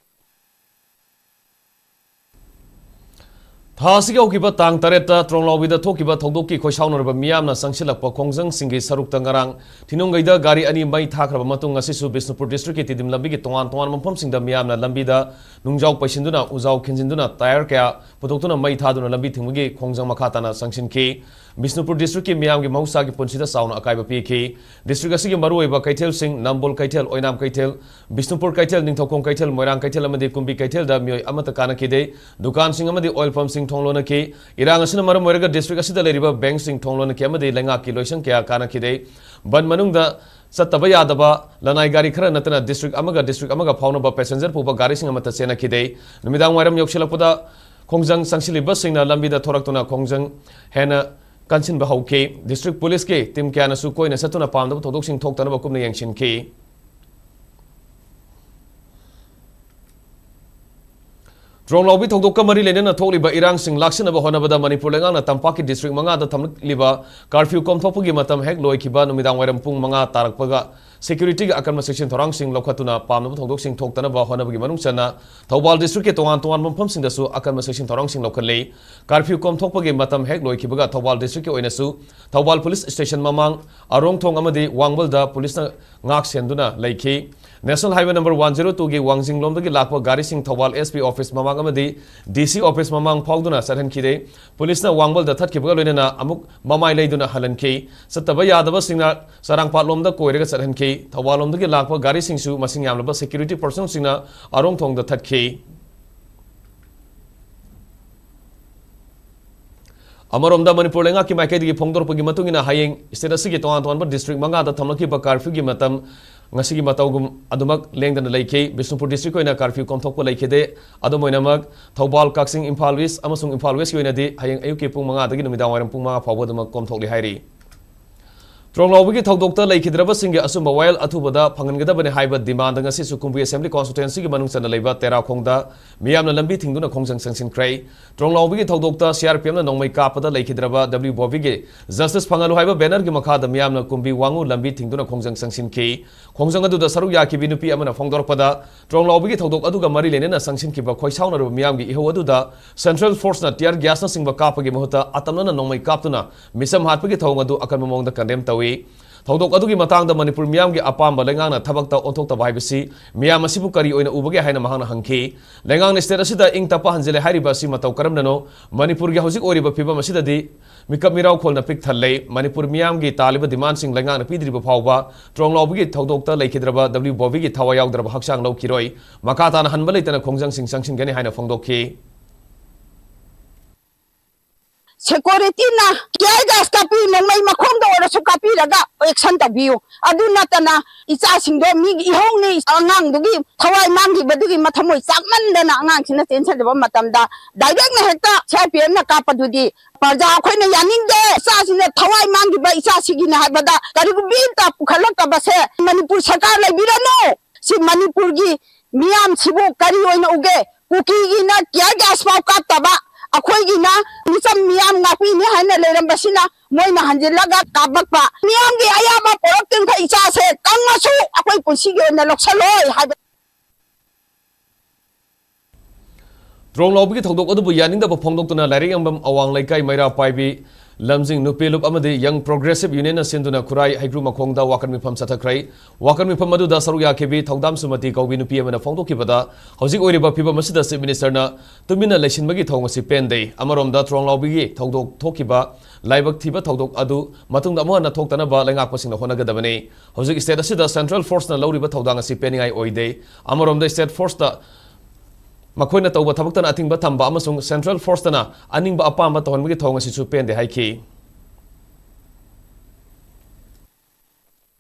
ꯊꯥ ꯑꯁꯤꯒꯤ ꯍꯧꯈꯤꯕ ꯇꯥꯡ ꯇꯔꯦꯠꯇ ꯇ꯭ꯔꯣꯡꯂꯥꯎꯕꯤꯗ ꯊꯣꯛꯈꯤꯕ ꯊꯧꯗꯣꯛꯀꯤ ꯈꯣꯏꯁꯥꯎꯅꯔꯕ ꯃꯤꯌꯥꯝꯅ ꯆꯪꯁꯤꯜꯂꯛꯄ ꯈꯣꯡꯖꯪꯁꯤꯡꯒꯤ ꯁꯔꯨꯛꯇ ꯉꯔꯥꯡ ꯊꯤꯅꯨꯡꯒꯩꯗ ꯒꯥꯔꯤ ꯑꯅꯤ ꯃꯩ ꯊꯥꯈ꯭ꯔꯕ ꯃꯇꯨꯡ, ꯉꯁꯤꯁꯨ ꯕꯤꯁꯅꯨꯄꯨꯔ ꯗꯤꯁꯇ꯭ꯔꯤꯛꯀꯤ ꯇꯤꯗꯤꯝ ꯂꯝꯕꯤꯒꯤ ꯇꯣꯉꯥꯟ ꯇꯣꯉꯥꯟꯕ ꯃꯐꯝꯁꯤꯡꯗ ꯃꯤꯌꯥꯝꯅ ꯂꯝꯕꯤꯗ ꯅꯨꯡꯖꯥꯎ ꯄꯩꯁꯤꯟꯗꯨꯅ, ꯎꯖꯥꯎ ꯈꯤꯟꯖꯤꯟꯗꯨꯅ, ꯇꯥꯌꯔ ꯀꯌꯥ ꯄꯨꯊꯣꯛꯇꯨꯅ ꯃꯩ ꯊꯥꯗꯨꯅ ꯂꯝꯕꯤ ꯊꯤꯡꯕꯒꯤ ꯈꯣꯡꯖꯪ ꯃꯈꯥ ꯇꯥꯅ ꯆꯪꯁꯤꯟꯈꯤ꯫ ꯕꯤꯁꯅꯨꯄꯨꯔ ꯗꯤꯁꯇ꯭ꯔꯤꯛꯀꯤ ꯃꯤꯌꯥꯝꯒꯤ ꯃꯍꯧꯁꯥꯒꯤ ꯄꯨꯟꯁꯤꯗ ꯆꯥꯎꯅ ꯑꯀꯥꯏꯕ ꯄꯤꯈꯤ꯫ ꯗꯤꯁꯇ꯭ꯔꯤꯛ ꯑꯁꯤꯒꯤ ꯃꯔꯨꯑꯣꯏꯕ ꯀꯩꯊꯦꯜꯁꯤꯡ, ꯅꯝꯕꯣꯜ ꯀꯩꯊꯦꯜ, ꯑꯣꯏꯅꯥꯝ ꯀꯩꯊꯦꯜ, ꯕꯤꯁꯅꯨꯄꯨꯔ ꯀꯩꯊꯦꯜ, ꯅꯤꯡꯊꯧꯈꯣꯡ ꯀꯩꯊꯦꯜ, ꯃꯣꯏꯔꯥꯡ ꯀꯩꯊꯦꯜ ꯑꯃꯗꯤ ꯀꯨꯝꯕꯤ ꯀꯩꯊꯦꯜꯗ ꯃꯤꯑꯣꯏ ꯑꯃꯠꯇ ꯀꯥꯅꯈꯤꯗꯦ꯫ ꯗꯨꯀꯥꯟꯁꯤꯡ ꯑꯃꯗꯤ ꯑꯣꯏꯜ ꯄꯝꯁꯤꯡ ꯊꯣꯡ ꯂꯣꯟꯅꯈꯤ꯫ ꯏꯔꯥꯡ ꯑꯁꯤꯅ ꯃꯔꯝ ꯑꯣꯏꯔꯒ ꯗꯤꯁꯇ꯭ꯔꯤꯛ ꯑꯁꯤꯗ ꯂꯩꯔꯤꯕ ꯕꯦꯡꯛꯁꯤꯡ ꯊꯣꯡ ꯂꯣꯟꯅꯈꯤ ꯑꯃꯗꯤ ꯂꯩꯉꯥꯛꯀꯤ ꯂꯣꯏꯁꯪ ꯀꯌꯥ ꯀꯥꯅꯈꯤꯗꯦ꯫ ꯕꯟ ꯃꯅꯨꯡꯗ ꯆꯠꯇꯕ ꯌꯥꯗꯕ ꯂꯅꯥꯏ ꯒꯥꯔꯤ ꯈꯔ ꯅꯠꯇꯅ ꯗꯤꯁꯇ꯭ꯔꯤꯛ ꯑꯃꯒ ꯗꯤꯁꯇ꯭ꯔꯤꯛ ꯑꯃꯒ ꯐꯥꯎꯅꯕ ꯄꯦꯁꯦꯟꯖꯔ ꯄꯨꯕ ꯒꯥꯔꯤꯁꯤꯡ ꯑꯃꯠꯇ ꯆꯦꯟꯅꯈꯤꯗꯦ꯫ ꯅꯨꯃꯤꯗꯥꯡ ꯋꯥꯏꯔꯝ ꯌꯧꯁꯤꯜꯂꯛꯄꯗ ꯈꯣꯡꯖꯪ ꯆꯪꯁꯤꯜꯂꯤꯕꯁꯤꯡꯅ ꯂꯝꯕꯤꯗ ꯊꯣꯔꯛꯇꯨꯅ ꯈꯣꯡꯖꯪ ꯍꯦꯟꯅ ꯀꯟꯁꯤꯟꯕ ꯍꯧꯈꯤ꯫ ꯗꯤꯁꯇ꯭ꯔꯤꯛ ꯄꯨꯂꯤꯁꯀꯤ ꯇꯤꯝ ꯀꯌꯥꯅꯁꯨ ꯀꯣꯏꯅ ꯆꯠꯇꯨꯅ ꯄꯥꯝꯗꯕ ꯊꯧꯗꯣꯛꯁꯤꯡ ꯊꯣꯛꯇꯅꯕ ꯀꯨꯞꯅ ꯌꯦꯡꯁꯤꯟꯈꯤ꯫ ꯇ꯭ꯔꯣꯡꯂꯥꯎꯕꯤ ꯊꯧꯗꯣꯛꯀ ꯃꯔꯤ ꯂꯩꯅꯅ ꯊꯣꯛꯂꯤꯕ ꯏꯔꯥꯡꯁꯤꯡ ꯂꯥꯛꯁꯤꯟꯅꯕ ꯍꯣꯠꯅꯕꯗ ꯃꯅꯤꯄꯨꯔ ꯂꯩꯉꯥꯛꯅ ꯇꯝꯄꯥꯛꯀꯤ ꯗꯤꯁꯇ꯭ꯔꯤꯛ ꯃꯉꯥꯗ ꯊꯝꯂꯛꯂꯤꯕ ꯀꯥꯔꯐ꯭ꯌꯨ ꯀꯣꯝꯊꯣꯛꯄꯒꯤ ꯃꯇꯝ ꯍꯦꯛ ꯂꯣꯏꯈꯤꯕ ꯅꯨꯃꯤꯗꯥꯡ ꯋꯥꯏꯔꯝ ꯄꯨꯡ ꯃꯉꯥ ꯇꯥꯔꯛꯄꯒ ꯁꯦꯀ꯭ꯌꯨꯔꯤꯇꯤꯒꯤ ꯑꯀꯟꯕ ꯆꯦꯛꯁꯤꯟ ꯊꯧꯔꯥꯡꯁꯤꯡ ꯂꯧꯈꯠꯇꯨꯅ ꯄꯥꯝꯅꯕ ꯊꯧꯗꯣꯛꯁꯤꯡ ꯊꯣꯛꯇꯅꯕ ꯍꯣꯠꯅꯕꯒꯤ ꯃꯅꯨꯡ ꯆꯟꯅ ꯊꯧꯕꯥꯜ ꯗꯤꯁꯇ꯭ꯔꯤꯛꯀꯤ ꯇꯣꯉꯥꯟ ꯇꯣꯉꯥꯟꯕ ꯃꯐꯝꯁꯤꯡꯗꯁꯨ ꯑꯀꯟꯕ ꯆꯦꯛꯁꯤꯟ ꯊꯧꯔꯥꯡꯁꯤꯡ ꯂꯧꯈꯠꯂꯤ꯫ ꯀꯥꯔꯐ꯭ꯌꯨ ꯀꯣꯝꯊꯣꯛꯄꯒꯤ ꯃꯇꯝ ꯍꯦꯛ ꯂꯣꯏꯈꯤꯕꯒ ꯊꯧꯕꯥꯜ ꯗꯤꯁꯇ꯭ꯔꯤꯛꯀꯤ ꯑꯣꯏꯅꯁꯨ ꯊꯧꯕꯥꯜ ꯄꯨꯂꯤꯁ ꯁ꯭ꯇꯦꯁꯟ ꯃꯃꯥꯡ, ꯑꯔꯣꯡꯊꯣꯡ ꯑꯃꯗꯤ ꯋꯥꯡꯕꯜꯗ ꯄꯨꯂꯤꯁꯅ ꯉꯥꯛ ꯁꯦꯟꯗꯨꯅ ꯂꯩꯈꯤ꯫ National highway number one zero ꯇꯨꯒꯤ ꯋꯥꯡꯖꯤꯡꯂꯣꯝꯗꯒꯤ ꯂꯥꯛꯄ ꯒꯥꯔꯤꯁꯤꯡ ꯊꯧꯕꯥꯜ ꯑꯦꯁ ꯄꯤ ꯑꯣꯐꯤꯁ ꯃꯃꯥꯡ ꯑꯃꯗꯤ ꯗꯤ ꯁꯤ ꯑꯣꯐꯤꯁ ꯃꯃꯥꯡ ꯐꯥꯎꯗꯨꯅ ꯆꯠꯍꯟꯈꯤꯗꯦ꯫ ꯄꯨꯂꯤꯁꯅ ꯋꯥꯡꯕꯜꯗ ꯊꯠꯈꯤꯕꯒ ꯂꯣꯏꯅꯅ ꯑꯃꯨꯛ ꯃꯃꯥꯏ ꯂꯩꯗꯨꯅ ꯍꯜꯍꯟꯈꯤ꯫ ꯆꯠꯇꯕ ꯌꯥꯗꯕꯁꯤꯡꯅ ꯆꯔꯥꯡꯄꯥꯠꯂꯣꯝꯗ ꯀꯣꯏꯔꯒ ꯆꯠꯍꯟꯈꯤ꯫ ꯊꯧꯕꯥꯜꯂꯣꯝꯗꯒꯤ ꯂꯥꯛꯄ ꯒꯥꯔꯤꯁꯤꯡꯁꯨ ꯃꯁꯤꯡ ꯌꯥꯝꯂꯕ ꯁꯦꯀ꯭ꯌꯨꯔꯤꯇꯤ ꯄꯔꯁꯣꯅꯦꯜꯁꯤꯡꯅ ꯑꯔꯣꯡꯊꯣꯡꯗ ꯊꯠꯈꯤ꯫ ꯑꯃꯔꯣꯝꯗ, ꯃꯅꯤꯄꯨꯔ ꯂꯩꯉꯥꯛꯀꯤ ꯃꯥꯏꯀꯩꯗꯒꯤ ꯐꯣꯡꯗꯣꯔꯛꯄꯒꯤ ꯃꯇꯨꯡ ꯏꯟꯅ, ꯍꯌꯦꯡ ꯁ꯭ꯇꯦꯠ ꯑꯁꯤꯒꯤ ꯇꯣꯉꯥꯟ ꯇꯣꯉꯥꯟꯕ ꯗꯤꯁꯇ꯭ꯔꯤꯛ ꯃꯉꯥꯗ ꯊꯝꯂꯛꯈꯤꯕ ꯀꯥꯔꯐ꯭ꯌꯨꯒꯤ ꯃꯇꯝ ꯉꯁꯤꯒꯤ ꯃꯇꯧꯒꯨꯝ ꯑꯗꯨꯃꯛ ꯂꯦꯡꯗꯅ ꯂꯩꯈꯤ꯫ ꯕꯤꯁꯅꯨꯄꯨꯔ ꯗꯤꯁꯇ꯭ꯔꯤꯛ ꯑꯣꯏꯅ ꯀꯥꯔꯐ꯭ꯌꯨ ꯀꯣꯝꯊꯣꯛꯄ ꯂꯩꯈꯤꯗꯦ꯫ ꯑꯗꯨꯝ ꯑꯣꯏꯅꯃꯛ, ꯊꯧꯕꯥꯜ, ꯀꯛꯆꯤꯡ, ꯏꯝꯐꯥꯜ ꯏꯁ ꯑꯃꯁꯨꯡ ꯏꯝꯐꯥꯜ ꯋꯦꯁꯀꯤ ꯑꯣꯏꯅꯗꯤ ꯍꯌꯦꯡ ꯑꯌꯨꯛꯀꯤ ꯄꯨꯡ ꯃꯉꯥꯗꯒꯤ ꯅꯨꯃꯤꯗꯥꯡ ꯋꯥꯏꯔꯝ ꯄꯨꯡ ꯃꯉꯥ ꯐꯥꯎꯕ ꯑꯗꯨꯃꯛ ꯀꯣꯝꯊꯣꯛꯂꯤ ꯍꯥꯏꯔꯤ꯫ ꯇ꯭ꯔꯣꯡꯂꯥꯎꯕꯤꯒꯤ ꯊꯧꯗꯣꯛꯇ ꯂꯩꯈꯤꯗ꯭ꯔꯕꯁꯤꯡꯒꯤ ꯑꯆꯨꯝꯕ ꯋꯥꯌꯦꯜ ꯑꯊꯨꯕꯗ ꯐꯪꯍꯟꯒꯗꯕꯅꯤ ꯍꯥꯏꯕ ꯗꯤꯃꯥꯟꯗ ꯉꯁꯤꯁꯨ ꯀꯨꯝꯕꯤ ꯑꯦꯁꯦꯝꯕ꯭ꯂꯤ ꯀꯣꯟꯁꯇꯤꯇ꯭ꯋꯦꯟꯁꯤꯒꯤ ꯃꯅꯨꯡ ꯆꯟꯅ ꯂꯩꯕ ꯇꯦꯔꯥꯈꯣꯡꯗ ꯃꯤꯌꯥꯝꯅ ꯂꯝꯕꯤ ꯊꯤꯡꯗꯨꯅ ꯈꯣꯡꯖꯪ ꯆꯪꯁꯤꯟꯈ꯭ꯔꯦ꯫ ꯇ꯭ꯔꯣꯡꯂꯥꯎꯕꯤꯒꯤ ꯊꯧꯗꯣꯛꯇ ꯁꯤ ꯑꯥꯔ ꯄꯤ ꯑꯦꯐꯅ ꯅꯣꯡꯃꯩ ꯀꯥꯞꯄꯗ ꯂꯩꯈꯤꯗ꯭ꯔꯕ ꯗꯕ꯭ꯂꯤꯎ ꯕꯣꯕꯤꯒꯤ ꯖꯁꯇꯤꯁ ꯐꯪꯍꯜꯂꯨ ꯍꯥꯏꯕ ꯕꯦꯅꯔꯒꯤ ꯃꯈꯥꯗ ꯃꯤꯌꯥꯝꯅ ꯀꯨꯝꯕꯤ ꯋꯥꯉꯨ ꯂꯝꯕꯤ ꯊꯤꯡꯗꯨꯅ ꯈꯣꯡꯖꯪ ꯆꯪꯁꯤꯟꯈꯤ꯫ ꯈꯣꯡꯖꯪ ꯑꯗꯨꯗ ꯁꯔꯨꯛ ꯌꯥꯈꯤꯕꯤ ꯅꯨꯄꯤ ꯑꯃꯅ ꯐꯣꯡꯗꯣꯔꯛꯄꯗ, ꯇ꯭ꯔꯣꯡꯂꯥꯎꯕꯤꯒꯤ ꯊꯧꯗꯣꯛ ꯑꯗꯨꯒ ꯃꯔꯤ ꯂꯩꯅꯅ ꯆꯪꯁꯤꯟꯈꯤꯕ ꯈꯣꯏꯁꯥꯎꯅꯔꯕ ꯃꯤꯌꯥꯝꯒꯤ ꯏꯍꯧ ꯑꯗꯨꯗ ꯁꯦꯟꯇ꯭ꯔꯦꯜ ꯐꯣꯔꯁꯅ ꯇꯤꯌꯔ ꯒ꯭ꯌꯥꯁꯅꯆꯤꯡꯕ ꯀꯥꯞꯄꯒꯤ ꯃꯍꯨꯠꯇ ꯑꯇꯝꯅꯅ ꯅꯣꯡꯃꯩ ꯀꯥꯞꯇꯨꯅ ꯃꯤꯆꯝ ꯍꯥꯠꯄꯒꯤ ꯊꯧꯑꯣꯡ ꯑꯗꯨ ꯑꯀꯟꯕ ꯃꯑꯣꯡꯗ ꯀꯟꯗꯦꯝ ꯇꯧꯏ꯫ ꯊꯧꯗꯣꯛ ꯑꯗꯨꯒꯤ ꯃꯇꯥꯡꯗ ꯃꯅꯤꯄꯨꯔ ꯃꯤꯌꯥꯝꯒꯤ ꯑꯄꯥꯝꯕ ꯂꯩꯉꯥꯛꯅ ꯊꯕꯛꯇ ꯑꯣꯟꯊꯣꯛꯇꯕ ꯍꯥꯏꯕꯁꯤ ꯃꯤꯌꯥꯝ ꯑꯁꯤꯕꯨ ꯀꯔꯤ ꯑꯣꯏꯅ ꯎꯕꯒꯦ ꯍꯥꯏꯅ ꯃꯍꯥꯛꯅ ꯍꯪꯈꯤ꯫ ꯂꯩꯉꯥꯛꯅ ꯁ꯭ꯇꯦꯠ ꯑꯁꯤꯗ ꯏꯪ ꯇꯞꯄ ꯍꯟꯖꯤꯜꯂꯦ ꯍꯥꯏꯔꯤꯕ ꯑꯁꯤ ꯃꯇꯧ ꯀꯔꯝꯅꯅꯣ? ꯃꯅꯤꯄꯨꯔꯒꯤ ꯍꯧꯖꯤꯛ ꯑꯣꯏꯔꯤꯕ ꯐꯤꯕꯝ ꯑꯁꯤꯗꯗꯤ ꯃꯤꯀꯞ ꯃꯤꯔꯥꯎꯈꯣꯜꯅ ꯄꯤꯛ ꯊꯜꯂꯦ꯫ ꯃꯅꯤꯄꯨꯔ ꯃꯤꯌꯥꯝꯒꯤ ꯇꯥꯜꯂꯤꯕ ꯗꯤꯃꯥꯟꯁꯤꯡ ꯂꯩꯉꯥꯛꯅ ꯄꯤꯗ꯭ꯔꯤꯕ ꯐꯥꯎꯕ ꯇ꯭ꯔꯣꯡꯂꯥꯎꯕꯤꯒꯤ ꯊꯧꯗꯣꯛꯇ ꯂꯩꯈꯤꯗ꯭ꯔꯕ ꯗꯕ꯭ꯂꯤꯎ ꯕꯣꯕꯤꯒꯤ ꯊꯋꯥꯏ ꯌꯥꯎꯗ꯭ꯔꯕ ꯍꯛꯆꯥꯡ ꯂꯧꯈꯤꯔꯣꯏ꯫ ꯃꯈꯥ ꯇꯥꯅ ꯍꯟꯕ ꯂꯩꯇꯅ ꯈꯣꯡꯖꯪꯁꯤꯡ ꯆꯪꯁꯤꯟꯒꯅꯤ ꯍꯥꯏꯅ ꯐꯣꯡꯗꯣꯛꯈꯤ꯫ ꯁꯦꯀ꯭ꯌꯨꯔꯤꯇꯤꯅ ꯇꯤꯌꯔ ꯒ꯭ꯌꯥꯁ ꯀꯥꯞꯄꯤ, ꯅꯣꯡꯃꯩ ꯃꯈꯣꯡꯗ ꯑꯣꯏꯔꯁꯨ ꯀꯥꯞꯄꯤꯔꯒ ꯑꯦꯛꯁꯟ ꯇꯧꯕꯤꯌꯨ꯫ ꯑꯗꯨ ꯅꯠꯇꯅ ꯏꯆꯥꯁꯤꯡꯗꯣ ꯃꯤꯒꯤ ꯏꯍꯧꯅꯤ, ꯑꯉꯥꯡꯗꯨꯒꯤ ꯊꯋꯥꯏ ꯃꯥꯡꯈꯤꯕꯗꯨꯒꯤ ꯃꯊꯃꯣꯏ ꯆꯥꯛꯃꯟꯗꯅ ꯑꯉꯥꯡꯁꯤꯅ ꯆꯦꯟꯁꯤꯜꯂꯕ ꯃꯇꯝꯗ ꯗꯥꯏꯔꯦꯛꯅ ꯍꯦꯛꯇ ꯁꯤ ꯑꯥꯔ ꯄꯤ ꯑꯦꯐꯅ ꯀꯥꯞꯄꯗꯨꯗꯤ ꯄ꯭ꯔꯖꯥ ꯑꯩꯈꯣꯏꯅ ꯌꯥꯅꯤꯡꯗꯦ꯫ ꯏꯆꯥꯁꯤꯅ ꯊꯋꯥꯏ ꯃꯥꯡꯈꯤꯕ ꯏꯆꯥꯁꯤꯒꯤꯅꯤ ꯍꯥꯏꯕꯗ ꯀꯔꯤꯒꯨꯝꯕꯤ ꯑꯝꯇ ꯄꯨꯈꯠꯂꯛꯇꯕꯁꯦ ꯃꯅꯤꯄꯨꯔ ꯁꯔꯀꯥꯔ ꯂꯩꯕꯤꯔꯅꯨ꯫ ꯁꯤ ꯃꯅꯤꯄꯨꯔꯒꯤ ꯃꯤꯌꯥꯝꯁꯤꯕꯨ ꯀꯔꯤ ꯑꯣꯏꯅ ꯎꯒꯦ? ꯀꯨꯀꯤꯒꯤꯅ tear gas ꯐꯥꯎ ꯀꯥꯞꯇꯕ, ꯑꯩꯈꯣꯏꯒꯤꯅ ꯃꯤꯆꯝ ꯃꯤꯌꯥꯝ ꯉꯥꯛꯄꯤꯅꯤ ꯍꯥꯏꯅ ꯂꯩꯔꯝꯕꯁꯤꯅ ꯃꯣꯏꯅ ꯍꯟꯖꯤꯜꯂꯒ ꯀꯥꯞꯄꯛꯄ꯫ ꯃꯤꯌꯥꯝꯒꯤ ꯑꯌꯥꯕ ꯄꯣꯔꯛꯇ꯭ꯔꯤꯡꯈꯩ ꯏꯆꯥꯁꯦ ꯀꯪꯉꯁꯨ ꯑꯩꯈꯣꯏ ꯄꯨꯟꯁꯤꯒꯤ ꯑꯣꯏꯅ ꯂꯧꯁꯜꯂꯣꯏ ꯍꯥꯏꯕ꯫ ꯗ꯭ꯔꯣꯡ ꯂꯥꯎꯕꯒꯤ ꯊꯧꯗꯣꯛ ꯑꯗꯨꯕꯨ ꯌꯥꯅꯤꯡꯗꯕ ꯐꯣꯡꯗꯣꯛꯇꯨꯅ ꯂꯥꯏꯔꯤꯛ ꯌꯥꯝꯕꯝ ꯑꯋꯥꯡ ꯂꯩꯀꯥꯏ ꯃꯩꯔꯥ ꯄꯥꯏꯕꯤ ꯂꯝꯖꯤꯡ ꯅꯨꯄꯤ ꯂꯨꯞ ꯑꯃꯗꯤ Young Progressive Unionꯅ ꯁꯤꯟꯗꯨꯅ ꯈꯨꯔꯥꯏ ꯍꯩꯒ꯭ꯔꯨ ꯃꯈꯣꯡꯗ ꯋꯥꯀꯠ ꯃꯤꯐꯝ ꯆꯠꯊꯈ꯭ꯔꯦ꯫ ꯋꯥꯀꯠ ꯃꯤꯐꯝ ꯑꯗꯨꯗ ꯁꯔꯨꯛ ꯌꯥꯈꯤꯕꯤ ꯊꯧꯗꯥꯝ ꯁꯨꯃꯇꯤ ꯀꯧꯕꯤ ꯅꯨꯄꯤ ꯑꯃꯅ ꯐꯣꯡꯗꯣꯛꯈꯤꯕꯗ, ꯍꯧꯖꯤꯛ ꯑꯣꯏꯔꯤꯕ ꯐꯤꯕꯝ ꯑꯁꯤꯗ Chief Ministerꯅ ꯇꯨꯃꯤꯟꯅ ꯂꯩꯁꯤꯟꯕꯒꯤ ꯊꯧꯑꯣꯡ ꯑꯁꯤ ꯄꯦꯟꯗꯦ꯫ ꯑꯃꯔꯣꯝꯗ ꯗ꯭ꯔꯣꯡ ꯂꯥꯎꯕꯒꯤ ꯊꯧꯗꯣꯛ ꯊꯣꯛꯈꯤꯕ ꯂꯥꯏꯕꯛ ꯊꯤꯕ ꯊꯧꯗꯣꯛ ꯑꯗꯨ ꯃꯇꯨꯡꯗ ꯑꯃꯨꯛ ꯍꯟꯅ ꯊꯣꯛꯇꯅꯕ ꯂꯩꯉꯥꯛꯄꯁꯤꯡꯅ ꯍꯣꯠꯅꯒꯗꯕꯅꯤ꯫ ꯍꯧꯖꯤꯛ state ꯑꯁꯤꯗ Central Forceꯅ ꯂꯧꯔꯤꯕ ꯊꯧꯗꯥꯡ ꯑꯁꯤ ꯄꯦꯟꯅꯤꯡꯉꯥꯏ ꯑꯣꯏꯗꯦ꯫ ꯑꯃꯔꯣꯝꯗ state forceꯇ ꯃꯈꯣꯏꯅ ꯇꯧꯕ ꯊꯕꯛꯇꯅ ꯑꯊꯤꯡꯕ ꯊꯝꯕ ꯑꯃꯁꯨꯡ Central Forceꯇꯅ ꯑꯅꯤꯡꯕ ꯑꯄꯥꯝꯕ ꯇꯧꯍꯟꯕꯒꯤ ꯊꯧꯑꯣꯡ ꯑꯁꯤꯁꯨ ꯄꯦꯟꯗꯦ ꯍꯥꯏꯈꯤ꯫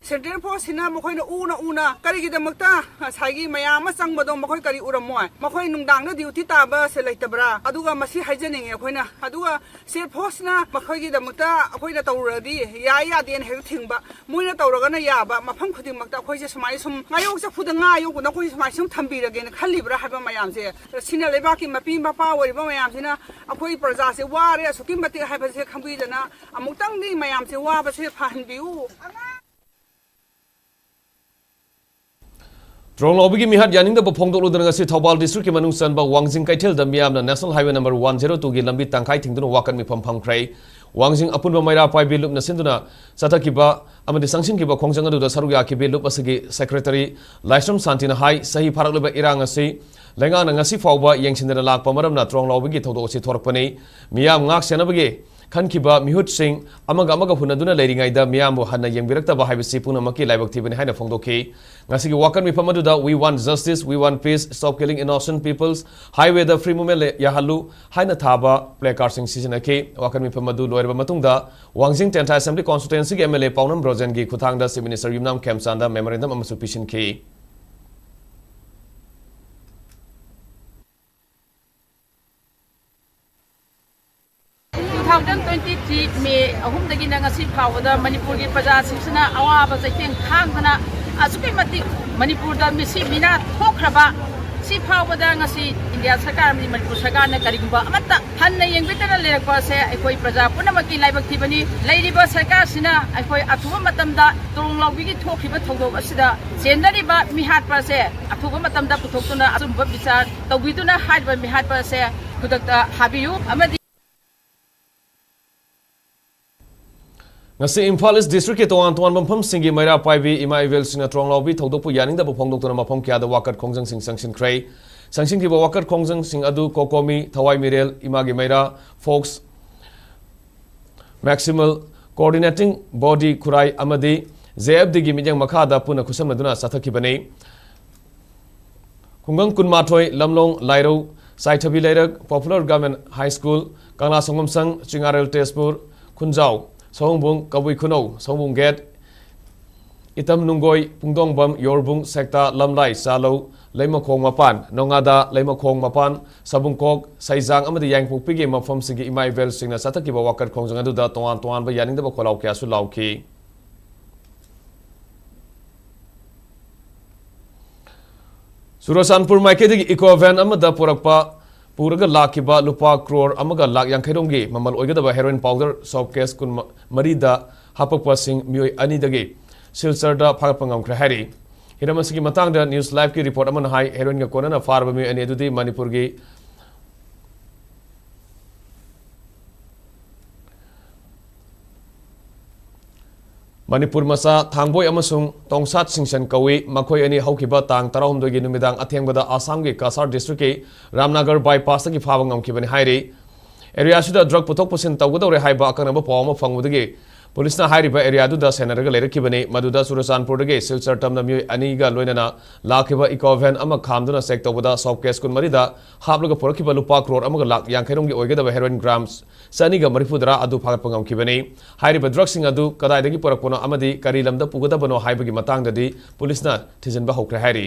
Central Forceꯁꯤꯅ ꯃꯈꯣꯏꯅ ꯎꯅ ꯎꯅ ꯀꯔꯤꯒꯤꯗꯃꯛꯇ ꯉꯁꯥꯏꯒꯤ ꯃꯌꯥꯝ ꯑꯃ ꯆꯪꯕꯗꯣ ꯃꯈꯣꯏ ꯀꯔꯤ ꯎꯔꯝꯃꯣꯏ? ꯃꯈꯣꯏ ꯅꯨꯡꯗꯥꯡꯗ duty ꯇꯥꯕꯁꯦ ꯂꯩꯇꯕ꯭ꯔꯥ? ꯑꯗꯨꯒ ꯃꯁꯤ ꯍꯥꯏꯖꯅꯤꯡꯉꯤ ꯑꯩꯈꯣꯏꯅ꯫ ꯑꯗꯨꯒ state forceꯅ ꯃꯈꯣꯏꯒꯤꯗꯃꯛꯇ ꯑꯩꯈꯣꯏꯅ ꯇꯧꯔꯨꯔꯗꯤ ꯌꯥꯏ ꯌꯥꯗꯦꯅ ꯍꯦꯛꯇ ꯊꯤꯡꯕ, ꯃꯣꯏꯅ ꯇꯧꯔꯒꯅ ꯌꯥꯕ ꯃꯐꯝ ꯈꯨꯗꯤꯡꯃꯛꯇ ꯑꯩꯈꯣꯏꯁꯦ ꯁꯨꯃꯥꯏꯅ ꯁꯨꯝ ꯉꯥꯌꯣꯛ ꯆꯐꯨꯗ ꯉꯥ ꯌꯣꯛꯄꯗ ꯑꯩꯈꯣꯏ ꯁꯨꯃꯥꯏꯅ ꯁꯨꯝ ꯊꯝꯕꯤꯔꯒꯦꯅ ꯈꯜꯂꯤꯕ꯭ꯔꯥ ꯍꯥꯏꯕ ꯃꯌꯥꯝꯁꯦ꯫ ꯁꯤꯅ ꯂꯩꯕꯥꯛꯀꯤ ꯃꯄꯤ ꯃꯄꯥ ꯑꯣꯏꯔꯤꯕ ꯃꯌꯥꯝꯁꯤꯅ ꯑꯩꯈꯣꯏ ꯄ꯭ꯔꯖꯥꯁꯦ ꯋꯥꯔꯦ ꯑꯁꯨꯛꯀꯤ ꯃꯇꯤꯛ ꯍꯥꯏꯕꯁꯦ ꯈꯪꯕꯤꯗꯅ ꯑꯃꯨꯛꯇꯪꯗꯤ ꯃꯌꯥꯝꯁꯦ ꯋꯥꯕꯁꯦ ꯐꯍꯟꯕꯤꯌꯨ꯫ ꯗ꯭ꯔꯣꯡ ꯂꯥꯎꯕꯒꯤ ꯃꯤꯍꯥꯠ ꯌꯥꯅꯤꯡꯗꯕ ꯐꯣꯡꯗꯣꯛꯂꯨꯗꯨꯅ ꯉꯁꯤ ꯊꯧꯕꯥꯜ districtꯀꯤ ꯃꯅꯨꯡ ꯆꯟꯕ ꯋꯥꯡꯖꯤꯡ ꯀꯩꯊꯦꯜꯗ ꯃꯤꯌꯥꯝꯅ National Highway number one zero twoꯒꯤ ꯂꯝꯕꯤ ꯇꯪꯈꯥꯏ ꯊꯤꯡꯗꯨꯅ ꯋꯥꯀꯠ ꯃꯤꯐꯝ ꯐꯝꯈ꯭ꯔꯦ꯫ ꯋꯥꯡꯖꯤꯡ ꯑꯄꯨꯟꯕ ꯃꯩꯔꯥ ꯄꯥꯏꯕꯤ ꯂꯨꯞꯅ ꯁꯤꯟꯗꯨꯅ ꯆꯠꯊꯈꯤꯕ ꯑꯃꯗꯤ ꯆꯪꯁꯤꯟꯈꯤꯕ ꯈꯣꯡꯖꯪ ꯑꯗꯨꯗ ꯁꯔꯨꯛ ꯌꯥꯈꯤꯕꯤ ꯂꯨꯞ ꯑꯁꯤꯒꯤ secretary ꯂꯥꯏꯁ꯭ꯔꯝ ꯁꯥꯟꯇꯤꯅ ꯍꯥꯏ, ꯆꯍꯤ ꯐꯥꯔꯛꯂꯤꯕ ꯏꯔꯥꯡ ꯑꯁꯤ ꯂꯩꯉꯥꯛꯅ ꯉꯁꯤ ꯐꯥꯎꯕ ꯌꯦꯡꯁꯤꯟꯗꯅ ꯂꯥꯛꯄ ꯃꯔꯝꯅ ꯗ꯭ꯔꯣꯡ ꯂꯥꯎꯕꯒꯤ ꯊꯧꯗꯣꯛ ꯑꯁꯤ ꯊꯣꯔꯛꯄꯅꯤ꯫ ꯃꯤꯌꯥꯝ ꯉꯥꯛ ꯁꯦꯟꯅꯕꯒꯤ ꯈꯟꯈꯤꯕ ꯃꯤꯍꯨꯠꯁꯤꯡ ꯑꯃꯒ ꯑꯃꯒ ꯍꯨꯟꯅꯗꯨꯅ ꯂꯩꯔꯤꯉꯩꯗ ꯃꯤꯌꯥꯝꯕꯨ ꯍꯟꯅ ꯌꯦꯡꯕꯤꯔꯛꯇꯕ ꯍꯥꯏꯕꯁꯤ ꯄꯨꯝꯅꯃꯛꯀꯤ ꯂꯥꯏꯕꯛ ꯊꯤꯕꯅꯤ ꯍꯥꯏꯅ ꯐꯣꯡꯗꯣꯛꯈꯤ꯫ ꯉꯁꯤꯒꯤ ꯋꯥꯀꯠ ꯃꯤꯐꯝ ꯑꯗꯨꯗ "We want justice, we want peace, stop killing innocent peoples, highwayꯗ free movement ꯂꯩ-, ꯌꯥꯍꯜꯂꯨ" ꯍꯥꯏꯅ ꯊꯥꯕ placardꯁꯤꯡ ꯁꯤꯖꯤꯟꯅꯈꯤ꯫ ꯋꯥꯀꯠ ꯃꯤꯐꯝ ꯑꯗꯨ ꯂꯣꯏꯔꯕ ꯃꯇꯨꯡꯗ ꯋꯥꯡꯖꯤꯡ ꯇꯦꯟꯊꯥ Assembly Constituencyꯒꯤ MLA ꯄꯥꯎꯅꯝ ꯕ꯭ꯔꯣꯖꯦꯟꯒꯤ ꯈꯨꯠꯊꯥꯡꯗ Chief Minister ꯌꯨꯝꯅꯥꯝ ꯈꯦꯝꯆꯥꯟꯗ memorandum ꯑꯃꯁꯨ ꯄꯤꯁꯤꯟꯈꯤ꯫ Two thousand twenty three May ꯑꯍꯨꯝꯗꯒꯤꯅ ꯉꯁꯤ ꯐꯥꯎꯕꯗ ꯃꯅꯤꯄꯨꯔꯒꯤ ꯄ꯭ꯔꯖꯥꯁꯤꯡꯁꯤꯅ ꯑꯋꯥꯕ ꯆꯩꯊꯦꯡ ꯈꯥꯡꯗꯅ ꯑꯁꯨꯛꯀꯤ ꯃꯇꯤꯛ ꯃꯅꯤꯄꯨꯔꯗ ꯃꯤꯁꯤ ꯃꯤꯅꯥ ꯊꯣꯛꯈ꯭ꯔꯕ ꯁꯤ ꯐꯥꯎꯕꯗ ꯉꯁꯤ ꯏꯟꯗꯤꯌꯥ ꯁꯔꯀꯥꯔ ꯑꯃꯗꯤ ꯃꯅꯤꯄꯨꯔ ꯁꯔꯀꯥꯔꯅ ꯀꯔꯤꯒꯨꯝꯕ ꯑꯃꯠꯇ ꯍꯟꯅ ꯌꯦꯡꯕꯤꯗꯅ ꯂꯩꯔꯛꯄ ꯑꯁꯦ ꯑꯩꯈꯣꯏ ꯄ꯭ꯔꯖꯥ ꯄꯨꯝꯅꯃꯛꯀꯤ ꯂꯥꯏꯕꯛ ꯊꯤꯕꯅꯤ꯫ ꯂꯩꯔꯤꯕ ꯁꯔꯀꯥꯔꯁꯤꯅ ꯑꯩꯈꯣꯏ ꯑꯊꯨꯕ ꯃꯇꯝꯗ ꯇꯣꯡ ꯂꯥꯎꯕꯤꯒꯤ ꯊꯣꯛꯈꯤꯕ ꯊꯧꯗꯣꯛ ꯑꯁꯤꯗ ꯆꯦꯟꯅꯔꯤꯕ ꯃꯤꯍꯥꯠꯄ ꯑꯁꯦ ꯑꯊꯨꯕ ꯃꯇꯝꯗ ꯄꯨꯊꯣꯛꯇꯨꯅ ꯑꯆꯨꯝꯕ ꯕꯤꯆꯥꯔ ꯇꯧꯕꯤꯗꯨꯅ ꯍꯥꯏꯔꯤꯕ ꯃꯤꯍꯥꯠꯄ ꯑꯁꯦ ꯈꯨꯗꯛꯇ ꯍꯥꯕꯤꯌꯨ ꯑꯃꯗꯤ ꯉꯁꯤ ꯏꯝꯐꯥꯜ ꯏꯁ ꯗꯤꯁꯇ꯭ꯔꯤꯛꯀꯤ ꯇꯣꯉꯥꯟ ꯇꯣꯉꯥꯟꯕ ꯃꯐꯝꯁꯤꯡꯒꯤ ꯃꯩꯔꯥ ꯄꯥꯏꯕꯤ ꯏꯃꯥ ꯏꯕꯦꯜꯁꯤꯡꯅ ꯇ꯭ꯔꯣꯡꯂꯥꯎꯕꯤ ꯊꯧꯗꯣꯛꯄꯨ ꯌꯥꯅꯤꯡꯗꯕ ꯐꯣꯡꯗꯣꯛꯇꯨꯅ ꯃꯐꯝ ꯀꯌꯥꯗ ꯋꯥꯀꯠ ꯈꯣꯡꯖꯪꯁꯤꯡ ꯆꯪꯁꯤꯟꯈ꯭ꯔꯦ꯫ ꯆꯪꯁꯤꯟꯈꯤꯕ ꯋꯥꯀꯠ ꯈꯣꯡꯖꯪꯁꯤꯡ ꯑꯗꯨ ꯀꯣꯀꯣꯃꯤ, ꯊꯋꯥꯏ ꯃꯤꯔꯦꯜ, ꯏꯃꯥꯒꯤ ꯃꯩꯔꯥ, ꯐꯣꯛꯁ, ꯃꯦꯛꯁꯤꯃꯜ ꯀꯣꯑꯣꯔꯗꯤꯅꯦꯇꯤꯡ ꯕꯣꯗꯤ ꯈꯨꯔꯥꯏ ꯑꯃꯗꯤ ꯖꯦ ꯑꯦꯐ ꯗꯤꯒꯤ ꯃꯤꯠꯌꯦꯡ ꯃꯈꯥꯗ ꯄꯨꯟꯅ ꯈꯨꯠꯁꯝꯅꯗꯨꯅ ꯆꯠꯊꯈꯤꯕꯅꯤ꯫ ꯈꯨꯡꯒꯪ ꯀꯨꯟꯃꯥꯊꯣꯏ, ꯂꯝꯂꯣꯡ, ꯂꯥꯏꯔꯧ, ꯆꯥꯏꯊꯕꯤ ꯂꯩꯔꯛ, ꯄꯣꯄꯨꯂꯔ ꯒꯚꯔꯟꯃꯦꯟꯠ ꯍꯥꯏ ꯁ꯭ꯀꯨꯜ, ꯀꯪꯂꯥ ꯁꯪꯒꯣꯝꯁꯪ, ꯆꯤꯉꯥꯔꯦꯜ ꯇꯦꯖꯄꯨꯔ, ꯈꯨꯟꯖꯥꯎ, ꯁꯑꯣꯝꯕꯨꯡ, ꯀꯕꯨꯏ ꯈꯨꯅꯧ, ꯁꯑꯣꯝꯕꯨꯡ ꯒꯦꯠ, ꯏꯇꯝ ꯅꯨꯡꯒꯣꯏ, ꯄꯨꯡꯗꯣꯡꯕꯝ, ꯌꯣꯔꯕꯨꯡ, ꯁꯦꯛꯇꯥ, ꯂꯝꯂꯥꯏ, ꯆꯥꯂꯧ, ꯂꯩꯃꯈꯣꯡ ꯃꯄꯥꯟ, ꯅꯣꯡꯉꯥꯗꯥ, ꯂꯩꯃꯈꯣꯡ ꯃꯄꯥꯟ, ꯁꯕꯨꯡꯀꯣꯛ, ꯁꯩꯖꯥꯡ ꯑꯃꯗꯤ ꯌꯥꯏꯉꯪꯄꯣꯛꯄꯤꯒꯤ ꯃꯐꯝꯁꯤꯡꯒꯤ ꯏꯃꯥ ꯏꯕꯦꯜꯁꯤꯡꯅ ꯆꯠꯊꯈꯤꯕ ꯋꯥꯀꯠ ꯈꯣꯡꯖꯪ ꯑꯗꯨꯗ ꯇꯣꯉꯥꯟ ꯇꯣꯉꯥꯟꯕ ꯌꯥꯅꯤꯡꯗꯕ ꯈꯣꯜꯂꯥꯎ ꯀꯌꯥꯁꯨ ꯂꯥꯎꯈꯤ꯫ ꯆꯨꯔꯆꯥꯟꯄꯨꯔ ꯃꯥꯏꯀꯩꯗꯒꯤ ꯏꯀꯣ ꯚꯦꯟ ꯑꯃꯗ ꯄꯨꯔꯛꯄ, ꯄꯨꯔꯒ ꯂꯥꯛꯈꯤꯕ ꯂꯨꯄꯥ ꯀ꯭ꯔꯣꯔ ꯑꯃꯒ ꯂꯥꯛ ꯌꯥꯡꯈꯩꯔꯣꯝꯒꯤ ꯃꯃꯜ ꯑꯣꯏꯒꯗꯕ ꯍꯦꯔꯣꯏꯟ ꯄꯥꯎꯗꯔ ꯁꯣꯞ ꯀꯦꯁ ꯀꯨꯟ ꯃꯔꯤꯗ ꯍꯥꯄꯛꯄꯁꯤꯡ ꯃꯤꯑꯣꯏ ꯑꯅꯤꯗꯒꯤ ꯁꯤꯜꯆꯔꯗ ꯐꯥꯒꯠꯄ ꯉꯝꯈ꯭ꯔꯦ ꯍꯥꯏꯔꯤ꯫ ꯍꯤꯔꯝ ꯑꯁꯤꯒꯤ ꯃꯇꯥꯡꯗ ꯅ꯭ꯌꯨꯁ ꯂꯥꯏꯚꯀꯤ ꯔꯤꯄꯣꯔꯠ ꯑꯃꯅ ꯍꯥꯏ, ꯍꯦꯔꯣꯏꯟꯒ ꯀꯣꯟꯅꯅ ꯐꯥꯔꯕ ꯃꯤꯑꯣꯏ ꯑꯅꯤ ꯑꯗꯨꯗꯤ ꯃꯅꯤꯄꯨꯔꯒꯤ ꯃꯅꯤꯄꯨꯔ ꯃꯆꯥ ꯊꯥꯡꯕꯣꯏ ꯑꯃꯁꯨꯡ ꯇꯣꯡꯁꯥꯠ ꯁꯤꯡꯁꯟ ꯀꯧꯏ꯫ ꯃꯈꯣꯏ ꯑꯅꯤ ꯍꯧꯈꯤꯕ ꯇꯥꯡ ꯇꯔꯥꯍꯨꯝꯗꯣꯏꯒꯤ ꯅꯨꯃꯤꯗꯥꯡ ꯑꯊꯦꯡꯕꯗ ꯑꯁꯥꯝꯒꯤ ꯀꯁꯥꯔ ꯗꯤꯁꯇ꯭ꯔꯤꯛꯀꯤ ꯔꯥꯝꯅꯒꯔ ꯕꯥꯏꯄꯥꯁꯇꯒꯤ ꯐꯥꯕ ꯉꯝꯈꯤꯕꯅꯤ ꯍꯥꯏꯔꯤ꯫ ꯑꯦꯔꯤꯌꯥꯁꯤꯗ ꯗ꯭ꯔꯒ ꯄꯨꯊꯣꯛ ꯄꯨꯁꯤꯟ ꯇꯧꯒꯗꯧꯔꯦ ꯍꯥꯏꯕ ꯑꯀꯛꯅꯕ ꯄꯥꯎ ꯑꯃ ꯐꯪꯕꯗꯒꯤ ꯄꯨꯂꯤꯁꯅ ꯍꯥꯏꯔꯤꯕ ꯑꯦꯔꯤꯌꯥꯗꯨꯗ ꯁꯦꯟꯅꯔꯒ ꯂꯩꯔꯛꯈꯤꯕꯅꯤ꯫ ꯃꯗꯨꯗ ꯆꯨꯔꯆꯥꯟꯄꯨꯔꯗꯒꯤ ꯁꯤꯜꯆꯔ ꯇꯝꯅ ꯃꯤꯑꯣꯏ ꯑꯅꯤꯒ ꯂꯣꯏꯅꯅ ꯂꯥꯛꯈꯤꯕ ꯏꯀꯣ ꯚꯦꯟ ꯑꯃ ꯈꯥꯝꯗꯨꯅ ꯆꯦꯛ ꯇꯧꯕꯗ ꯁꯣꯞ ꯀꯦꯁ ꯀꯨꯟ ꯃꯔꯤꯗ ꯍꯥꯞꯂꯒ ꯄꯨꯔꯛꯈꯤꯕ ꯂꯨꯄꯥ ꯀ꯭ꯔꯣꯔ ꯑꯃꯒ ꯂꯥꯛ ꯌꯥꯡꯈꯩ ꯔꯣꯝꯒꯤ ꯑꯣꯏꯒꯗꯕ ꯍꯦꯔꯣꯏꯟ ꯒ꯭ꯔꯥꯝ ꯆꯅꯤꯒ ꯃꯔꯤꯐꯨ ꯇꯔꯥ ꯑꯗꯨ ꯐꯥꯒꯠꯄ ꯉꯝꯈꯤꯕꯅꯤ꯫ ꯍꯥꯏꯔꯤꯕ ꯗ꯭ꯔꯒꯁꯤꯡ ꯑꯗꯨ ꯀꯗꯥꯏꯗꯒꯤ ꯄꯨꯔꯛꯄꯅꯣ ꯑꯃꯗꯤ ꯀꯔꯤ ꯂꯝꯗ ꯄꯨꯒꯗꯕꯅꯣ ꯍꯥꯏꯕꯒꯤ ꯃꯇꯥꯡꯗꯗꯤ ꯄꯨꯂꯤꯁꯅ ꯊꯤꯖꯤꯟꯕ ꯍꯧꯈ꯭ꯔꯦ ꯍꯥꯏꯔꯤ꯫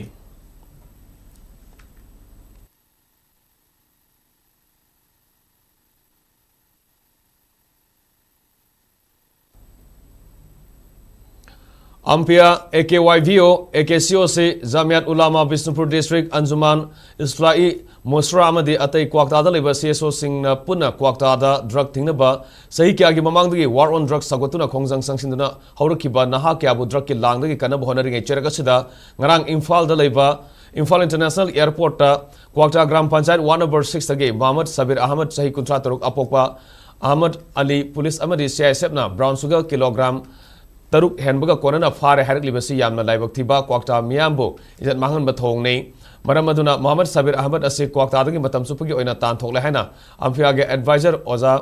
ꯑꯝꯐꯤꯌꯥ, A K Y V O, A K C ꯑꯣ ꯁꯤ, ꯖꯥꯃꯤꯌꯥꯠ ꯎꯂꯥꯃꯥ ꯕꯤꯁꯅꯨꯄꯨꯔ ꯗꯤꯁꯇ꯭ꯔꯤꯛ, ꯑꯟꯖꯨꯃꯥꯟ ꯏꯁꯂꯥꯍꯤ ꯃꯨꯁꯔꯥ ꯑꯃꯗꯤ ꯑꯇꯩ ꯀ꯭ꯋꯥꯛꯇꯥꯗ ꯂꯩꯕ ꯁꯤ ꯑꯦꯁ ꯑꯣꯁꯤꯡꯅ ꯄꯨꯟꯅ ꯀ꯭ꯋꯥꯛꯇꯥꯗ ꯗ꯭ꯔꯒ ꯊꯤꯡꯅꯕ ꯆꯍꯤ ꯀꯌꯥꯒꯤ ꯃꯃꯥꯡꯗꯒꯤ ꯋꯥꯔ ꯑꯣꯟ ꯗ꯭ꯔꯒ ꯁꯧꯒꯠꯇꯨꯅ ꯈꯣꯡꯖꯪ ꯆꯪꯁꯤꯟꯗꯨꯅ ꯍꯧꯔꯛꯈꯤꯕ ꯅꯍꯥ ꯀꯌꯥꯕꯨ ꯗ꯭ꯔꯒꯀꯤ ꯂꯥꯡꯗꯒꯤ ꯀꯟꯅꯕ ꯍꯣꯠꯅꯔꯤꯉꯩ ꯆꯩꯔꯛ ꯑꯁꯤꯗ ꯉꯔꯥꯡ ꯏꯝꯐꯥꯜꯗ ꯂꯩꯕ ꯏꯝꯐꯥꯜ ꯏꯟꯇꯔꯅꯦꯁꯅꯦꯜ ꯑꯦꯌꯔꯄꯣꯔꯠꯇ ꯀ꯭ꯋꯥꯛꯇꯥ ꯒ꯭ꯔꯥꯝ ꯄꯟꯆꯥꯌꯠ ꯋꯥꯔꯗ ꯅꯝꯕꯔ ꯁꯤꯛꯁꯇꯒꯤ ꯃꯣꯍꯝꯃꯗ ꯁꯕꯤꯔ ꯑꯍꯃꯗ, ꯆꯍꯤ ꯀꯨꯟꯊ꯭ꯔꯥ ꯇꯔꯨꯛ, ꯑꯄꯣꯛꯄ ꯑꯍꯃꯗ ꯑꯂꯤ, ꯄꯨꯂꯤꯁ ꯑꯃꯗꯤ ꯁꯤ ꯑꯥꯏ ꯑꯦꯁ ꯑꯦꯐꯅ ꯕ꯭ꯔꯥꯎꯟ ꯁꯨꯒꯔ ꯀꯤꯂꯣꯒ꯭ꯔꯥꯝ ꯇꯔꯨꯛ ꯍꯦꯟꯕꯒ ꯀꯣꯟꯅꯅ ꯐꯥꯔꯦ ꯍꯥꯏꯔꯛꯂꯤꯕꯁꯤ ꯌꯥꯝꯅ ꯂꯥꯏꯕꯛ ꯊꯤꯕ, ꯀ꯭ꯋꯥꯛꯇꯥ ꯃꯤꯌꯥꯝꯕꯨ ꯏꯖꯠ ꯃꯥꯡꯍꯟꯕ ꯊꯧꯑꯣꯡꯅꯤ꯫ ꯃꯔꯝ ꯑꯗꯨꯅ ꯃꯣꯍꯝꯃꯗ ꯁꯕꯤꯔ ꯑꯍꯃꯗ ꯑꯁꯤ ꯀ꯭ꯋꯥꯛꯇꯥꯗꯒꯤ ꯃꯇꯝ ꯆꯨꯞꯄꯒꯤ ꯑꯣꯏꯅ ꯇꯥꯟꯊꯣꯛꯂꯦ ꯍꯥꯏꯅ ꯑꯝꯐꯤꯌꯥꯒꯤ ꯑꯦꯗꯚꯥꯏꯖꯔ ꯑꯣꯖꯥ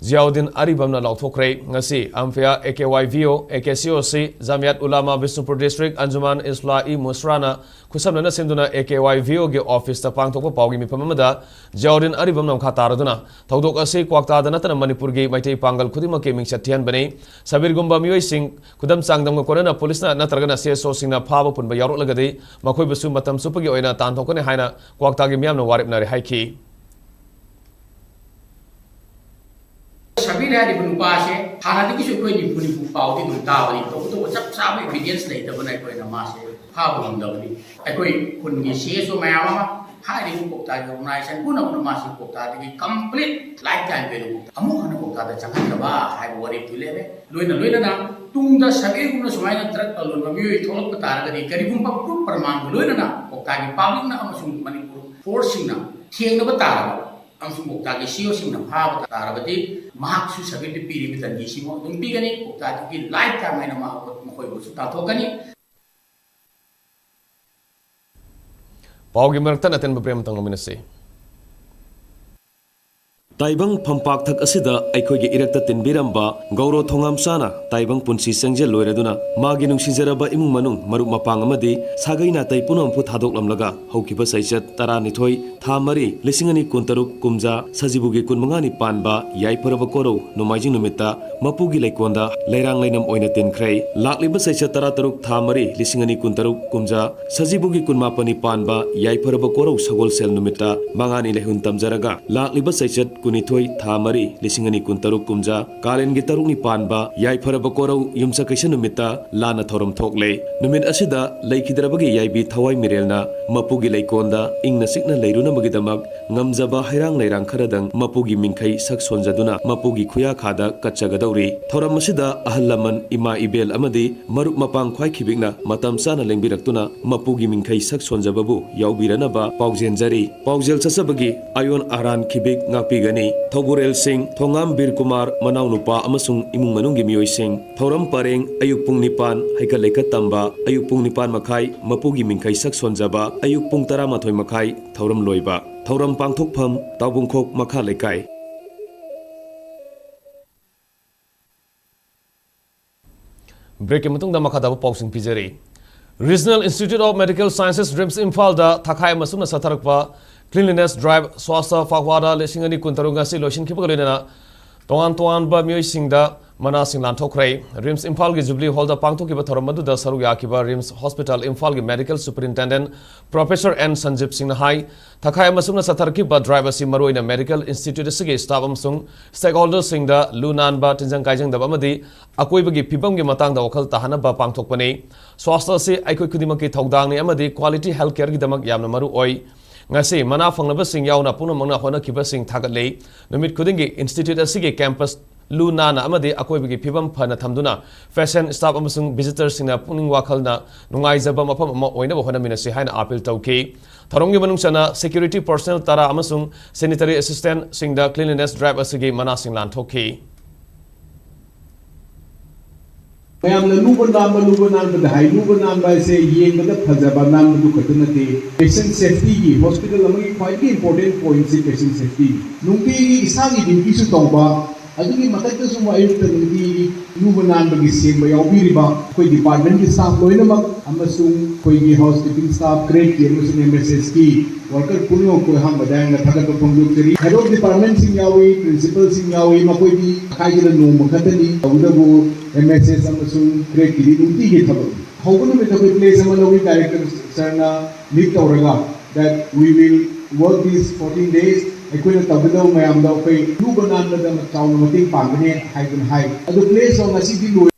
ꯖꯤꯌꯥꯎꯗꯤꯟ ꯑꯔꯤꯕꯝꯅ ꯂꯥꯎꯊꯣꯛꯈ꯭ꯔꯦ꯫ ꯉꯁꯤ ꯑꯝꯐꯤꯌꯥ, A K Y V O, A K C ꯑꯣ ꯁꯤ, ꯖꯥꯃꯤꯌꯥꯠ ꯎꯂꯥꯃꯥ ꯕꯤꯁꯅꯨꯄꯨꯔ ꯗꯤꯁꯇ꯭ꯔꯤꯛ, ꯑꯟꯖꯨꯃꯥꯟ ꯏꯁꯂꯥꯍꯤ ꯃꯨꯁꯔꯥꯅ ꯈꯨꯠꯁꯝꯅꯅ ꯁꯤꯟꯗꯨꯅ ꯑꯦ ꯀꯦ ꯋꯥꯏ ꯚꯤ ꯑꯣꯒꯤ ꯑꯣꯐꯤꯁꯇ ꯄꯥꯡꯊꯣꯛꯄ ꯄꯥꯎꯒꯤ ꯃꯤꯐꯝ ꯑꯃꯗ ꯖꯤꯌꯥꯎꯗꯤꯟ ꯑꯔꯤꯕꯝꯅ ꯃꯈꯥ ꯇꯥꯔꯗꯨꯅ, ꯊꯧꯗꯣꯛ ꯑꯁꯤ ꯀ꯭ꯋꯥꯛꯇꯥꯗ ꯅꯠꯇꯅ ꯃꯅꯤꯄꯨꯔꯒꯤ ꯃꯩꯇꯩ ꯄꯥꯡꯒꯜ ꯈꯨꯗꯤꯡꯃꯛꯀꯤ ꯃꯤꯡꯆꯠ ꯊꯤꯍꯟꯕꯅꯤ꯫ ꯁꯕꯤꯔꯒꯨꯝꯕ ꯃꯤꯑꯣꯏꯁꯤꯡ ꯈꯨꯗꯝ ꯆꯥꯡꯗꯝꯒ ꯀꯣꯟꯅꯅ ꯄꯨꯂꯤꯁꯅ ꯅꯠꯇ꯭ꯔꯒꯅ ꯁꯤ ꯑꯦꯁ ꯑꯣꯁꯤꯡꯅ ꯐꯥꯕ ꯄꯨꯟꯕ ꯌꯥꯎꯔꯛꯂꯒꯗꯤ ꯃꯈꯣꯏꯕꯨꯁꯨ ꯃꯇꯝ ꯆꯨꯞꯄꯒꯤ ꯑꯣꯏꯅ ꯇꯥꯟꯊꯣꯛꯀꯅꯤ ꯍꯥꯏꯅ ꯀ꯭ꯋꯥꯛꯇꯥꯒꯤ ꯃꯤꯌꯥꯝꯅ ꯋꯥꯔꯦꯞꯅꯔꯦ ꯍꯥꯏꯈꯤ꯫ ꯁꯕꯤꯔ ꯍꯥꯏꯔꯤꯕ ꯅꯨꯄꯥꯁꯦ ꯍꯥꯟꯅꯗꯒꯤꯁꯨ ꯑꯩꯈꯣꯏ ꯅꯤꯐꯨ ꯅꯤꯐꯨ ꯄꯥꯎꯗꯤ ꯑꯗꯨꯝ ꯇꯥꯕꯅꯤ, ꯇꯧꯕꯇꯕꯨ ꯆꯞ ꯆꯥꯕ ꯏꯚꯤꯗꯦꯟꯁ ꯂꯩꯇꯕꯅ ꯑꯩꯈꯣꯏꯅ ꯃꯥꯁꯦ ꯐꯥꯕ ꯉꯝꯗꯕꯅꯤ꯫ ꯑꯩꯈꯣꯏ ꯈꯨꯟꯒꯤ ꯁꯤ ꯑꯦꯁ ꯑꯣ ꯃꯌꯥꯝ ꯑꯃ, ꯍꯥꯏꯔꯤꯕ ꯀ꯭ꯋꯥꯛꯇꯥꯒꯤ ꯑꯣꯔꯒꯅꯥꯏꯖꯦꯁꯟ ꯄꯨꯝꯅꯃꯛꯅ ꯃꯥꯁꯤ ꯀ꯭ꯋꯥꯛꯇꯥꯗꯒꯤ ꯀꯝꯄ꯭ꯂꯤꯠ ꯂꯥꯏꯐ ꯇꯥꯏꯝꯒꯤ ꯑꯣꯏꯅ ꯑꯃꯨꯛ ꯍꯟꯅ ꯀ꯭ꯋꯥꯛꯇꯥꯗ ꯆꯪꯍꯟꯗꯕ ꯍꯥꯏꯕ ꯋꯥꯔꯦꯞꯇꯨ ꯂꯩꯔꯦ꯫ ꯂꯣꯏꯅ ꯂꯣꯏꯅꯅ ꯇꯨꯡꯗ ꯁꯕꯤꯔꯒꯨꯝꯅ ꯁꯨꯃꯥꯏꯅ ꯗ꯭ꯔꯒ ꯂꯂꯣꯟꯕ ꯃꯤꯑꯣꯏ ꯊꯣꯛꯂꯛꯄ ꯇꯥꯔꯒꯗꯤ, ꯀꯔꯤꯒꯨꯝꯕ ꯄ꯭ꯔꯨꯐ ꯄ꯭ꯔꯃꯥꯟꯒ ꯂꯣꯏꯅꯅ ꯀ꯭ꯋꯥꯛꯇꯥꯒꯤ ꯄꯕ꯭ꯂꯤꯛꯅ ꯑꯃꯁꯨꯡ ꯃꯅꯤꯄꯨꯔ ꯐꯣꯔꯁꯁꯤꯡꯅ ꯊꯦꯡꯅꯕ ꯇꯥꯔꯕ ꯑꯃꯁꯨꯡ ꯀ꯭ꯋꯥꯛꯇꯥꯒꯤ ꯁꯤ ꯏ ꯑꯣꯁꯤꯡꯅ ꯐꯥꯕ ꯇꯥꯔꯕꯗꯤ, ꯃꯍꯥꯛꯁꯨ ꯁꯕꯤꯔꯗ ꯄꯤꯔꯤꯕ ꯗꯟꯗꯤꯁꯤꯃꯨꯛ ꯑꯗꯨꯝ ꯄꯤꯒꯅꯤ꯫ ꯀ꯭ꯋꯥꯛꯇꯥꯗꯒꯤ ꯂꯥꯏꯐ ꯇꯥꯏꯝ ꯍꯥꯏꯅ ꯃꯍꯥꯛ, ꯃꯈꯣꯏꯕꯨꯁꯨ ꯇꯥꯟꯊꯣꯛꯀꯅꯤ꯫ ꯄꯥꯎꯒꯤ ꯃꯔꯛꯇ ꯑꯇꯦꯟꯕ ꯕ꯭ꯔꯦꯛ ꯑꯃꯇꯪ ꯂꯧꯃꯤꯟꯅꯁꯤ꯫ ꯇꯥꯏꯕꯪ ꯐꯝꯄꯥꯛꯊꯛ ꯑꯁꯤꯗ ꯑꯩꯈꯣꯏꯒꯤ ꯏꯔꯛꯇ ꯇꯤꯟꯕꯤꯔꯝꯕ ꯒꯧꯔꯣ ꯊꯣꯉꯥꯝꯆꯥꯅ ꯇꯥꯏꯕꯪ ꯄꯨꯟꯁꯤ ꯆꯦꯡꯖꯦꯜ ꯂꯣꯏꯔꯗꯨꯅ ꯃꯥꯒꯤ ꯅꯨꯡꯁꯤꯖꯔꯕ ꯏꯃꯨꯡ ꯃꯅꯨꯡ, ꯃꯔꯨꯞ ꯃꯄꯥꯡ ꯑꯃꯗꯤ ꯁꯥꯒꯩ ꯅꯥꯇꯩ ꯄꯨꯝꯅꯃꯛꯄꯨ ꯊꯥꯗꯣꯛꯂꯝꯂꯒ ꯍꯧꯈꯤꯕ ꯆꯩꯆꯠ ꯇꯔꯥꯅꯤꯊꯣꯏ, ꯊꯥ ꯃꯔꯤ, ꯂꯤꯁꯤꯡ ꯑꯅꯤ ꯀꯨꯟꯇꯔꯨꯛ ꯀꯨꯝꯖꯥ ꯁꯖꯤꯕꯨꯒꯤ ꯀꯨꯟꯃꯉꯥꯅꯤ ꯄꯥꯟꯕ ꯌꯥꯏꯐꯔꯕ ꯀꯣꯔꯧ ꯅꯣꯡꯃꯥꯏꯖꯤꯡ ꯅꯨꯃꯤꯠꯇ ꯃꯄꯨꯒꯤ ꯂꯩꯀꯣꯜꯗ ꯂꯩꯔꯥꯡ ꯂꯩꯅꯝ ꯑꯣꯏꯅ ꯇꯤꯟꯈ꯭ꯔꯦ꯫ ꯂꯥꯛꯂꯤꯕ ꯆꯩꯆꯠ ꯇꯔꯥꯇꯔꯨꯛ, ꯊꯥ ꯃꯔꯤ, ꯂꯤꯁꯤꯡ ꯑꯅꯤ ꯀꯨꯟꯇꯔꯨꯛ ꯀꯨꯝꯖꯥ ꯁꯖꯤꯕꯨꯒꯤ ꯀꯨꯟꯃꯥꯄꯟꯅꯤ ꯄꯥꯟꯕ ꯌꯥꯏꯐꯔꯕ ꯀꯣꯔꯧ ꯁꯒꯣꯜꯁꯦꯜ ꯅꯨꯃꯤꯠꯇ ꯃꯉꯥꯅꯤ ꯂꯩꯍꯨꯟ ꯇꯝꯖꯔꯒ ꯂꯥꯛꯂꯤꯕ ꯆꯩꯆꯠ ꯀꯨꯟꯅꯤꯊꯣꯏ ꯊꯥ ꯃꯔꯤ ꯂꯤꯁꯤꯡ ꯑꯅꯤ ꯀꯨꯟꯇꯔꯨꯛ ꯀꯨꯝꯖꯥ ꯀꯥꯂꯦꯟꯒꯤ ꯇꯔꯨꯛꯅꯤ ꯄꯥꯟꯕ ꯌꯥꯏꯐꯔꯕ ꯀꯣꯔꯧ ꯌꯨꯝꯁꯀꯩꯁ ꯅꯨꯃꯤꯠꯇ ꯂꯥꯟꯅ ꯊꯧꯔꯝ ꯊꯣꯛꯂꯦ꯫ ꯅꯨꯃꯤꯠ ꯑꯁꯤꯗ ꯂꯩꯈꯤꯗ꯭ꯔꯕꯒꯤ ꯌꯥꯏꯕꯤ ꯊꯋꯥꯏ ꯃꯤꯔꯦꯜꯅ ꯃꯄꯨꯒꯤ ꯂꯩꯀꯣꯟꯗ ꯏꯪꯅ ꯆꯤꯛꯅ ꯂꯩꯔꯨꯅꯕꯒꯤꯗꯃꯛ ꯉꯝꯖꯕ ꯍꯩꯔꯥꯡ ꯂꯩꯔꯥꯡ ꯈꯔꯗꯪ ꯃꯄꯨꯒꯤ ꯃꯤꯡꯈꯩ ꯁꯛ ꯁꯣꯟꯖꯗꯨꯅ ꯃꯄꯨꯒꯤ ꯈꯨꯌꯥꯈꯥꯗ ꯀꯠꯆꯒꯗꯧꯔꯤ꯫ ꯊꯧꯔꯝ ꯑꯁꯤꯗ ꯑꯍꯜ ꯂꯃꯟ, ꯏꯃꯥ ꯏꯕꯦꯜ ꯑꯃꯗꯤ ꯃꯔꯨꯞ ꯃꯄꯥꯡ ꯈ꯭ꯋꯥꯏ ꯈꯤꯕꯤꯛꯅ ꯃꯇꯝ ꯆꯥꯅ ꯂꯦꯡꯕꯤꯔꯛꯇꯨꯅ ꯃꯄꯨꯒꯤ ꯃꯤꯡꯈꯩ ꯁꯛ ꯁꯣꯟꯖꯕꯕꯨ ꯌꯥꯎꯕꯤꯔꯅꯕ ꯄꯥꯎꯖꯦꯟꯖꯔꯤ꯫ ꯄꯥꯎꯖꯦꯜ ꯆꯠꯆꯕꯒꯤ ꯑꯌꯣꯟ ꯑꯔꯥꯟ ꯈꯤꯕꯤꯛ ꯉꯥꯛꯄꯤꯒꯅꯤ꯫ ꯊꯧꯕꯨꯔꯦꯜꯁꯤꯡ, ꯊꯣꯉꯥꯝ ꯕꯤꯔ ꯀꯨꯃꯥꯔ ꯃꯅꯥꯎꯅꯨꯄꯥ ꯑꯃꯁꯨꯡ ꯏꯃꯨꯡ ꯃꯅꯨꯡꯒꯤ ꯃꯤꯑꯣꯏꯁꯤꯡ꯫ ꯊꯧꯔꯝ ꯄꯔꯦꯡ, ꯑꯌꯨꯛ ꯄꯨꯡ ꯅꯤꯄꯥꯟ ꯍꯩꯀꯠ ꯂꯩꯀꯠ ꯇꯝꯕ, ꯑꯌꯨꯛ ꯄꯨꯡ ꯅꯤꯄꯥꯟ ꯃꯈꯥꯏ ꯃꯄꯨꯒꯤ ꯃꯤꯡꯈꯩ ꯁꯛ ꯁꯣꯟꯖꯕ, ꯑꯌꯨꯛ ꯄꯨꯡ ꯇꯔꯥꯃꯥꯊꯣꯏ ꯃꯈꯥꯏ ꯊꯧꯔꯝ ꯂꯣꯏꯕ꯫ ꯊꯧꯔꯝ ꯄꯥꯡꯊꯣꯛꯐꯝ, ꯇꯥꯎꯕꯨꯡꯈꯣꯛ ꯃꯈꯥ ꯂꯩꯀꯥꯏ꯫ ꯕ꯭ꯔꯦꯛꯀꯤ ꯃꯇꯨꯡꯗ ꯃꯈꯥ ꯇꯥꯕ ꯄꯥꯎꯁꯤꯡ ꯄꯤꯖꯔꯤ꯫ Regional Institute of Medical Sciences, RIMS ꯏꯝꯐꯥꯜꯗ ꯊꯥꯈꯥꯏ ꯑꯃ ꯁꯨꯞꯅ ꯆꯠꯊꯔꯛꯄ Cleanliness Drive, ꯁ꯭ꯋꯥꯁꯊ ꯐꯥꯛꯋꯥꯗ ꯂꯤꯁꯤꯡ ꯑꯅꯤ ꯀꯨꯟꯇꯔꯨꯛ ꯉꯁꯤ ꯂꯣꯏꯁꯤꯟꯈꯤꯕꯒ ꯂꯣꯏꯅꯅ ꯇꯣꯉꯥꯟ ꯇꯣꯉꯥꯟꯕ ꯃꯤꯑꯣꯏꯁꯤꯡꯗ ꯃꯅꯥꯁꯤꯡ ꯂꯥꯟꯊꯣꯛꯈ꯭ꯔꯦ꯫ ꯔꯤꯝꯁ ꯏꯝꯐꯥꯜꯒꯤ ꯖꯨꯕꯤꯂꯤ ꯍꯣꯜꯗ ꯄꯥꯡꯊꯣꯛꯈꯤꯕ ꯊꯧꯔꯝ ꯑꯗꯨꯗ ꯁꯔꯨꯛ ꯌꯥꯈꯤꯕ ꯔꯤꯝꯁ ꯍꯣꯁꯄꯤꯇꯥꯜ ꯏꯝꯐꯥꯜꯒꯤ ꯃꯦꯗꯤꯀꯦꯜ ꯁꯨꯄꯔꯤꯟꯇꯦꯟꯗꯦꯟꯠ ꯄ꯭ꯔꯣꯐꯦꯁꯔ ꯑꯦꯟ ꯁꯟꯖꯤꯞ ꯁꯤꯡꯅ ꯍꯥꯏ, ꯊꯥꯈꯥꯏ ꯑꯃ ꯁꯨꯞꯅ ꯆꯠꯊꯔꯛꯈꯤꯕ ꯗ꯭ꯔꯥꯏꯚ ꯑꯁꯤ ꯃꯔꯨꯑꯣꯏꯅ ꯃꯦꯗꯤꯀꯦꯜ ꯏꯟꯁꯇꯤꯇ꯭ꯌꯨꯠ ꯑꯁꯤꯒꯤ ꯁ꯭ꯇꯥꯐ ꯑꯃꯁꯨꯡ ꯁ꯭ꯇꯦꯛꯍꯣꯜꯗꯔꯁꯤꯡꯗ ꯂꯨ ꯅꯥꯟꯕ, ꯇꯤꯟꯖꯪ ꯀꯥꯏꯖꯪꯗꯕ ꯑꯃꯗꯤ ꯑꯀꯣꯏꯕꯒꯤ ꯐꯤꯕꯝꯒꯤ ꯃꯇꯥꯡꯗ ꯋꯥꯈꯜ ꯇꯥꯍꯟꯅꯕ ꯄꯥꯡꯊꯣꯛꯄꯅꯤ꯫ ꯁ꯭ꯋꯥꯁꯊ ꯑꯁꯤ ꯑꯩꯈꯣꯏ ꯈꯨꯗꯤꯡꯃꯛꯀꯤ ꯊꯧꯗꯥꯡꯅꯤ ꯑꯃꯗꯤ quality health careꯒꯤꯗꯃꯛ ꯌꯥꯝꯅ ꯃꯔꯨ ꯑꯣꯏ꯫ ꯉꯁꯤ ꯃꯅꯥ ꯐꯪꯂꯕꯁꯤꯡ ꯌꯥꯎꯅ ꯄꯨꯝꯅꯃꯛꯅ ꯍꯣꯠꯅꯈꯤꯕꯁꯤꯡ ꯊꯥꯒꯠꯂꯤ꯫ ꯅꯨꯃꯤꯠ ꯈꯨꯗꯤꯡꯒꯤ ꯏꯟꯁꯇꯤꯇ꯭ꯌꯨꯠ ꯑꯁꯤꯒꯤ ꯀꯦꯝꯄꯁ ꯂꯨ ꯅꯥꯟꯅ ꯑꯃꯗꯤ ꯑꯀꯣꯏꯕꯒꯤ ꯐꯤꯕꯝ ꯐꯅ ꯊꯝꯗꯨꯅ ꯄꯦꯁꯦꯟꯠ, ꯁ꯭ꯇꯥꯐ ꯑꯃꯁꯨꯡ ꯚꯤꯖꯤꯇꯔꯁꯤꯡꯅ ꯄꯨꯛꯅꯤꯡ ꯋꯥꯈꯜꯅ ꯅꯨꯡꯉꯥꯏꯖꯕ ꯃꯐꯝ ꯑꯃ ꯑꯣꯏꯅꯕ ꯍꯣꯠꯅꯃꯤꯟꯅꯁꯤ ꯍꯥꯏꯅ ꯑꯥꯄꯤꯜ ꯇꯧꯈꯤ꯫ ꯊꯧꯔꯝꯒꯤ ꯃꯅꯨꯡ ꯆꯟꯅ ꯁꯦꯀ꯭ꯌꯨꯔꯤꯇꯤ ꯄꯔꯁꯅꯦꯜ ꯇꯔꯥ ꯑꯃꯁꯨꯡ ꯁꯦꯅꯤꯇꯔꯤ ꯑꯦꯁꯤꯁꯇꯦꯟꯠꯁꯤꯡꯗ ꯀ꯭ꯂꯤꯟꯂꯤꯅꯦꯁ ꯗ꯭ꯔꯥꯏꯚ ꯑꯁꯤꯒꯤ ꯃꯅꯥꯁꯤꯡ ꯂꯥꯟꯊꯣꯛꯈꯤ꯫ ꯃꯌꯥꯝꯅ ꯂꯨꯕ ꯅꯥꯟꯕ, ꯂꯨꯕ ꯅꯥꯟꯕꯗ ꯍꯥꯏ꯫ ꯂꯨꯕ ꯅꯥꯟꯕ ꯍꯥꯏꯁꯦ ꯌꯦꯡꯕꯗ ꯐꯖꯕ ꯅꯥꯟꯕꯗꯨ ꯈꯛꯇ ꯅꯠꯇꯦ꯫ ꯄꯦꯁꯦꯟꯠ ꯁꯦꯐꯇꯤꯒꯤ, ꯍꯣꯁꯄꯤꯇꯥꯜ ꯑꯃꯒꯤ ꯈ꯭ꯋꯥꯏꯗꯒꯤ ꯏꯝꯄꯣꯔꯇꯦꯟꯠ ꯄꯣꯏꯟꯠꯁꯤ ꯄꯦꯁꯦꯟꯠ ꯁꯦꯐꯇꯤ꯫ ꯅꯨꯡꯇꯤꯒꯤ ꯏꯁꯥꯒꯤ ꯗ꯭ꯌꯨꯇꯤꯁꯨ ꯇꯧꯕ, ꯑꯗꯨꯒꯤ ꯃꯊꯛꯇꯁꯨ ꯑꯃꯨꯛ ꯑꯌꯨꯛꯇ ꯅꯨꯡꯇꯤꯒꯤ ꯂꯨꯕ ꯅꯥꯟꯕꯒꯤ ꯁꯦꯡꯕ ꯌꯥꯎꯕꯤꯔꯤꯕ ꯑꯩꯈꯣꯏ ꯗꯤꯄꯥꯔꯠꯃꯦꯟꯠꯀꯤ ꯁ꯭ꯇꯥꯐ ꯂꯣꯏꯅꯃꯛ ꯑꯃꯁꯨꯡ ꯑꯩꯈꯣꯏꯒꯤ ꯍꯥꯎꯁ ꯀꯤꯄꯤꯡ ꯁ꯭ꯇꯥꯐ, ꯀ꯭ꯔꯦꯠꯀꯤ ꯑꯃꯁꯨꯡ ꯑꯦꯝ ꯑꯦꯁ ꯑꯦꯁꯀꯤ ꯋꯥꯔꯀꯔ ꯄꯨꯝꯅꯃꯛꯄꯨ ꯑꯍꯥꯟꯕꯗ ꯑꯩꯅ ꯊꯥꯒꯠꯄ ꯐꯣꯡꯗꯣꯛꯆꯔꯤ꯫ ꯍꯦꯗ ꯑꯣꯐ ꯗꯤꯄꯥꯔꯠꯃꯦꯟꯠꯁꯤꯡ ꯌꯥꯎꯏ, ꯄ꯭ꯔꯤꯟꯁꯤꯄꯥꯜꯁꯤꯡ ꯌꯥꯎꯏ, ꯃꯈꯣꯏꯗꯤ ꯊꯥꯈꯥꯏꯗꯅ ꯅꯣꯡꯃ ꯈꯛꯇꯅꯤ꯫ ꯇꯧꯕꯇꯕꯨ ꯑꯦꯝ ꯑꯦꯁ ꯑꯦꯁ ꯑꯃꯁꯨꯡ ꯀ꯭ꯔꯦꯠꯀꯤꯗꯤ ꯅꯨꯡꯇꯤꯒꯤ ꯊꯕꯛꯅꯤ꯫ ꯍꯧꯕ ꯅꯨꯃꯤꯠꯇ ꯑꯩꯈꯣꯏ ꯄ꯭ꯂꯦꯖ ꯑꯃ ꯂꯧꯏ, ꯗꯥꯏꯔꯦꯛꯇꯔ ꯁꯔꯅ ꯂꯤꯗ ꯇꯧꯔꯒ, that we will Work these fourteen days, ꯑꯩꯈꯣꯏꯅ ꯇꯧꯒꯗꯕ ꯃꯌꯥꯝꯗꯣ ꯑꯩꯈꯣꯏ ꯂꯨꯕ ꯅꯥꯟꯕꯗ ꯆꯥꯎꯅ ꯃꯇꯦꯡ ꯄꯥꯡꯒꯅꯤ ꯍꯥꯏꯗꯨꯅ ꯍꯥꯏ꯫ ꯑꯗꯨ place of ꯉꯁꯤꯗꯤ ꯂꯣꯏ꯫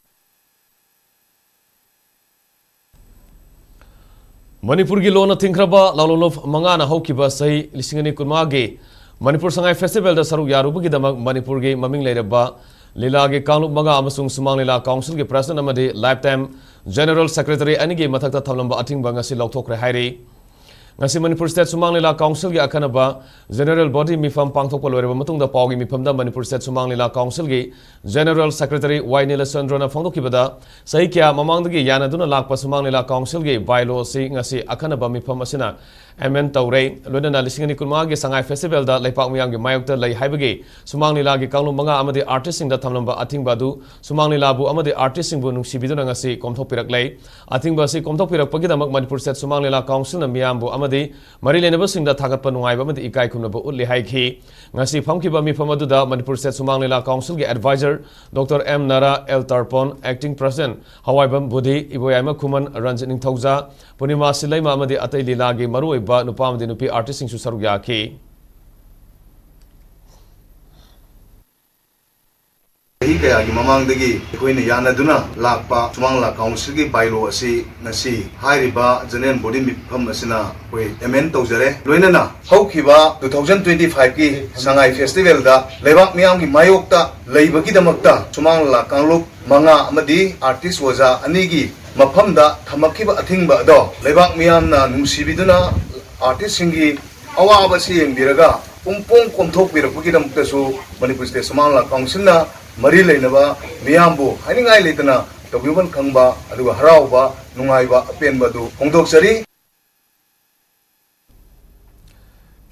ꯃꯅꯤꯄꯨꯔꯒꯤ ꯂꯣꯟꯅ ꯊꯤꯡꯈ꯭ꯔꯕ ꯂꯥꯂꯣꯡꯂꯨꯞ ꯃꯉꯥꯅ ꯍꯧꯈꯤꯕ ꯆꯍꯤ ꯂꯤꯁꯤꯡ ꯑꯅꯤ ꯀꯨꯟꯃꯉꯥꯒꯤ ꯃꯅꯤꯄꯨꯔ ꯁꯉꯥꯏ ꯐꯦꯁꯇꯤꯚꯦꯜꯗ ꯁꯔꯨꯛ ꯌꯥꯔꯨꯕꯒꯤꯗꯃꯛ ꯃꯅꯤꯄꯨꯔꯒꯤ ꯃꯃꯤꯡ ꯂꯩꯔꯕ ꯂꯤꯂꯥꯒꯤ ꯀꯥꯡꯂꯨꯞ ꯃꯉꯥ ꯑꯃꯁꯨꯡ ꯁꯨꯃꯥꯡ ꯂꯤꯂꯥ ꯀꯥꯎꯟꯁꯤꯜꯒꯤ ꯄ꯭ꯔꯦꯁꯤꯗꯦꯟꯠ ꯑꯃꯗꯤ ꯂꯥꯏꯐ ꯇꯥꯏꯝ ꯖꯦꯅꯔꯦꯜ ꯁꯦꯀ꯭ꯔꯦꯇꯔꯤ ꯑꯅꯤꯒꯤ ꯃꯊꯛꯇ ꯊꯝꯂꯝꯕ ꯑꯊꯤꯡꯕ ꯉꯁꯤ ꯂꯧꯊꯣꯛꯈ꯭ꯔꯦ ꯍꯥꯏꯔꯤ꯫ ꯉꯁꯤ ꯃꯅꯤꯄꯨꯔ ꯁ꯭ꯇꯦꯠ ꯁꯨꯃꯥꯡ ꯂꯤꯂꯥ ꯀꯥꯎꯟꯁꯤꯜꯒꯤ ꯑꯈꯟꯅꯕ ꯖꯦꯅꯔꯦꯜ ꯕꯣꯗꯤ ꯃꯤꯐꯝ ꯄꯥꯡꯊꯣꯛꯄ ꯂꯣꯏꯔꯕ ꯃꯇꯨꯡꯗ ꯄꯥꯎꯒꯤ ꯃꯤꯐꯝꯗ ꯃꯅꯤꯄꯨꯔ ꯁ꯭ꯇꯦꯠ ꯁꯨꯃꯥꯡ ꯂꯤꯂꯥ ꯀꯥꯎꯟꯁꯤꯜꯒꯤ ꯖꯦꯅꯔꯦꯜ ꯁꯦꯀ꯭ꯔꯦꯇꯔꯤ ꯋꯥꯏ ꯅꯤꯂꯆꯟꯗ꯭ꯔꯅ ꯐꯣꯡꯗꯣꯛꯈꯤꯕꯗ, ꯆꯍꯤ ꯀꯌꯥ ꯃꯃꯥꯡꯗꯒꯤ ꯌꯥꯅꯗꯨꯅ ꯂꯥꯛꯄ ꯁꯨꯃꯥꯡ ꯂꯤꯂꯥ ꯀꯥꯎꯟꯁꯤꯜꯒꯤ ꯕꯥꯏꯂꯣ ꯑꯁꯤ ꯉꯁꯤ ꯑꯈꯟꯅꯕ ꯃꯤꯐꯝ ꯑꯁꯤꯅ ꯑꯦꯃꯦꯟ ꯇꯧꯔꯦ꯫ ꯂꯣꯏꯅꯅ ꯂꯤꯁꯤꯡ ꯑꯅꯤ ꯀꯨꯟꯃꯉꯥꯒꯤ ꯁꯉꯥꯏ ꯐꯦꯁꯇꯤꯚꯦꯜꯗ ꯂꯩꯄꯥꯛ ꯃꯤꯌꯥꯝꯒꯤ ꯃꯥꯌꯣꯛꯇ ꯂꯩ ꯍꯥꯏꯕꯒꯤ ꯁꯨꯃꯥꯡ ꯂꯤꯂꯥꯒꯤ ꯀꯥꯡꯂꯨꯞ ꯃꯉꯥ ꯑꯃꯗꯤ ꯑꯥꯔꯇꯤꯁꯁꯤꯡꯗ ꯊꯝꯂꯝꯕ ꯑꯊꯤꯡꯕ ꯑꯗꯨ ꯁꯨꯃꯥꯡ ꯂꯤꯂꯥꯕꯨ ꯑꯃꯗꯤ ꯑꯥꯔꯇꯤꯁꯁꯤꯡꯕꯨ ꯅꯨꯡꯁꯤꯕꯤꯗꯨꯅ ꯉꯁꯤ ꯀꯣꯝꯊꯣꯛꯄꯤꯔꯛꯂꯦ꯫ ꯑꯊꯤꯡꯕ ꯑꯁꯤ ꯀꯣꯝꯊꯣꯛꯄꯤꯔꯛꯄꯒꯤꯗꯃꯛ ꯃꯅꯤꯄꯨꯔ ꯁ꯭ꯇꯦꯠ ꯁꯨꯃꯥꯡ ꯂꯤꯂꯥ ꯀꯥꯎꯟꯁꯤꯜꯅ ꯃꯤꯌꯥꯝꯕꯨ ꯑꯃꯗꯤ ꯃꯔꯤ ꯂꯩꯅꯕꯁꯤꯡꯗ ꯊꯥꯒꯠꯄ ꯅꯨꯡꯉꯥꯏꯕ ꯑꯃꯗꯤ ꯏꯀꯥꯏ ꯈꯨꯝꯅꯕ ꯎꯠꯂꯤ ꯍꯥꯏꯈꯤ꯫ ꯉꯁꯤ ꯐꯝꯈꯤꯕ ꯃꯤꯐꯝ ꯑꯗꯨꯗ ꯃꯅꯤꯄꯨꯔ ꯁ꯭ꯇꯦꯠ ꯁꯨꯃꯥꯡ ꯂꯤꯂꯥ ꯀꯥꯎꯟꯁꯤꯜꯒꯤ adviser doctor M Nara, L Tarapon, acting president Hawaibam Budhi, Iboyaima Khuman, Ranjit Ningthouja, Purnima Sileima ꯑꯃꯗꯤ ꯑꯇꯩ ꯂꯤꯂꯥꯒꯤ ꯃꯔꯨꯑꯣꯏꯕ ꯅꯨꯄꯥ ꯑꯃꯗꯤ ꯅꯨꯄꯤ ꯑꯥꯔꯇꯤꯁꯁꯤꯡꯁꯨ ꯁꯔꯨꯛ ꯌꯥꯈꯤ꯫ ꯆꯍꯤ ꯀꯌꯥꯒꯤ ꯃꯃꯥꯡꯗꯒꯤ ꯑꯩꯈꯣꯏꯅ ꯌꯥꯅꯗꯨꯅ ꯂꯥꯛꯄ ꯁꯨꯃꯥꯡ ꯂꯤꯂꯥ ꯀꯥꯎꯟꯁꯤꯜꯒꯤ ꯕꯥꯏꯂꯣ ꯑꯁꯤ ꯉꯁꯤ ꯍꯥꯏꯔꯤꯕ ꯖꯦꯅꯔꯦꯜ ꯕꯣꯗꯤ ꯃꯤꯐꯝ ꯑꯁꯤꯅ ꯑꯩꯈꯣꯏ ꯑꯦꯃꯦꯟ ꯇꯧꯖꯔꯦ꯫ ꯂꯣꯏꯅꯅ ꯍꯧꯈꯤꯕ two thousand twenty five ꯀꯤ ꯁꯉꯥꯏ ꯐꯦꯁꯇꯤꯚꯦꯜꯗ ꯂꯩꯕꯥꯛ ꯃꯤꯌꯥꯝꯒꯤ ꯃꯥꯌꯣꯛꯇ ꯂꯩꯕꯒꯤꯗꯃꯛꯇ ꯁꯨꯃꯥꯡ ꯂꯤꯂꯥ ꯀꯥꯡꯂꯨꯞ ꯃꯉꯥ ꯑꯃꯗꯤ ꯑꯥꯔꯇꯤꯁ ꯑꯣꯖꯥ ꯑꯅꯤꯒꯤ ꯃꯐꯝꯗ ꯊꯝꯃꯛꯈꯤꯕ ꯑꯊꯤꯡꯕ ꯑꯗꯣ ꯂꯩꯕꯥꯛ ꯃꯤꯌꯥꯝꯅ ꯅꯨꯡꯁꯤꯕꯤꯗꯨꯅ ꯑꯥꯔꯇꯤꯁꯁꯤꯡꯒꯤ ꯑꯋꯥꯕ ꯑꯁꯤ ꯌꯦꯡꯕꯤꯔꯒ ꯄꯨꯡꯄꯣꯡ ꯀꯣꯝꯊꯣꯛꯄꯤꯔꯛꯄꯒꯤꯗꯃꯛꯇꯁꯨ ꯃꯅꯤꯄꯨꯔ ꯁ꯭ꯇꯦꯠ ꯁꯨꯃꯥꯡ ꯂꯤꯂꯥ ꯀꯥꯎꯟꯁꯤꯜꯅ ꯃꯔꯤ ꯂꯩꯅꯕ ꯃꯤꯌꯥꯝꯕꯨ ꯍꯥꯏꯅꯤꯡꯉꯥꯏ ꯂꯩꯇꯅ ꯇꯧꯕꯤꯃꯜ ꯈꯪꯕ ꯑꯗꯨꯒ ꯍꯔꯥꯎꯕ ꯅꯨꯡꯉꯥꯏꯕ ꯑꯄꯦꯟꯕ ꯑꯗꯨ ꯐꯣꯡꯗꯣꯛꯆꯔꯤ꯫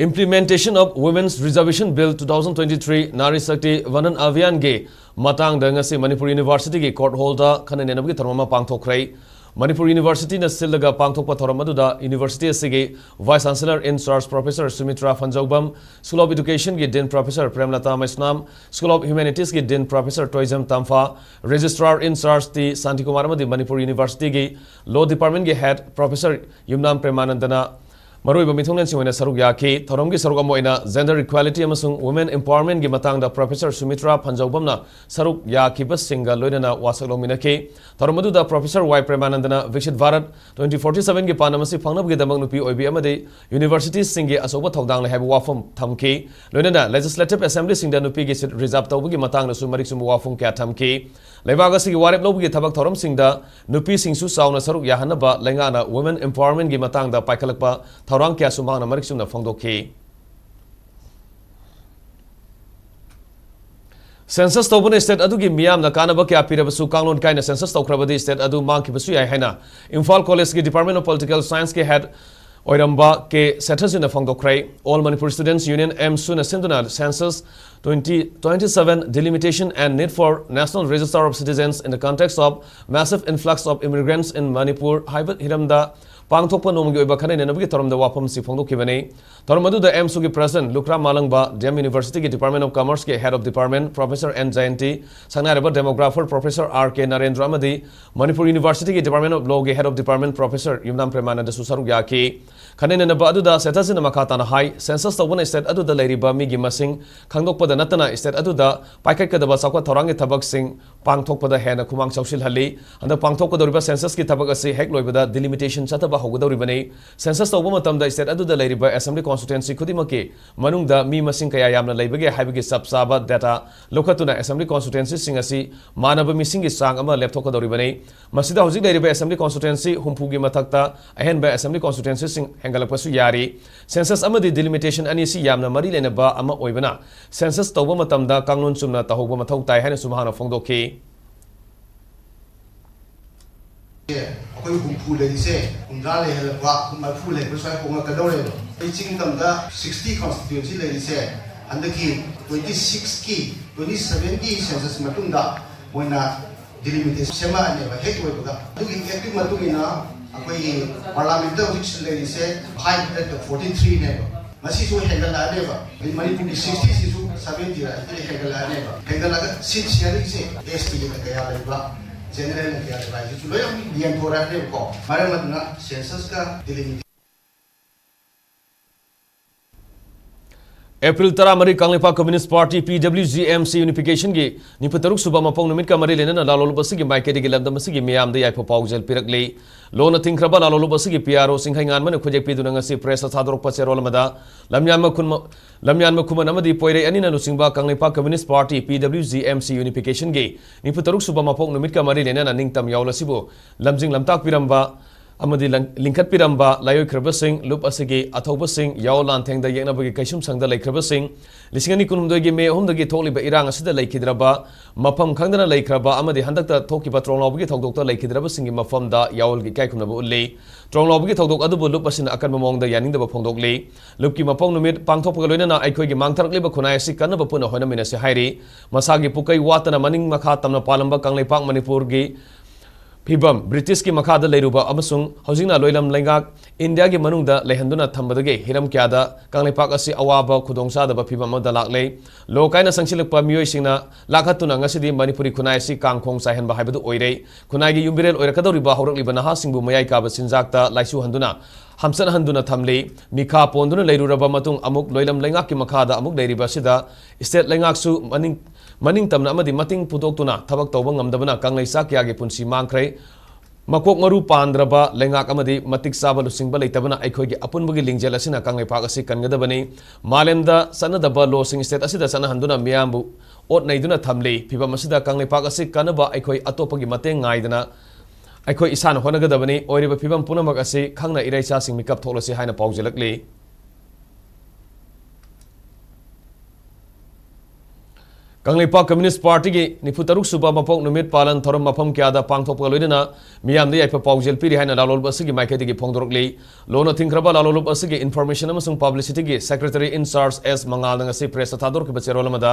Implementation of Women's Reservation Bill two thousand twenty-three, Nari Shakti Vandan Abhiyan ꯒꯤ ꯃꯇꯥꯡꯗ ꯉꯁꯤ ꯃꯅꯤꯄꯨꯔ ꯌꯨꯅꯤꯚꯔꯁꯤꯇꯤꯒꯤ ꯀꯣꯔꯠ ꯍꯣꯜꯗ ꯈꯟꯅ ꯅꯩꯅꯕꯒꯤ ꯊꯧꯔꯝ ꯑꯃ ꯄꯥꯡꯊꯣꯛꯈ꯭ꯔꯦ꯫ ꯃꯅꯤꯄꯨꯔ ꯌꯨꯅꯤꯚꯔꯁꯤꯇꯤꯅ ꯁꯤꯜꯂꯒ ꯄꯥꯡꯊꯣꯛꯄ ꯊꯧꯔꯝ ꯑꯗꯨꯗ ꯌꯨꯅꯤꯚꯔꯁꯤꯇꯤ ꯑꯁꯤꯒꯤ Vice Chancellor in charge Professor Sumitha Phanjoubam, School of Education ꯒꯤ Dean Professor Premlata Meishnam, School of Humanities ꯀꯤ Dean Professor Toijam Tampha, Registrar in charge T Shantikumar ꯑꯃꯗꯤ ꯃꯅꯤꯄꯨꯔ ꯌꯨꯅꯤꯚꯔꯁꯤꯇꯤꯒꯤ Law Department ꯀꯤ Head Professor ꯌꯨꯝꯅꯥꯝ ꯄ꯭ꯔꯦꯃꯥꯅꯟꯗꯅ ꯃꯔꯨꯑꯣꯏꯕ ꯃꯤꯊꯨꯡꯂꯦꯟꯁꯤꯡ ꯑꯣꯏꯅ ꯁꯔꯨꯛ ꯌꯥꯈꯤ꯫ ꯊꯧꯔꯝꯒꯤ ꯁꯔꯨꯛ ꯑꯃ ꯑꯣꯏꯅ gender equality ꯑꯃꯁꯨꯡ women empowerment ꯒꯤ ꯃꯇꯥꯡꯗ Professor ꯁꯨꯃꯤꯇ꯭ꯔꯥ ꯐꯟꯖꯧꯕꯝꯅ ꯁꯔꯨꯛ ꯌꯥꯈꯤꯕꯁꯤꯡꯒ ꯂꯣꯏꯅꯅ ꯋꯥꯁꯛ ꯂꯧꯃꯤꯟꯅꯈꯤ꯫ ꯊꯧꯔꯝ ꯑꯗꯨꯗ Professor ꯋꯥꯏ ꯄ꯭ꯔꯦꯃꯥꯅꯟꯗꯅ ꯕꯤꯛꯁꯤꯠ ꯚꯥꯔꯠ twenty forty seven ꯒꯤ ꯄꯥꯟꯗꯝ ꯑꯁꯤ ꯐꯪꯅꯕꯒꯤꯗꯃꯛ ꯅꯨꯄꯤ ꯑꯣꯏꯕꯤ ꯑꯃꯗꯤ university ꯁꯤꯡꯒꯤ ꯑꯆꯧꯕ ꯊꯧꯗꯥꯡ ꯂꯩ ꯍꯥꯏꯕ ꯋꯥꯐꯝ ꯊꯝꯈꯤ꯫ ꯂꯣꯏꯅꯅ Legislative Assembly ꯁꯤꯡꯗ ꯅꯨꯄꯤꯒꯤ seat reserve ꯇꯧꯕꯒꯤ ꯃꯇꯥꯡꯗꯁꯨ ꯃꯔꯤꯛ ꯆꯨꯝꯕ ꯋꯥꯐꯝ ꯀꯌꯥ ꯊꯝꯈꯤ꯫ ꯂꯩꯕꯥꯛ ꯑꯁꯤꯒꯤ ꯋꯥꯔꯦꯞ ꯂꯧꯕꯒꯤ ꯊꯕꯛ ꯊꯧꯔꯝꯁꯤꯡꯗ ꯅꯨꯄꯤꯁꯤꯡꯁꯨ ꯆꯥꯎꯅ ꯁꯔꯨꯛ ꯌꯥꯍꯟꯅꯕ ꯂꯩꯉꯥꯛꯅ women empowerment ꯒꯤ ꯃꯇꯥꯡꯗ ꯄꯥꯏꯈꯠꯂꯛꯄ ꯊꯧꯔꯥꯡ ꯀꯌꯥꯁꯨ ꯃꯍꯥꯛꯅ ꯃꯔꯤꯛ ꯆꯨꯝꯅ ꯐꯣꯡꯗꯣꯛꯈꯤ꯫ Census ꯇꯧꯕꯅ state ꯑꯗꯨꯒꯤ ꯃꯤꯌꯥꯝꯅ ꯀꯥꯟꯅꯕ ꯀꯌꯥ ꯄꯤꯔꯕꯁꯨ, ꯀꯥꯡꯂꯣꯟ ꯀꯥꯏꯅ census ꯇꯧꯈ꯭ꯔꯕꯗꯤ state ꯑꯗꯨ ꯃꯥꯡꯈꯤꯕꯁꯨ ꯌꯥꯏ ꯍꯥꯏꯅ ꯏꯝꯐꯥꯜ College ꯀꯤ Department of Political Science ꯀꯤ head ꯑꯣꯏꯔꯝꯕ ꯀꯦ ꯁꯦꯊꯔꯖꯤꯠꯅ ꯐꯣꯡꯗꯣꯛꯈ꯭ꯔꯦ꯫ All Manipur Students Union, AMSU ꯅ ꯁꯤꯟꯗꯨꯅ Census twenty twenty-seven Delimitation and Need for National Register of Citizens in the Context of Massive Influx of Immigrants in Manipur ꯍꯥꯏꯕ ꯍꯤꯔꯝꯗ ꯄꯥꯡꯊꯣꯛꯄ ꯅꯣꯡꯃꯒꯤ ꯑꯣꯏꯕ ꯈꯟꯅ ꯅꯩꯅꯕꯒꯤ ꯊꯧꯔꯝꯗ ꯋꯥꯐꯝꯁꯤ ꯐꯣꯡꯗꯣꯛꯈꯤꯕꯅꯤ꯫ ꯊꯧꯔꯝ ꯑꯗꯨꯗ AMSU ꯒꯤ President ꯂꯨꯈ꯭ꯔꯥ ꯃꯥꯂꯪꯕ, D M University ꯒꯤ Department of Commerce ꯀꯤ Head of Department Professor N Jayanti, ꯁꯛꯅꯥꯏꯔꯕ demographer Professor R K Narendra ꯑꯃꯗꯤ Manipur University ꯒꯤ Department of Law ꯒꯤ Head of Department Professor ꯌꯨꯝꯅꯥꯝ ꯄ꯭ꯔꯦꯃꯥꯅꯟꯗꯁꯨ ꯁꯔꯨꯛ ꯌꯥꯈꯤ꯫ ꯈꯟꯅ ꯅꯩꯅꯕ ꯑꯗꯨꯗ ꯁꯦꯊꯔꯖꯤꯠꯅ ꯃꯈꯥ ꯇꯥꯅ ꯍꯥꯏ, Census ꯇꯧꯕꯅ state ꯑꯗꯨꯗ ꯂꯩꯔꯤꯕ ꯃꯤꯒꯤ ꯃꯁꯤꯡ ꯈꯪꯗꯣꯛꯄꯗ ꯅꯠꯇꯅ state ꯑꯗꯨꯗ ꯄꯥꯏꯈꯠꯀꯗꯕ ꯆꯥꯎꯈꯠ ꯊꯧꯔꯥꯡꯒꯤ ꯊꯕꯛꯁꯤꯡ ꯄꯥꯡꯊꯣꯛꯄꯗ ꯍꯦꯟꯅ ꯈꯨꯃꯥꯡ ꯆꯥꯎꯁꯤꯜꯍꯜꯂꯤ꯫ ꯍꯟꯗꯛ ꯄꯥꯡꯊꯣꯛꯀꯗꯧꯔꯤꯕ census ꯀꯤ ꯊꯕꯛ ꯑꯁꯤ ꯍꯦꯛ ꯂꯣꯏꯕꯗ delimitation ꯆꯠꯊꯕ ꯍꯧꯒꯗꯧꯔꯤꯕꯅꯤ꯫ Census ꯇꯧꯕ ꯃꯇꯝꯗ state ꯑꯗꯨꯗ ꯂꯩꯔꯤꯕ assembly constituency ꯈꯨꯗꯤꯡꯃꯛꯀꯤ ꯃꯅꯨꯡꯗ ꯃꯤ ꯃꯁꯤꯡ ꯀꯌꯥ ꯌꯥꯝꯅ ꯂꯩꯕꯒꯦ ꯍꯥꯏꯕꯒꯤ ꯆꯞ ꯆꯥꯕ data ꯂꯧꯈꯠꯇꯨꯅ assembly constituency ꯁꯤꯡ ꯑꯁꯤ ꯃꯥꯟꯅꯕ ꯃꯤꯁꯤꯡꯒꯤ ꯆꯥꯡ ꯑꯃ ꯂꯦꯞꯊꯣꯛꯀꯗꯧꯔꯤꯕꯅꯤ꯫ ꯃꯁꯤꯗ ꯍꯧꯖꯤꯛ ꯂꯩꯔꯤꯕ assembly constituency ꯍꯨꯝꯐꯨꯒꯤ ꯃꯊꯛꯇ ꯑꯍꯦꯟꯕ assembly constituency ꯁꯤꯡ ꯍꯦꯟꯒꯠꯂꯛꯄꯁꯨ ꯌꯥꯔꯤ꯫ Census ꯑꯃꯗꯤ delimitation ꯑꯅꯤꯁꯤ ꯌꯥꯝꯅ ꯃꯔꯤ ꯂꯩꯅꯕ ꯑꯃ ꯑꯣꯏꯕꯅ, census ꯇꯧꯕ ꯃꯇꯝꯗ ꯀꯥꯡꯂꯣꯟ ꯆꯨꯝꯅ ꯇꯧꯍꯧꯕ ꯃꯊꯧ ꯇꯥꯏ ꯍꯥꯏꯅꯁꯨ ꯃꯍꯥꯛꯅ ꯐꯣꯡꯗꯣꯛꯈꯤ꯫ ꯑꯩꯈꯣꯏ ꯍꯨꯝꯐꯨ ꯂꯩꯔꯤꯁꯦ ꯍꯨꯝꯗ꯭ꯔꯥ ꯂꯩꯍꯜꯂꯛꯄ, ꯃꯔꯤꯐꯨ ꯂꯩꯍꯜꯂꯛꯄ ꯁ꯭ꯋꯥꯏ ꯍꯣꯡꯂꯛꯀꯗꯧꯔꯦꯕ꯫ ꯑꯩꯈꯣꯏ ꯆꯤꯡ ꯇꯝꯗ sixty constituency ꯂꯩꯔꯤꯁꯦ ꯍꯟꯗꯛꯀꯤ twenty six ꯀꯤ, twenty seven ꯀꯤ census ꯃꯇꯨꯡꯗ ꯃꯣꯏꯅ delimitation ꯁꯦꯝꯃꯛꯑꯅꯦꯕ ꯍꯦꯛ ꯂꯣꯏꯕꯒ꯫ ꯑꯗꯨꯒꯤ act ꯀꯤ ꯃꯇꯨꯡ ꯏꯟꯅ ꯑꯩꯈꯣꯏꯒꯤ parliament ꯇ ꯍꯧꯖꯤꯛ ꯂꯩꯔꯤꯁꯦ five hundred forty three ꯅꯦꯕ꯫ ꯃꯁꯤꯁꯨ ꯍꯦꯟꯒꯠꯂꯛꯑꯅꯦꯕ꯫ ꯑꯗꯩ ꯃꯅꯤꯄꯨꯔꯒꯤ sixty ꯁꯤꯁꯨ seventy ꯔ ꯑꯗꯨꯗꯤ ꯍꯦꯟꯒꯠꯂꯛꯑꯅꯦꯕ꯫ ꯍꯦꯟꯒꯠꯂꯒ seat sharing ꯁꯦ S T ꯅ ꯀꯌꯥ ꯂꯩꯕ, general ꯅ ꯀꯌꯥ ꯂꯩꯕ ꯍꯥꯏꯁꯤꯁꯨ ꯂꯣꯏꯅ ꯑꯃꯨꯛ ꯌꯦꯟꯊꯣꯔꯛꯑꯅꯦꯕꯀꯣ꯫ ꯃꯔꯝ ꯑꯗꯨꯅ census ꯀ delimitation ꯑꯦꯄ꯭ꯔꯤꯜ ꯇꯔꯥꯃꯔꯤ, ꯀꯪꯂꯩꯄꯥꯛ ꯀꯝꯃ꯭ꯌꯨꯅꯤꯁ꯭ꯠ ꯄꯥꯔꯇꯤ, ꯄꯤ ꯗꯕ꯭ꯂꯤꯎ ꯖꯤ ꯑꯦꯝ ꯁꯤ, ꯌꯨꯅꯤꯐꯤꯀꯦꯁꯟꯒꯤ ꯅꯤꯐꯨ ꯇꯔꯨꯛ ꯁꯨꯕ ꯃꯄꯣꯛ ꯅꯨꯃꯤꯠꯀ ꯃꯔꯤ ꯂꯩꯅꯅ ꯂꯥꯂꯣꯡꯂꯨꯞ ꯑꯁꯤꯒꯤ ꯃꯥꯏꯀꯩꯗꯒꯤ ꯂꯝꯗꯝ ꯑꯁꯤꯒꯤ ꯃꯤꯌꯥꯝꯗ ꯌꯥꯏꯐ ꯄꯥꯎꯖꯦꯜ ꯄꯤꯔꯛꯂꯤ꯫ ꯂꯣꯟꯅ ꯊꯤꯡꯈ꯭ꯔꯕ ꯂꯥꯂꯣꯡꯂꯨꯞ ꯑꯁꯤꯒꯤ ꯄꯤ ꯑꯥꯔ ꯑꯣ ꯆꯤꯡꯈꯩꯉꯥꯟꯕꯅ ꯈꯨꯠꯌꯦꯛ ꯄꯤꯗꯨꯅ ꯉꯁꯤ ꯄ꯭ꯔꯦꯁꯇ ꯊꯥꯗꯣꯔꯛꯄ ꯆꯦꯔꯣꯜ ꯑꯃꯗ, ꯂꯝꯌꯥꯟꯕ ꯈꯨꯟꯃ-, ꯂꯝꯌꯥꯟꯕ ꯈꯨꯃꯟ ꯑꯃꯗꯤ ꯄꯣꯏꯔꯩ ꯑꯅꯤꯅ ꯂꯨꯆꯤꯡꯕ ꯀꯪꯂꯩꯄꯥꯛ ꯀꯝꯃ꯭ꯌꯨꯅꯤꯁ꯭ꯠ ꯄꯥꯔꯇꯤ, ꯄꯤ ꯗꯕ꯭ꯂꯤꯎ ꯖꯤ ꯑꯦꯝ ꯁꯤ, ꯌꯨꯅꯤꯐꯤꯀꯦꯁꯟꯒꯤ ꯅꯤꯐꯨ ꯇꯔꯨꯛ ꯁꯨꯕ ꯃꯄꯣꯛ ꯅꯨꯃꯤꯠꯀ ꯃꯔꯤ ꯂꯩꯅꯅ ꯅꯤꯡꯇꯝ ꯌꯥꯑꯣꯜ ꯑꯁꯤꯕꯨ ꯂꯝꯖꯤꯡ ꯂꯝꯇꯥꯛꯄꯤꯔꯝꯕ ꯑꯃꯗꯤ ꯂꯪ-, ꯂꯤꯡꯈꯠꯄꯤꯔꯝꯕ ꯂꯥꯏꯑꯣꯏꯈ꯭ꯔꯕꯁꯤꯡ, ꯂꯨꯞ ꯑꯁꯤꯒꯤ ꯑꯊꯧꯕꯁꯤꯡ, ꯌꯥꯑꯣꯜ ꯂꯥꯟꯊꯦꯡꯗ ꯌꯦꯛꯅꯕꯒꯤ ꯀꯩꯁꯨꯝꯁꯪꯗ ꯂꯩꯈ꯭ꯔꯕꯁꯤꯡ, ꯂꯤꯁꯤꯡ ꯑꯅꯤ ꯀꯨꯟꯍꯨꯝꯗꯣꯏꯒꯤ ꯃꯦ ꯑꯍꯨꯝꯗꯒꯤ ꯊꯣꯛꯂꯤꯕ ꯏꯔꯥꯡ ꯑꯁꯤꯗ ꯂꯩꯈꯤꯗ꯭ꯔꯕ, ꯃꯐꯝ ꯈꯪꯗꯅ ꯂꯩꯈ꯭ꯔꯕ ꯑꯃꯗꯤ ꯍꯟꯗꯛꯇ ꯊꯣꯛꯈꯤꯕ ꯇ꯭ꯔꯣꯡꯂꯥꯎꯕꯒꯤ ꯊꯧꯗꯣꯛꯇ ꯂꯩꯈꯤꯗ꯭ꯔꯕꯁꯤꯡꯒꯤ ꯃꯐꯝꯗ ꯌꯥꯑꯣꯜꯒꯤ ꯏꯀꯥꯏ ꯈꯨꯝꯅꯕ ꯎꯠꯂꯤ꯫ ꯇ꯭ꯔꯣꯡꯂꯥꯎꯕꯒꯤ ꯊꯧꯗꯣꯛ ꯑꯗꯨꯕꯨ ꯂꯨꯞ ꯑꯁꯤꯅ ꯑꯀꯟꯕ ꯃꯑꯣꯡꯗ ꯌꯥꯅꯤꯡꯗꯕ ꯐꯣꯡꯗꯣꯛꯂꯤ꯫ ꯂꯨꯞꯀꯤ ꯃꯄꯣꯛ ꯅꯨꯃꯤꯠ ꯄꯥꯡꯊꯣꯛꯄꯒ ꯂꯣꯏꯅꯅ ꯑꯩꯈꯣꯏꯒꯤ ꯃꯥꯡꯊꯔꯛꯂꯤꯕ ꯈꯨꯟꯅꯥꯏ ꯑꯁꯤ ꯀꯟꯅꯕ ꯄꯨꯟꯅ ꯍꯣꯠꯅꯃꯤꯟꯅꯁꯤ ꯍꯥꯏꯔꯤ꯫ ꯃꯁꯥꯒꯤ ꯄꯨꯀꯩ ꯋꯥꯠꯇꯅ ꯃꯅꯤꯡ ꯃꯈꯥ ꯇꯝꯅ ꯄꯥꯜꯂꯝꯕ ꯀꯪꯂꯩꯄꯥꯛ ꯃꯅꯤꯄꯨꯔꯒꯤ ꯐꯤꯕꯝ, ꯕ꯭ꯔꯤꯇꯤꯁꯀꯤ ꯃꯈꯥꯗ ꯂꯩꯔꯨꯕ ꯑꯃꯁꯨꯡ ꯍꯧꯖꯤꯛꯅ ꯂꯣꯏꯂꯝ ꯂꯩꯉꯥꯛ ꯏꯟꯗꯤꯌꯥꯒꯤ ꯃꯅꯨꯡꯗ ꯂꯩꯍꯟꯗꯨꯅ ꯊꯝꯕꯗꯒꯤ ꯍꯤꯔꯝ ꯀꯌꯥꯗ ꯀꯪꯂꯩꯄꯥꯛ ꯑꯁꯤ ꯑꯋꯥꯕ ꯈꯨꯗꯣꯡꯆꯥꯗꯕ ꯐꯤꯕꯝ ꯑꯃꯗ ꯂꯥꯛꯂꯦ꯫ ꯂꯣ ꯀꯥꯏꯅ ꯆꯪꯁꯤꯜꯂꯛꯄ ꯃꯤꯑꯣꯏꯁꯤꯡꯅ ꯂꯥꯛꯍꯠꯇꯨꯅ ꯉꯁꯤꯗꯤ ꯃꯅꯤꯄꯨꯔꯤ ꯈꯨꯟꯅꯥꯏ ꯑꯁꯤ ꯀꯥꯡꯈꯣꯡ ꯆꯥꯏꯍꯟꯕ ꯍꯥꯏꯕꯗꯨ ꯑꯣꯏꯔꯦ꯫ ꯈꯨꯟꯅꯥꯏꯒꯤ ꯌꯨꯝꯕꯤꯔꯦꯜ ꯑꯣꯏꯔꯛꯀꯗꯧꯔꯤꯕ ꯍꯧꯔꯛꯂꯤꯕ ꯅꯍꯥꯁꯤꯡꯕꯨ ꯃꯌꯥꯏ ꯀꯥꯕ ꯆꯤꯟꯖꯥꯛꯇ ꯂꯥꯏꯆꯨꯍꯟꯗꯨꯅ ꯍꯝꯆꯠꯍꯟꯗꯨꯅ ꯊꯝꯂꯤ꯫ ꯃꯤꯈꯥ ꯄꯣꯟꯗꯨꯅ ꯂꯩꯔꯨꯔꯕ ꯃꯇꯨꯡ ꯑꯃꯨꯛ ꯂꯣꯏꯂꯝ ꯂꯩꯉꯥꯛꯀꯤ ꯃꯈꯥꯗ ꯑꯃꯨꯛ ꯂꯩꯔꯤꯕ ꯑꯁꯤꯗ ꯁ꯭ꯇꯦꯠ ꯂꯩꯉꯥꯛꯁꯨ ꯃꯅꯤꯡ, ꯃꯅꯤꯡ ꯇꯝꯅ ꯑꯃꯗꯤ ꯃꯇꯤꯡ ꯄꯨꯊꯣꯛꯇꯨꯅ ꯊꯕꯛ ꯇꯧꯕ ꯉꯝꯗꯕꯅ ꯀꯪꯂꯩꯆꯥ ꯀꯌꯥꯒꯤ ꯄꯨꯟꯁꯤ ꯃꯥꯡꯈ꯭ꯔꯦ꯫ ꯃꯀꯣꯛ ꯃꯔꯨ ꯄꯥꯟꯗ꯭ꯔꯕ ꯂꯩꯉꯥꯛ ꯑꯃꯗꯤ ꯃꯇꯤꯛ ꯆꯥꯕ ꯂꯨꯆꯤꯡꯕ ꯂꯩꯇꯕꯅ ꯑꯩꯈꯣꯏꯒꯤ ꯑꯄꯨꯟꯕꯒꯤ ꯂꯤꯡꯖꯦꯜ ꯑꯁꯤꯅ ꯀꯪꯂꯩꯄꯥꯛ ꯑꯁꯤ ꯀꯟꯒꯗꯕꯅꯤ꯫ ꯃꯥꯂꯦꯝꯗ ꯆꯠꯅꯗꯕ ꯂꯣꯁꯤꯡ ꯁ꯭ꯇꯦꯠ ꯑꯁꯤꯗ ꯆꯠꯅꯍꯟꯗꯨꯅ ꯃꯤꯌꯥꯝꯕꯨ ꯑꯣꯠ ꯅꯩꯗꯨꯅ ꯊꯝꯂꯤ꯫ ꯐꯤꯕꯝ ꯑꯁꯤꯗ ꯀꯪꯂꯩꯄꯥꯛ ꯑꯁꯤ ꯀꯟꯅꯕ ꯑꯩꯈꯣꯏ ꯑꯇꯣꯞꯄꯒꯤ ꯃꯇꯦꯡ ꯉꯥꯏꯗꯅ ꯑꯩꯈꯣꯏ ꯏꯁꯥꯅ ꯍꯣꯠꯅꯒꯗꯕꯅꯤ꯫ ꯑꯣꯏꯔꯤꯕ ꯐꯤꯕꯝ ꯄꯨꯝꯅꯃꯛ ꯑꯁꯤ ꯈꯪꯅ ꯏꯔꯩꯆꯥꯁꯤꯡ ꯃꯤꯀꯞ ꯊꯣꯛꯂꯁꯤ ꯍꯥꯏꯅ ꯄꯥꯎꯖꯦꯜꯂꯛꯂꯤ꯫ ꯀꯪꯂꯩꯄꯥꯛ ꯀꯝꯃ꯭ꯌꯨꯅꯤꯁ꯭ꯠ ꯄꯥꯔꯇꯤꯒꯤ ꯅꯤꯐꯨ ꯇꯔꯨꯛ ꯁꯨꯕ ꯃꯄꯣꯛ ꯅꯨꯃꯤꯠ ꯄꯥꯂꯟ ꯊꯧꯔꯝ ꯃꯐꯝ ꯀꯌꯥꯗ ꯄꯥꯡꯊꯣꯛꯄꯒ ꯂꯣꯏꯅꯅ ꯃꯤꯌꯥꯝꯗ ꯌꯥꯏꯐ ꯄꯥꯎꯖꯦꯜ ꯄꯤꯔꯤ ꯍꯥꯏꯅ ꯂꯥꯂꯣꯜꯕ ꯑꯁꯤꯒꯤ ꯃꯥꯏꯀꯩꯗꯒꯤ ꯐꯣꯡꯗꯣꯔꯛꯂꯤ꯫ ꯂꯣꯟꯅ ꯊꯤꯡꯈ꯭ꯔꯕ ꯂꯥꯂꯣꯜꯕ ꯑꯁꯤꯒꯤ ꯏꯟꯐꯣꯔꯃꯦꯁꯟ ꯑꯃꯁꯨꯡ ꯄꯕ꯭ꯂꯤꯁꯤꯇꯤꯒꯤ ꯁꯦꯀ꯭ꯔꯦꯇꯔꯤ ꯏꯟ ꯆꯥꯔꯖ ꯑꯦꯁ ꯃꯉꯥꯜꯅ ꯉꯁꯤ ꯄ꯭ꯔꯦꯁꯇ ꯊꯥꯗꯣꯔꯛꯈꯤꯕ ꯆꯦꯔꯣꯜ ꯑꯃꯗ,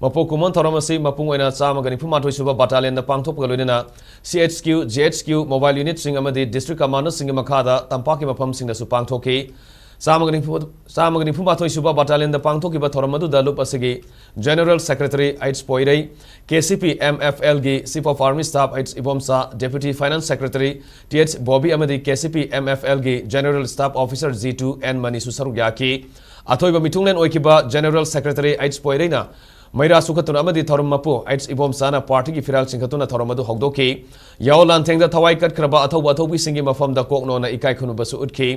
ꯃꯄꯣꯛ ꯀꯨꯝꯑꯣꯟ ꯊꯧꯔꯝ ꯑꯁꯤ ꯃꯄꯨꯡ ꯑꯣꯏꯅ ꯆꯥꯝꯃꯒ ꯅꯤꯐꯨ ꯃꯥꯊꯣꯏ ꯁꯨꯕ ꯕꯠꯇꯥꯂꯤꯌꯟꯗ ꯄꯥꯡꯊꯣꯛꯄꯒ ꯂꯣꯏꯅꯅ C H Q, G H Q, mobile ꯌꯨꯅꯤꯠꯁꯤꯡ ꯑꯃꯗꯤ ꯗꯤꯁꯇ꯭ꯔꯤꯛ ꯀꯃꯥꯟꯗꯔꯁꯤꯡꯒꯤ ꯃꯈꯥꯗ ꯇꯝꯄꯥꯛꯀꯤ ꯃꯐꯝꯁꯤꯡꯗꯁꯨ ꯄꯥꯡꯊꯣꯛꯈꯤ꯫ ꯆꯥꯝꯃꯒ ꯅꯤꯐꯨ, ꯆꯥꯝꯃꯒ ꯅꯤꯐꯨ ꯃꯥꯊꯣꯏ ꯁꯨꯕ ꯕꯥꯇꯥꯂꯤꯌꯟꯗ ꯄꯥꯡꯊꯣꯛꯈꯤꯕ ꯊꯧꯔꯝ ꯑꯗꯨꯗ ꯂꯨꯞ ꯑꯁꯤꯒꯤ General Secretary H ꯄꯣꯏꯔꯩ, K C P M F L ꯒꯤ Chief of Army Staff H Ibomcha, Deputy Finance Secretary T H Bobby ꯑꯃꯗꯤ K C P M F L ꯒꯤ General Staff Officer G two N ꯃꯅꯤꯁꯨ ꯁꯔꯨꯛ ꯌꯥꯈꯤ꯫ ꯑꯊꯣꯏꯕ ꯃꯤꯊꯨꯡꯂꯦꯟ ꯑꯣꯏꯈꯤꯕ General Secretary H ꯄꯣꯏꯔꯩꯅ ꯃꯩꯔꯥ ꯁꯨꯈꯠꯇꯨꯅ ꯑꯃꯗꯤ ꯊꯧꯔꯝ ꯃꯄꯨ H ꯏꯕꯣꯝꯆꯥꯅ party ꯒꯤ ꯐꯤꯔꯥꯜ ꯆꯤꯡꯈꯠꯇꯨꯅ ꯊꯧꯔꯝ ꯑꯗꯨ ꯍꯧꯗꯣꯛꯈꯤ꯫ ꯌꯥꯑꯣ ꯂꯥꯟꯊꯦꯡꯗ ꯊꯋꯥꯏ ꯀꯠꯈ꯭ꯔꯕ ꯑꯊꯧꯕ ꯑꯊꯧꯕꯤꯁꯤꯡꯒꯤ ꯃꯐꯝꯗ ꯀꯣꯛ ꯅꯣꯟꯅ ꯏꯀꯥꯏ ꯈꯨꯝꯅꯕꯁꯨ ꯎꯠꯈꯤ꯫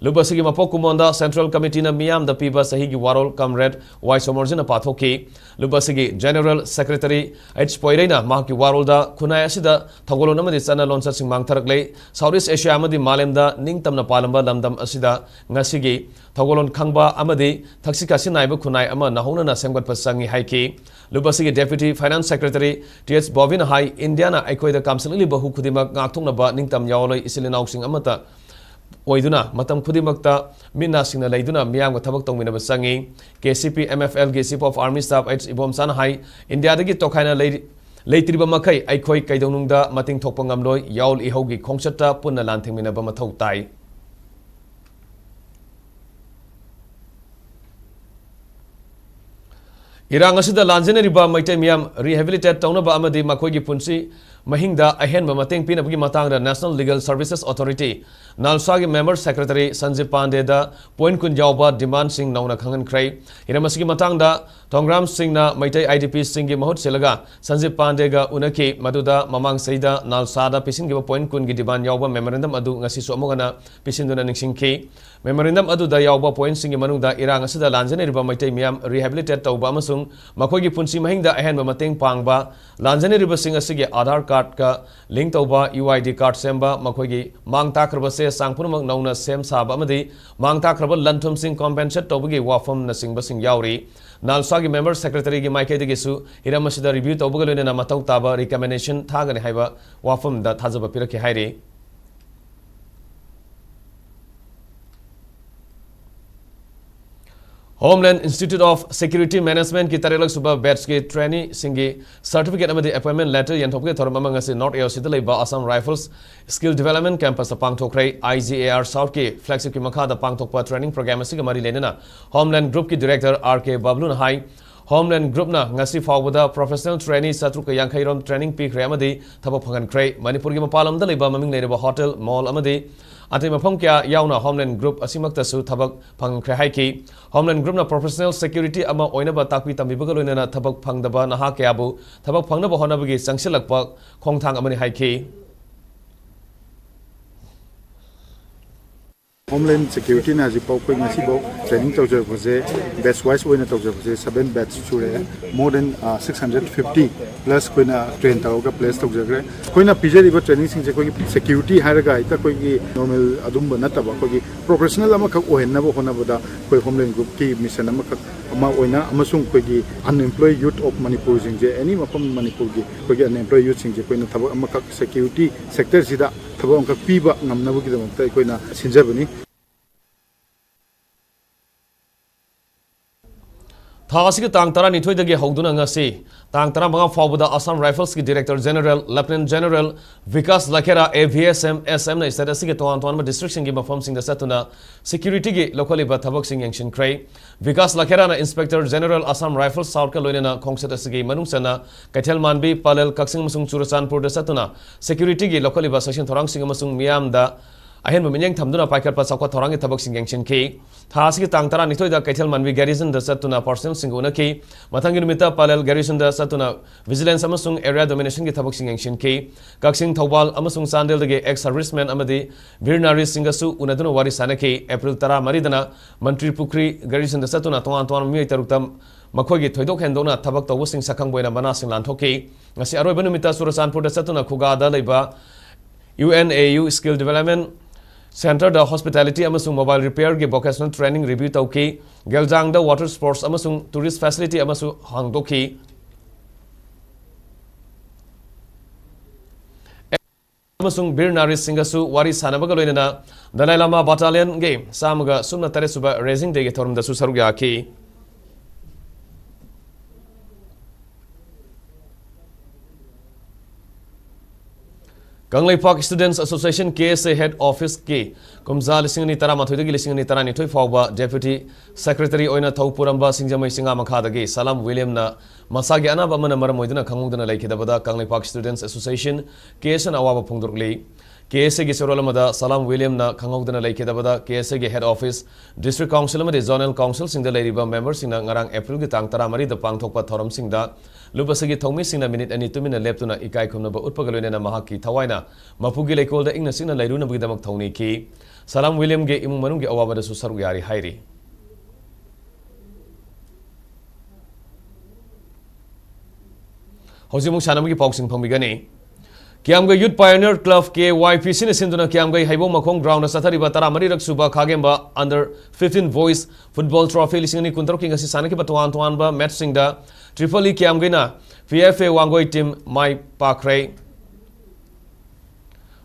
ꯂꯨꯞ ꯑꯁꯤꯒꯤ ꯃꯄꯣꯛ ꯀꯨꯝꯑꯣꯟꯗ Central Committee ꯅ ꯃꯤꯌꯥꯝꯗ ꯄꯤꯕ ꯆꯍꯤꯒꯤ ꯋꯥꯔꯣꯜ Comrade ꯋꯥꯏ ꯁꯣꯃꯣꯔꯖꯤꯅ ꯄꯥꯊꯣꯛꯈꯤ꯫ ꯂꯨꯞ ꯑꯁꯤꯒꯤ General Secretary H ꯄꯣꯏꯔꯩꯅ ꯃꯍꯥꯛꯀꯤ ꯋꯥꯔꯣꯜꯗ ꯈꯨꯟꯅꯥꯏ ꯑꯁꯤꯗ ꯊꯧꯒꯜꯂꯣꯟ ꯑꯃꯗꯤ ꯆꯠꯅ ꯂꯣꯟꯆꯠꯁꯤꯡ ꯃꯥꯡꯊꯔꯛꯂꯦ꯫ South East Asia ꯑꯃꯗꯤ ꯃꯥꯂꯦꯝꯗ ꯅꯤꯡꯇꯝꯅ ꯄꯥꯜꯂꯝꯕ ꯂꯝꯗꯝ ꯑꯁꯤꯗ ꯉꯁꯤꯒꯤ ꯊꯧꯒꯜꯂꯣꯟ ꯈꯪꯕ ꯑꯃꯗꯤ ꯊꯛꯁꯤ ꯈꯥꯁꯤ ꯅꯥꯏꯕ ꯈꯨꯟꯅꯥꯏ ꯑꯃ ꯅꯧꯍꯧꯅꯅ ꯁꯦꯝꯒꯠꯄ ꯆꯪꯏ ꯍꯥꯏꯈꯤ꯫ ꯂꯨꯞ ꯑꯁꯤꯒꯤ Deputy Finance Secretary T H ꯕꯣꯕꯤꯅ ꯍꯥꯏ, ꯏꯟꯗꯤꯌꯥꯅ ꯑꯩꯈꯣꯏꯗ ꯀꯥꯝꯁꯤꯜꯂꯛꯂꯤꯕ ꯍꯨ ꯈꯨꯗꯤꯡꯃꯛ ꯉꯥꯛꯊꯣꯛꯅꯕ ꯅꯤꯡꯇꯝ ꯌꯥꯑꯣꯜꯂꯣꯏ ꯏꯆꯤꯜ ꯏꯅꯥꯎꯁꯤꯡ ꯑꯃꯠꯇ ꯑꯣꯏꯗꯨꯅ ꯃꯇꯝ ꯈꯨꯗꯤꯡꯃꯛꯇ ꯃꯤꯠ ꯅꯥ ꯁꯤꯡꯅ ꯂꯩꯗꯨꯅ ꯃꯤꯌꯥꯝꯒ ꯊꯕꯛ ꯇꯧꯃꯤꯟꯅꯕ ꯆꯪꯏ꯫ K C P M F L ꯒꯤ Chief of Army Staff H ꯏꯕꯣꯝꯆꯥꯅ ꯍꯥꯏ, ꯏꯟꯗꯤꯌꯥꯗꯒꯤ ꯇꯣꯈꯥꯏꯅ ꯂꯩꯔꯤ-, ꯂꯩꯇ꯭ꯔꯤꯕ ꯃꯈꯩ ꯑꯩꯈꯣꯏ ꯀꯩꯗꯧꯅꯨꯡꯗ ꯃꯇꯦꯡ ꯊꯣꯛꯄ ꯉꯝꯂꯣꯏ꯫ ꯌꯥꯑꯣꯜ ꯏꯍꯧꯒꯤ ꯈꯣꯡꯆꯠꯇ ꯄꯨꯟꯅ ꯂꯥꯟꯊꯦꯡꯃꯤꯟꯅꯕ ꯃꯊꯧ ꯇꯥꯏ꯫ ꯏꯔꯥꯡ ꯑꯁꯤꯗ ꯂꯥꯟꯖꯦꯟꯅꯔꯤꯕ ꯃꯩꯇꯩ ꯃꯤꯌꯥꯝ rehabilitate ꯇꯧꯅꯕ ꯑꯃꯗꯤ ꯃꯈꯣꯏꯒꯤ ꯄꯨꯟꯁꯤ ꯃꯍꯤꯡꯗ ꯑꯍꯦꯟꯕ ꯃꯇꯦꯡ ꯄꯤꯅꯕꯒꯤ ꯃꯇꯥꯡꯗ National Legal Services Authority, ꯅꯥꯜꯁꯥꯒꯤ member secretary ꯁꯟꯖꯤꯞ ꯄꯥꯟꯗꯦꯗ point ꯀꯨꯟ ꯌꯥꯎꯕ demandꯁꯤꯡ ꯅꯧꯅ ꯈꯪꯍꯟꯈ꯭ꯔꯦ꯫ ꯍꯤꯔꯝ ꯑꯁꯤꯒꯤ ꯃꯇꯥꯡꯗ ꯊꯣꯡꯒ꯭ꯔꯥꯝꯁꯤꯡꯅ ꯃꯩꯇꯩ IDPꯁꯤꯡꯒꯤ ꯃꯍꯨꯠ ꯁꯤꯜꯂꯒ ꯁꯟꯖꯤꯞ ꯄꯥꯟꯗꯦꯒ ꯎꯅꯈꯤ, ꯃꯗꯨꯗ ꯃꯃꯥꯡ ꯆꯍꯤꯗ ꯅꯥꯜꯁꯥꯗ ꯄꯤꯁꯤꯟꯈꯤꯕ point ꯀꯨꯟꯒꯤ demand ꯌꯥꯎꯕ memorandum ꯑꯗꯨ ꯉꯁꯤꯁꯨ ꯑꯃꯨꯛ ꯍꯟꯅ ꯄꯤꯁꯤꯟꯗꯨꯅ ꯅꯤꯡꯁꯤꯡꯈꯤ꯫ Memorandum ꯑꯗꯨꯗ ꯌꯥꯎꯕ pointꯁꯤꯡꯒꯤ ꯃꯅꯨꯡꯗ ꯏꯔꯥꯡ ꯑꯁꯤꯗ ꯂꯥꯟꯖꯦꯟꯅꯔꯤꯕ ꯃꯩꯇꯩ ꯃꯤꯌꯥꯝ rehabilitate ꯇꯧꯕ ꯑꯃꯁꯨꯡ ꯃꯈꯣꯏꯒꯤ ꯄꯨꯟꯁꯤ ꯃꯍꯤꯡꯗ ꯑꯍꯦꯟꯕ ꯃꯇꯦꯡ ꯄꯥꯡꯕ, ꯂꯥꯟꯖꯦꯟꯅꯔꯤꯕꯁꯤꯡ ꯑꯁꯤꯒꯤ Aadhaar cardꯀ link ꯇꯧꯕ, UID card ꯁꯦꯝꯕ, ꯃꯈꯣꯏꯒꯤ ꯃꯥꯡ ꯇꯥꯛꯈ꯭ꯔꯕ ꯆꯦ ꯆꯥꯡ ꯄꯨꯝꯅꯃꯛ ꯅꯧꯅ ꯁꯦꯝ ꯁꯥꯕ ꯑꯃꯗꯤ ꯃꯥꯡ ꯇꯥꯛꯈ꯭ꯔꯕ ꯂꯟ ꯊꯨꯝꯁꯤꯡ compensate ꯇꯧꯕꯒꯤ ꯋꯥꯐꯝꯅꯆꯤꯡꯕꯁꯤꯡ ꯌꯥꯎꯔꯤ꯫ ꯅꯥꯜꯁꯥꯒꯤ member secretaryꯒꯤ ꯃꯥꯏꯀꯩꯗꯒꯤꯁꯨ ꯍꯤꯔꯝ ꯑꯁꯤꯗ review ꯇꯧꯕꯒ ꯂꯣꯏꯅꯅ ꯃꯊꯧ ꯇꯥꯕ recommendation ꯊꯥꯒꯅꯤ ꯍꯥꯏꯕ ꯋꯥꯐꯝꯗ ꯊꯥꯖꯕ ꯄꯤꯔꯛꯈꯤ ꯍꯥꯏꯔꯤ꯫ Homeland Institute of Security Management ꯀꯤ ꯇꯔꯦꯠꯂꯛ ꯁꯨꯕ batch ꯀꯤ trainee ꯁꯤꯡꯒꯤ certificate ꯑꯃꯗꯤ appointment letter ꯌꯦꯟꯊꯣꯛꯄꯒꯤ ꯊꯧꯔꯝ ꯑꯃ ꯉꯁꯤ North A O C ꯗ ꯂꯩꯕ Assam Rifles Skill Development Campus ꯇ ꯄꯥꯡꯊꯣꯛꯈ꯭ꯔꯦ꯫ I G A R South ꯀꯤ flagship ꯀꯤ ꯃꯈꯥꯗ ꯄꯥꯡꯊꯣꯛꯄ training program ꯑꯁꯤꯒ ꯃꯔꯤ ꯂꯩꯅꯅ Homeland Group ꯀꯤ director R K ꯕꯕ꯭ꯂꯨꯅ ꯍꯥꯏ, Homeland Group ꯅ ꯉꯁꯤ ꯐꯥꯎꯕꯗ professional trainee ꯆꯥꯇ꯭ꯔꯨꯛꯀ ꯌꯥꯡꯈꯩ ꯔꯣꯝ training ꯄꯤꯈ꯭ꯔꯦ ꯑꯃꯗꯤ ꯊꯕꯛ ꯐꯪꯍꯟꯈ꯭ꯔꯦ꯫ ꯃꯅꯤꯄꯨꯔꯒꯤ ꯃꯄꯥꯟ ꯂꯝꯗ ꯂꯩꯕ ꯃꯃꯤꯡ ꯂꯩꯔꯕ hotel, mall ꯑꯃꯗꯤ ꯑꯇꯩ ꯃꯐꯝ ꯀꯌꯥ ꯌꯥꯎꯅ Homeland Group ꯑꯁꯤꯃꯛꯇꯁꯨ ꯊꯕꯛ ꯐꯪꯍꯟꯈ꯭ꯔꯦ ꯍꯥꯏꯈꯤ꯫ Homeland Group ꯅ professional security ꯑꯃ ꯑꯣꯏꯅꯕ ꯇꯥꯛꯄꯤ ꯇꯝꯕꯤꯕꯒ ꯂꯣꯏꯅꯅ ꯊꯕꯛ ꯐꯪꯗꯕ ꯅꯍꯥ ꯀꯌꯥꯕꯨ ꯊꯕꯛ ꯐꯪꯅꯕ ꯍꯣꯠꯅꯕꯒꯤ ꯆꯪꯁꯤꯜꯂꯛꯄ ꯈꯣꯡꯊꯥꯡ ꯑꯃꯅꯤ ꯍꯥꯏꯈꯤ꯫ Homeland Security ꯅ ꯍꯧꯖꯤꯛꯐꯥꯎ ꯑꯩꯈꯣꯏ ꯉꯁꯤꯐꯥꯎ training ꯇꯧꯖꯔꯛꯄꯁꯦ, batch wise ꯑꯣꯏꯅ ꯇꯧꯖꯔꯛꯄꯁꯦ seven batch ꯁꯨꯔꯦ꯫ More than, ꯑ, six hundred fifty plus ꯑꯩꯈꯣꯏꯅ train ꯇꯧꯔꯒ place ꯇꯧꯖꯈ꯭ꯔꯦ꯫ ꯑꯩꯈꯣꯏꯅ ꯄꯤꯖꯔꯤꯕ training ꯁꯤꯡꯁꯦ ꯑꯩꯈꯣꯏꯒꯤ security ꯍꯥꯏꯔꯒ ꯍꯦꯛꯇ ꯑꯩꯈꯣꯏꯒꯤ normal ꯑꯗꯨꯝꯕ ꯅꯠꯇꯕ, ꯑꯩꯈꯣꯏꯒꯤ professional ꯑꯃꯈꯛ ꯑꯣꯏꯍꯟꯅꯕ ꯍꯣꯠꯅꯕꯗ ꯑꯩꯈꯣꯏ Homeland Group ꯀꯤ mission ꯑꯃꯈꯛ ꯑꯃ ꯑꯣꯏꯅ ꯑꯃꯁꯨꯡ ꯑꯩꯈꯣꯏꯒꯤ unemployed youth of ꯃꯅꯤꯄꯨꯔꯁꯤꯡꯁꯦ, any ꯃꯐꯝ ꯃꯅꯤꯄꯨꯔꯒꯤ ꯑꯩꯈꯣꯏꯒꯤ unemployed youth ꯁꯤꯡꯁꯦ ꯑꯩꯈꯣꯏꯅ ꯊꯕꯛ ꯑꯃꯈꯛ security sector ꯁꯤꯗ ꯊꯕꯛ ꯑꯃꯈꯛ ꯄꯤꯕ ꯉꯝꯅꯕꯒꯤꯗꯃꯛꯇ ꯑꯩꯈꯣꯏꯅ ꯁꯤꯟꯖꯕꯅꯤ꯫ ꯊꯥ ꯑꯁꯤꯒꯤ ꯇꯥꯡ ꯇꯔꯥꯅꯤꯊꯣꯏꯗꯒꯤ ꯍꯧꯗꯨꯅ ꯉꯁꯤ ꯇꯥꯡ ꯇꯔꯥꯃꯉꯥ ꯐꯥꯎꯕꯗ Assam Rifles ꯀꯤ Director General Lieutenant General Vikas ꯂꯈꯦꯔꯥ, A V S M, S M ꯅ state ꯑꯁꯤꯒꯤ ꯇꯣꯉꯥꯟ ꯇꯣꯉꯥꯟꯕ district ꯁꯤꯡꯒꯤ ꯃꯐꯝꯁꯤꯡꯗ ꯆꯠꯇꯨꯅ security ꯒꯤ ꯂꯧꯈꯠꯂꯤꯕ ꯊꯕꯛꯁꯤꯡ ꯌꯦꯡꯁꯤꯟꯈ꯭ꯔꯦ꯫ Vikas ꯂꯈꯦꯔꯥꯅ Inspector General Assam Rifles South ꯀ ꯂꯣꯏꯅꯅ ꯈꯣꯡꯆꯠ ꯑꯁꯤꯒꯤ ꯃꯅꯨꯡ ꯆꯟꯅ ꯀꯩꯊꯦꯜ ꯃꯥꯟꯕꯤ, ꯄꯥꯂꯦꯜ, ꯀꯛꯆꯤꯡ ꯑꯃꯁꯨꯡ ꯆꯨꯔꯆꯥꯟꯄꯨꯔꯗ ꯆꯠꯇꯨꯅ security ꯒꯤ ꯂꯧꯈꯠꯂꯤꯕ ꯆꯦꯛꯁꯤꯟ ꯊꯧꯔꯥꯡꯁꯤꯡ ꯑꯃꯁꯨꯡ ꯃꯤꯌꯥꯝꯗ ꯑꯍꯦꯟꯕ ꯃꯤꯠꯌꯦꯡ ꯊꯝꯗꯨꯅ ꯄꯥꯏꯈꯠꯄ ꯆꯥꯎꯈꯠ ꯊꯧꯔꯥꯡꯒꯤ ꯊꯕꯛꯁꯤꯡ ꯌꯦꯡꯁꯤꯟꯈꯤ꯫ ꯊꯥ ꯑꯁꯤꯒꯤ ꯇꯥꯡ ꯇꯔꯥꯅꯤꯊꯣꯏꯗ ꯀꯩꯊꯦꯜ ꯃꯥꯟꯕꯤ garrison ꯗ ꯆꯠꯇꯨꯅ personnel ꯁꯤꯡꯒ ꯎꯅꯈꯤ꯫ ꯃꯊꯪꯒꯤ ꯅꯨꯃꯤꯠꯇ ꯄꯥꯂꯦꯜ garrison ꯗ ꯆꯠꯇꯨꯅ vigilance ꯑꯃꯁꯨꯡ area domination ꯒꯤ ꯊꯕꯛꯁꯤꯡ ꯌꯦꯡꯁꯤꯟꯈꯤ꯫ ꯀꯛꯆꯤꯡ, ꯊꯧꯕꯥꯜ ꯑꯃꯁꯨꯡ ꯆꯥꯟꯗꯦꯜꯗꯒꯤ ex servicemen ꯑꯃꯗꯤ ꯚꯤꯔ ꯅꯥꯔꯤꯁꯤꯡꯒꯁꯨ ꯎꯅꯗꯨꯅ ꯋꯥꯔꯤ ꯁꯥꯅꯈꯤ꯫ April ꯇꯔꯥꯃꯔꯤꯗꯅ ꯃꯟꯇ꯭ꯔꯤ ꯄꯨꯈ꯭ꯔꯤ garrison ꯗ ꯆꯠꯇꯨꯅ ꯇꯣꯉꯥꯟ ꯇꯣꯉꯥꯟꯕ ꯃꯤꯑꯣꯏ ꯇꯔꯨꯛꯇ ꯃꯈꯣꯏꯒꯤ ꯊꯣꯏꯗꯣꯛ ꯍꯦꯟꯗꯣꯛꯅ ꯊꯕꯛ ꯇꯧꯕꯁꯤꯡ ꯁꯛꯈꯪꯕ ꯑꯣꯏꯅ ꯃꯅꯥꯁꯤꯡ ꯂꯥꯟꯊꯣꯛꯈꯤ꯫ ꯉꯁꯤ ꯑꯔꯣꯏꯕ ꯅꯨꯃꯤꯠꯇ ꯆꯨꯔꯆꯥꯟꯄꯨꯔꯗ ꯆꯠꯇꯨꯅ ꯈꯨꯒꯥꯗ ꯂꯩꯕ U N A U Skill Development Center the hospitality ꯑꯃꯁꯨꯡ mobile repair ꯒꯤ vocational training review ꯇꯧꯈꯤ꯫ ꯒꯦꯜꯖꯥꯡꯗ water sports ꯑꯃꯁꯨꯡ tourist facility ꯑꯃꯁꯨ ꯍꯥꯡꯗꯣꯛꯈꯤ꯫ ꯑꯃꯁꯨꯡ ꯕꯤꯔ ꯅꯥꯔꯤꯁꯤꯡꯒꯁꯨ ꯋꯥꯔꯤ ꯁꯥꯟꯅꯕꯒ ꯂꯣꯏꯅꯅ ꯗꯂꯥꯏ ꯂꯥꯃꯥ ꯕꯥꯇꯥꯂꯤꯌꯟꯒꯤ ꯆꯥꯝꯃꯒ ꯁꯨꯞꯅ ꯇꯔꯦꯠ ꯁꯨꯕ ꯔꯦꯖꯤꯡ ꯗꯦꯒꯤ ꯊꯧꯔꯝꯗꯁꯨ ꯁꯔꯨꯛ ꯌꯥꯈꯤ꯫ Kangleipak Students Association, K S A, Head Office ꯀꯤ ꯀꯨꯝꯖꯥ ꯂꯤꯁꯤꯡ ꯑꯅꯤ ꯇꯔꯥꯃꯥꯊꯣꯏꯗꯒꯤ ꯂꯤꯁꯤꯡ ꯑꯅꯤ ꯇꯔꯥꯅꯤꯊꯣꯏ ꯐꯥꯎꯕ Deputy Secretary ꯑꯣꯏꯅ ꯊꯧ ꯄꯨꯔꯝꯕ ꯁꯤꯡꯖꯃꯩ ꯆꯤꯡꯉꯥ ꯃꯈꯥꯗꯒꯤ ꯁꯂꯥꯝ ꯋꯤꯂꯤꯌꯝꯅ ꯃꯁꯥꯒꯤ ꯑꯅꯥꯕ ꯑꯃꯅ ꯃꯔꯝ ꯑꯣꯏꯗꯨꯅ ꯈꯪꯍꯧꯗꯅ ꯂꯩꯈꯤꯗꯕꯗ Kangleipak Students Association, K S A ꯅ ꯑꯋꯥꯕ ꯐꯣꯡꯗꯣꯔꯛꯂꯤ꯫ K S A ꯒꯤ ꯆꯦꯔꯣꯜ ꯑꯃꯗ ꯁꯂꯥꯝ ꯋꯤꯂꯤꯌꯝꯅ ꯈꯪꯍꯧꯗꯅ ꯂꯩꯈꯤꯗꯕꯗ K S A ꯒꯤ Head Office, District Council ꯑꯃꯗꯤ Zonal Council ꯁꯤꯡꯗ ꯂꯩꯔꯤꯕ member ꯁꯤꯡꯅ ꯉꯔꯥꯡ April ꯒꯤ ꯇꯥꯡ ꯇꯔꯥꯃꯔꯤꯗ ꯄꯥꯡꯊꯣꯛꯄ ꯊꯧꯔꯝꯁꯤꯡꯗ ꯂꯨꯞ ꯑꯁꯤꯒꯤ ꯊꯧꯃꯤꯁꯤꯡꯅ ꯃꯤꯅꯤꯠ ꯑꯅꯤ ꯇꯨꯃꯤꯟꯅ ꯂꯦꯞꯇꯨꯅ ꯏꯀꯥꯏ ꯈꯨꯝꯅꯕ ꯎꯠꯄꯒ ꯂꯣꯏꯅꯅ ꯃꯍꯥꯛꯀꯤ ꯊꯋꯥꯏꯅ ꯃꯄꯨꯒꯤ ꯂꯩꯀꯣꯜꯗ ꯏꯪꯅ ꯆꯤꯛꯅ ꯂꯩꯔꯨꯅꯕꯒꯤꯗꯃꯛ ꯊꯧꯅꯤꯈꯤ꯫ ꯁꯂꯥꯝ ꯋꯤꯂꯤꯌꯝꯒꯤ ꯏꯃꯨꯡ ꯃꯅꯨꯡꯒꯤ ꯑꯋꯥꯕꯗꯁꯨ ꯁꯔꯨꯛ ꯌꯥꯔꯤ ꯍꯥꯏꯔꯤ꯫ ꯍꯧꯖꯤꯛ ꯑꯃꯨꯛ ꯁꯥꯟꯅꯕꯒꯤ ꯄꯥꯎꯁꯤꯡ ꯐꯪꯕꯤꯒꯅꯤ꯫ ꯀꯤꯌꯥꯝꯒꯩ Youth Pioneer Club, K Y P C ꯅ ꯁꯤꯟꯗꯨꯅ ꯀꯤꯌꯥꯝꯒꯩ ꯍꯩꯕꯣꯡ ꯃꯈꯣꯡ ground ꯗ ꯆꯠꯊꯔꯤꯕ ꯇꯔꯥꯃꯔꯤꯔꯛ ꯁꯨꯕ ꯈꯥꯒꯦꯝꯕ Under fifteen Boys Football Trophy ꯂꯤꯁꯤꯡ ꯑꯅꯤ ꯀꯨꯟꯇꯔꯨꯛꯀꯤ ꯉꯁꯤ ꯁꯥꯟꯅꯈꯤꯕ ꯇꯣꯉꯥꯟ ꯇꯣꯉꯥꯟꯕ match ꯁꯤꯡꯗ Triple E ꯀꯤꯌꯥꯝꯒꯩꯅ P F A Wangoi team my ꯄꯥꯛꯈ꯭ꯔꯦ꯫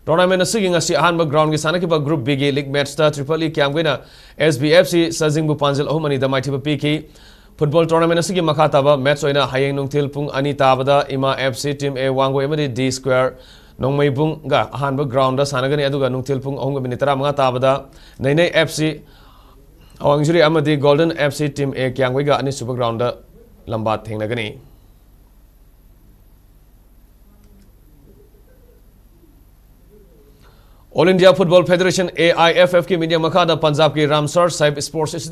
Tournament ꯑꯁꯤꯒꯤ ꯉꯁꯤ ꯑꯍꯥꯟꯕ ground ꯒꯤ ꯁꯥꯟꯅꯈꯤꯕ Group B ꯒꯤ league match ꯇ Triple E ꯀꯤꯌꯥꯝꯒꯩꯅ S B F C ꯆꯥꯖꯤꯡꯕꯨ ꯄꯥꯟꯖꯜ ꯑꯍꯨꯝ ꯑꯅꯤꯗ ꯃꯥꯏꯊꯤꯕ ꯄꯤꯈꯤ꯫ Football tournament ꯑꯁꯤꯒꯤ ꯃꯈꯥ ꯇꯥꯕ match ꯑꯣꯏꯅ ꯍꯌꯦꯡ ꯅꯨꯡꯊꯤꯜ ꯄꯨꯡ ꯑꯅꯤ ꯇꯥꯕꯗ ꯏꯃꯥ F C team A Wangoi ꯑꯃꯗꯤ D Square ꯅꯣꯡꯃꯩꯕꯨꯡꯒ ꯑꯍꯥꯟꯕ ground ꯗ ꯁꯥꯟꯅꯒꯅꯤ, ꯑꯗꯨꯒ ꯅꯨꯡꯊꯤꯜ ꯄꯨꯡ ꯑꯍꯨꯝꯒ ꯃꯤꯅꯤꯠ ꯇꯔꯥꯃꯉꯥ ꯇꯥꯕꯗ ꯅꯩꯅꯩ F C ꯑꯋꯥꯡꯖꯤꯔꯤ ꯑꯃꯗꯤ Golden F C team A ꯀꯤꯌꯥꯝꯒꯩꯒ ꯑꯅꯤꯁꯨꯕ ground ꯗ ꯂꯝꯕꯥ ꯊꯦꯡꯅꯒꯅꯤ꯫ All India Football Federation, A I F F ꯀꯤ ꯃꯤꯠꯌꯦꯡ ꯃꯈꯥꯗ ꯄꯟꯖꯥꯕꯀꯤ ꯔꯥꯝꯁꯥꯔ ꯁꯥꯍꯤꯕ Sports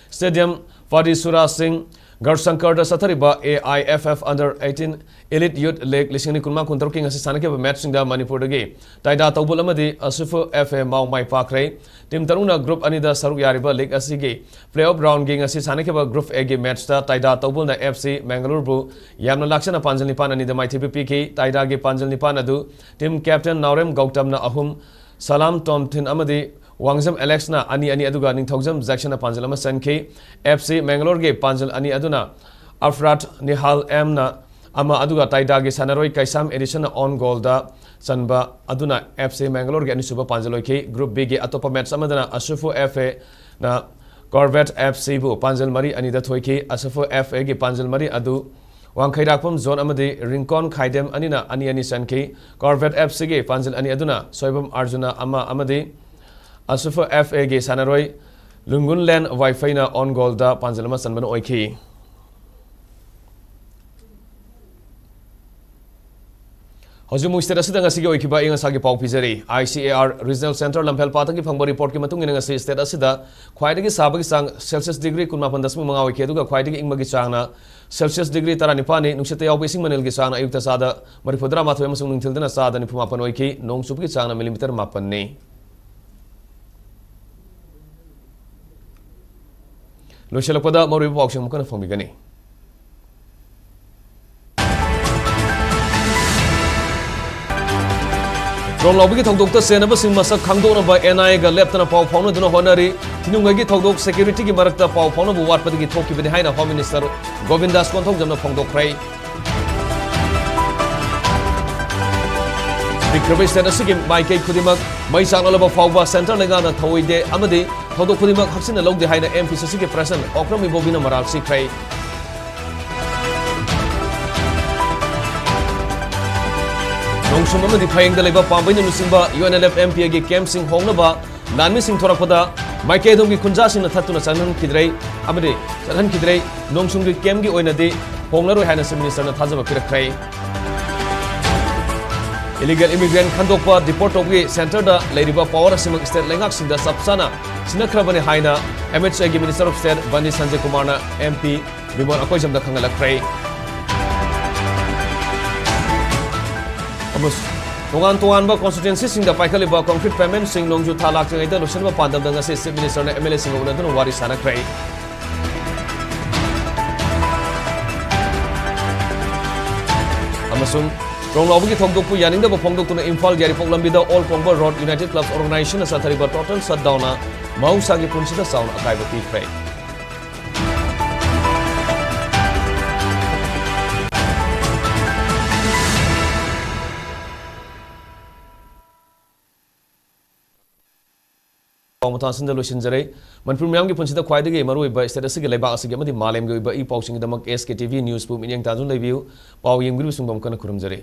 Stadium, ꯄꯥꯗꯤꯁꯨꯔꯥ ꯁꯤꯡ ꯒꯔꯁꯪꯀꯔꯗ ꯆꯠꯊꯔꯤꯕ A I F F Under eighteen Elite Youth League ꯂꯤꯁꯤꯡ ꯑꯅꯤ ꯀꯨꯟꯃꯉꯥ ꯀꯨꯟꯇꯔꯨꯛꯀꯤ ꯉꯁꯤ ꯁꯥꯟꯅꯈꯤꯕ match ꯁꯤꯡꯗ ꯃꯅꯤꯄꯨꯔꯗꯒꯤ ꯇꯥꯏꯗꯥ ꯇꯧꯕꯨꯜ ꯑꯃꯗꯤ ꯑꯁꯨꯐꯨ F A Mao my ꯄꯥꯛꯈ꯭ꯔꯦ꯫ Team ꯇꯔꯨꯛꯅ group ꯑꯅꯤꯗ ꯁꯔꯨꯛ ꯌꯥꯔꯤꯕ league ꯑꯁꯤꯒꯤ playoff round ꯒꯤ ꯉꯁꯤ ꯁꯥꯟꯅꯈꯤꯕ Group A ꯒꯤ match ꯇ ꯇꯥꯏꯗꯥ ꯇꯧꯕꯨꯜꯅ F C ꯃꯦꯡꯒꯂꯨꯔꯕꯨ ꯌꯥꯝꯅ ꯂꯥꯛꯆꯅ ꯄꯥꯟꯖꯜ ꯅꯤꯄꯥꯟ ꯑꯅꯤꯗ ꯃꯥꯏꯊꯤꯕ ꯄꯤꯈꯤ꯫ ꯇꯥꯏꯗꯥꯒꯤ ꯄꯥꯟꯖꯜ ꯅꯤꯄꯥꯟ ꯑꯗꯨ team captain ꯅꯥꯎꯔꯦꯝ ꯒꯧꯇꯝꯅ ꯑꯍꯨꯝ, ꯁꯂꯥꯝ ꯇꯣꯝꯊꯤꯟ ꯑꯃꯗꯤ ꯋꯥꯡꯖꯝ ꯑꯦꯂꯦꯛꯁꯅ ꯑꯅꯤ ꯑꯅꯤ, ꯑꯗꯨꯒ ꯅꯤꯡꯊꯧꯖꯝ ꯖꯦꯛꯁꯟꯅ ꯄꯥꯟꯖꯜ ꯑꯃ ꯆꯟꯈꯤ꯫ F C ꯃꯦꯡꯒꯂꯣꯔꯒꯤ ꯄꯥꯟꯖꯜ ꯑꯅꯤ ꯑꯗꯨꯅ ꯑꯐ꯭ꯔꯥꯠ ꯅꯤꯍꯥꯜ ꯑꯦꯝꯅ ꯑꯃ, ꯑꯗꯨꯒ ꯇꯥꯏꯗꯥꯒꯤ ꯁꯥꯟꯅꯔꯣꯏ ꯀꯩꯁꯥꯝ ꯑꯦꯗꯤꯁꯟꯅ own goalꯗ ꯆꯟꯕ ꯑꯗꯨꯅ F C Mangalore ꯒꯤ ꯑꯅꯤꯁꯨꯕ ꯄꯥꯟꯖꯜ ꯑꯣꯏꯈꯤ꯫ Group B ꯒꯤ ꯑꯇꯣꯞꯄ match ꯑꯃꯗꯅ ꯑꯁꯨꯐꯨ F A ꯅ Corvette F C ꯕꯨ ꯄꯥꯟꯖꯜ ꯃꯔꯤ ꯑꯅꯤꯗ ꯊꯣꯏꯈꯤ꯫ ꯑꯁꯨꯐꯨ F A ꯒꯤ ꯄꯥꯟꯖꯜ ꯃꯔꯤ ꯑꯗꯨ ꯋꯥꯡꯈꯩꯔꯥꯛꯄꯝ zone ꯑꯃꯗꯤ ꯔꯤꯡꯀꯣꯟ ꯈꯥꯏꯗꯦꯝ ꯑꯅꯤꯅ ꯑꯅꯤ ꯑꯅꯤ ꯆꯟꯈꯤ꯫ Corvette F C ꯒꯤ ꯄꯥꯟꯖꯜ ꯑꯅꯤ ꯑꯗꯨꯅ ꯁꯣꯏꯕꯝ ꯑꯥꯔꯖꯨꯅ ꯑꯃ ꯑꯃꯗꯤ ꯑꯁꯨꯐꯨ F A ꯒꯤ ꯁꯥꯟꯅꯔꯣꯏ ꯂꯨꯡꯒꯨꯟꯂꯦꯟ ꯋꯥꯏꯐꯩꯅ own goalꯗ ꯄꯥꯟꯖꯜ ꯑꯃ ꯆꯟꯕꯅ ꯑꯣꯏꯈꯤ꯫ ꯍꯧꯖꯤꯛ ꯑꯃꯨꯛ state ꯑꯁꯤꯗ ꯉꯁꯤꯒꯤ ꯑꯣꯏꯈꯤꯕ ꯑꯏꯪ ꯑꯁꯥꯒꯤ ꯄꯥꯎ ꯄꯤꯖꯔꯤ꯫ I C A R Regional Centre ꯂꯝꯐꯦꯜꯄꯥꯠꯇꯒꯤ ꯐꯪꯕ reportꯀꯤ ꯃꯇꯨꯡ ꯏꯟꯅ ꯉꯁꯤ state ꯑꯁꯤꯗ ꯈ꯭ꯋꯥꯏꯗꯒꯤ ꯁꯥꯕꯒꯤ ꯆꯥꯡ Celsius degree ꯀꯨꯟꯃꯥꯄꯟ ꯗꯁꯃꯤꯛ ꯃꯉꯥ ꯑꯣꯏꯈꯤ, ꯑꯗꯨꯒ ꯈ꯭ꯋꯥꯏꯗꯒꯤ ꯏꯪꯕꯒꯤ ꯆꯥꯡꯅ Celsius degree ꯇꯔꯥꯅꯤꯄꯥꯟꯅꯤ꯫ ꯅꯨꯡꯁꯤꯠꯇ ꯌꯥꯎꯕ ꯏꯁꯤꯡ ꯃꯅꯤꯜꯒꯤ ꯆꯥꯡꯅ ꯑꯌꯨꯛꯇ ꯆꯥꯗ ꯃꯔꯤꯐꯨꯇꯔꯥꯃꯥꯊꯣꯏ ꯑꯃꯁꯨꯡ ꯅꯨꯡꯊꯤꯜꯗꯅ ꯆꯥꯗ ꯅꯤꯐꯨꯃꯥꯄꯟ ꯑꯣꯏꯈꯤ꯫ ꯅꯣꯡ ꯆꯨꯕꯒꯤ ꯆꯥꯡꯅ millimetre ꯃꯥꯄꯟꯅꯤ꯫ ꯂꯣꯏꯁꯤꯜꯂꯛꯄꯗ ꯃꯔꯨꯑꯣꯏꯕ ꯄꯥꯎꯁꯤꯡ ꯑꯃꯨꯛ ꯍꯟꯅ ꯐꯣꯡꯕꯤꯒꯅꯤ꯫ ꯗ꯭ꯔꯣꯟ ꯂꯥꯎꯕꯒꯤ ꯊꯧꯗꯣꯛꯇ ꯆꯦꯟꯅꯕꯁꯤꯡ ꯃꯁꯛ ꯈꯪꯗꯣꯛꯅꯕ N I A ꯒ ꯂꯦꯞꯇꯅ ꯄꯥꯎ ꯐꯥꯎꯅꯗꯨꯅ ꯍꯣꯠꯅꯔꯤ꯫ ꯊꯤꯅꯨꯡꯒꯩꯒꯤ ꯊꯧꯗꯣꯛ security ꯒꯤ ꯃꯔꯛꯇ ꯄꯥꯎ ꯐꯥꯎꯅꯕ ꯋꯥꯠꯄꯗꯒꯤ ꯊꯣꯛꯈꯤꯕꯅꯤ ꯍꯥꯏꯅ Home Minister ꯒꯣꯕꯤꯟꯗꯥꯁ ꯀꯣꯟꯊꯧꯖꯝꯅ ꯐꯣꯡꯗꯣꯛꯈ꯭ꯔꯦ꯫ ꯄꯤꯛꯈ꯭ꯔꯕ state ꯑꯁꯤꯒꯤ ꯃꯥꯏꯀꯩ ꯈꯨꯗꯤꯡꯃꯛ ꯃꯩ ꯆꯥꯛꯂꯛꯂꯕ ꯐꯥꯎꯕ centre ꯂꯩꯉꯥꯛꯅ ꯊꯧꯑꯣꯏꯗꯦ ꯑꯃꯗꯤ ꯊꯧꯗꯣꯛ ꯈꯨꯗꯤꯡꯃꯛ ꯍꯛꯆꯤꯟꯅ ꯂꯧꯗꯦ ꯍꯥꯏꯅ M P C C ꯒꯤ President ꯑꯣꯀ꯭ꯔꯝ ꯏꯕꯣꯕꯤꯅ ꯃꯔꯥꯜ ꯁꯤꯈ꯭ꯔꯦ꯫ ꯅꯣꯡꯁꯨꯝ ꯑꯃꯗꯤ ꯐꯌꯦꯡꯗ ꯂꯩꯕ ꯄꯥꯝꯕꯩꯅ ꯂꯨꯆꯤꯡꯕ U N L F M P A ꯒꯤ camp ꯁꯤꯡ ꯍꯣꯡꯅꯕ ꯂꯥꯟꯃꯤꯁꯤꯡ ꯊꯣꯔꯛꯄꯗ ꯃꯥꯏꯀꯩ ꯑꯗꯣꯝꯒꯤ ꯈꯨꯟꯖꯥꯁꯤꯡꯅ ꯊꯠꯇꯨꯅ ꯆꯪꯍꯟꯈꯤꯗ꯭ꯔꯦ ꯑꯃꯗꯤ ꯆꯠꯍꯟꯈꯤꯗ꯭ꯔꯦ꯫ ꯅꯣꯡꯁꯨꯝꯒꯤ camp ꯀꯤ ꯑꯣꯏꯅꯗꯤ ꯍꯣꯡꯂꯔꯣꯏ ꯍꯥꯏꯅ Chief Minister ꯅ ꯊꯥꯖꯕ ꯄꯤꯔꯛꯈ꯭ꯔꯦ꯫ Illegal immigrant ꯈꯟꯗꯣꯛꯄ, deport ꯇꯧꯕꯒꯤ centre ꯗ ꯂꯩꯔꯤꯕ power ꯑꯁꯤꯃꯛ state ꯂꯩꯉꯥꯛꯁꯤꯡꯗ ꯆꯞ ꯆꯥꯅ ꯁꯤꯟꯅꯈ꯭ꯔꯕꯅꯤ ꯍꯥꯏꯅ M H A ꯒꯤ Minister of State ꯕꯟꯗꯤ ꯁꯟꯖꯌ ꯀꯨꯃꯥꯔꯅ M P ꯕꯤꯃꯣꯜ ꯑꯀꯣꯏꯖꯝꯗ ꯈꯪꯍꯜꯂꯛꯈ꯭ꯔꯦ꯫ ꯑꯃꯁꯨꯡ ꯇꯣꯉꯥꯟ ꯇꯣꯉꯥꯟꯕ constituency ꯁꯤꯡꯗ ꯄꯥꯏꯈꯠꯂꯤꯕ concrete pavement ꯁꯤꯡ ꯅꯣꯡꯖꯨ ꯊꯥ ꯂꯥꯛꯇ꯭ꯔꯤꯉꯩꯗ ꯂꯣꯏꯁꯤꯟꯕ ꯄꯥꯟꯗꯝꯗ ꯉꯁꯤ Chief Minister ꯅ M L A ꯁꯤꯡꯒ ꯎꯅꯗꯨꯅ ꯋꯥꯔꯤ ꯁꯥꯟꯅꯈ꯭ꯔꯦ꯫ ꯑꯃꯁꯨꯡ ꯗ꯭ꯔꯣꯟ ꯂꯥꯎꯕꯒꯤ ꯊꯧꯗꯣꯛꯄꯨ ꯌꯥꯅꯤꯡꯗꯕ ꯐꯣꯡꯗꯣꯛꯇꯨꯅ ꯏꯝꯐꯥꯜ ꯌꯥꯏꯔꯤꯄꯣꯛ ꯂꯝꯕꯤꯗ Old Congress Road United Clubs Organization ꯅ ꯆꯠꯊꯔꯤꯕ total shutdown ꯅ ꯃꯍꯧꯁꯥꯒꯤ ꯄꯨꯟꯁꯤꯗ ꯆꯥꯎꯅ ꯑꯀꯥꯏꯕ ꯄꯤꯈ꯭ꯔꯦ꯫ ꯄꯥꯎ ꯃꯊꯥꯁꯤꯡꯗ ꯂꯣꯏꯁꯤꯟꯖꯔꯦ꯫ ꯃꯅꯤꯄꯨꯔ ꯃꯤꯌꯥꯝꯒꯤ ꯄꯨꯟꯁꯤꯗ ꯈ꯭ꯋꯥꯏꯗꯒꯤ ꯃꯔꯨꯑꯣꯏꯕ state ꯑꯁꯤꯒꯤ, ꯂꯩꯕꯥꯛ ꯑꯁꯤꯒꯤ ꯑꯃꯗꯤ ꯃꯥꯂꯦꯝꯒꯤ ꯑꯣꯏꯕ E ꯄꯥꯎꯁꯤꯡꯒꯤꯗꯃꯛ S K T V News ꯄꯨ ꯃꯤꯠꯌꯦꯡ ꯇꯥꯗꯨꯅ ꯂꯩꯕꯤꯌꯨ꯫ ꯄꯥꯎ ꯌꯦꯡꯕꯤꯔꯤꯕꯁꯤꯡꯕꯨ ꯑꯃꯨꯛ ꯍꯟꯅ ꯈꯨꯔꯨꯝꯖꯔꯤ꯫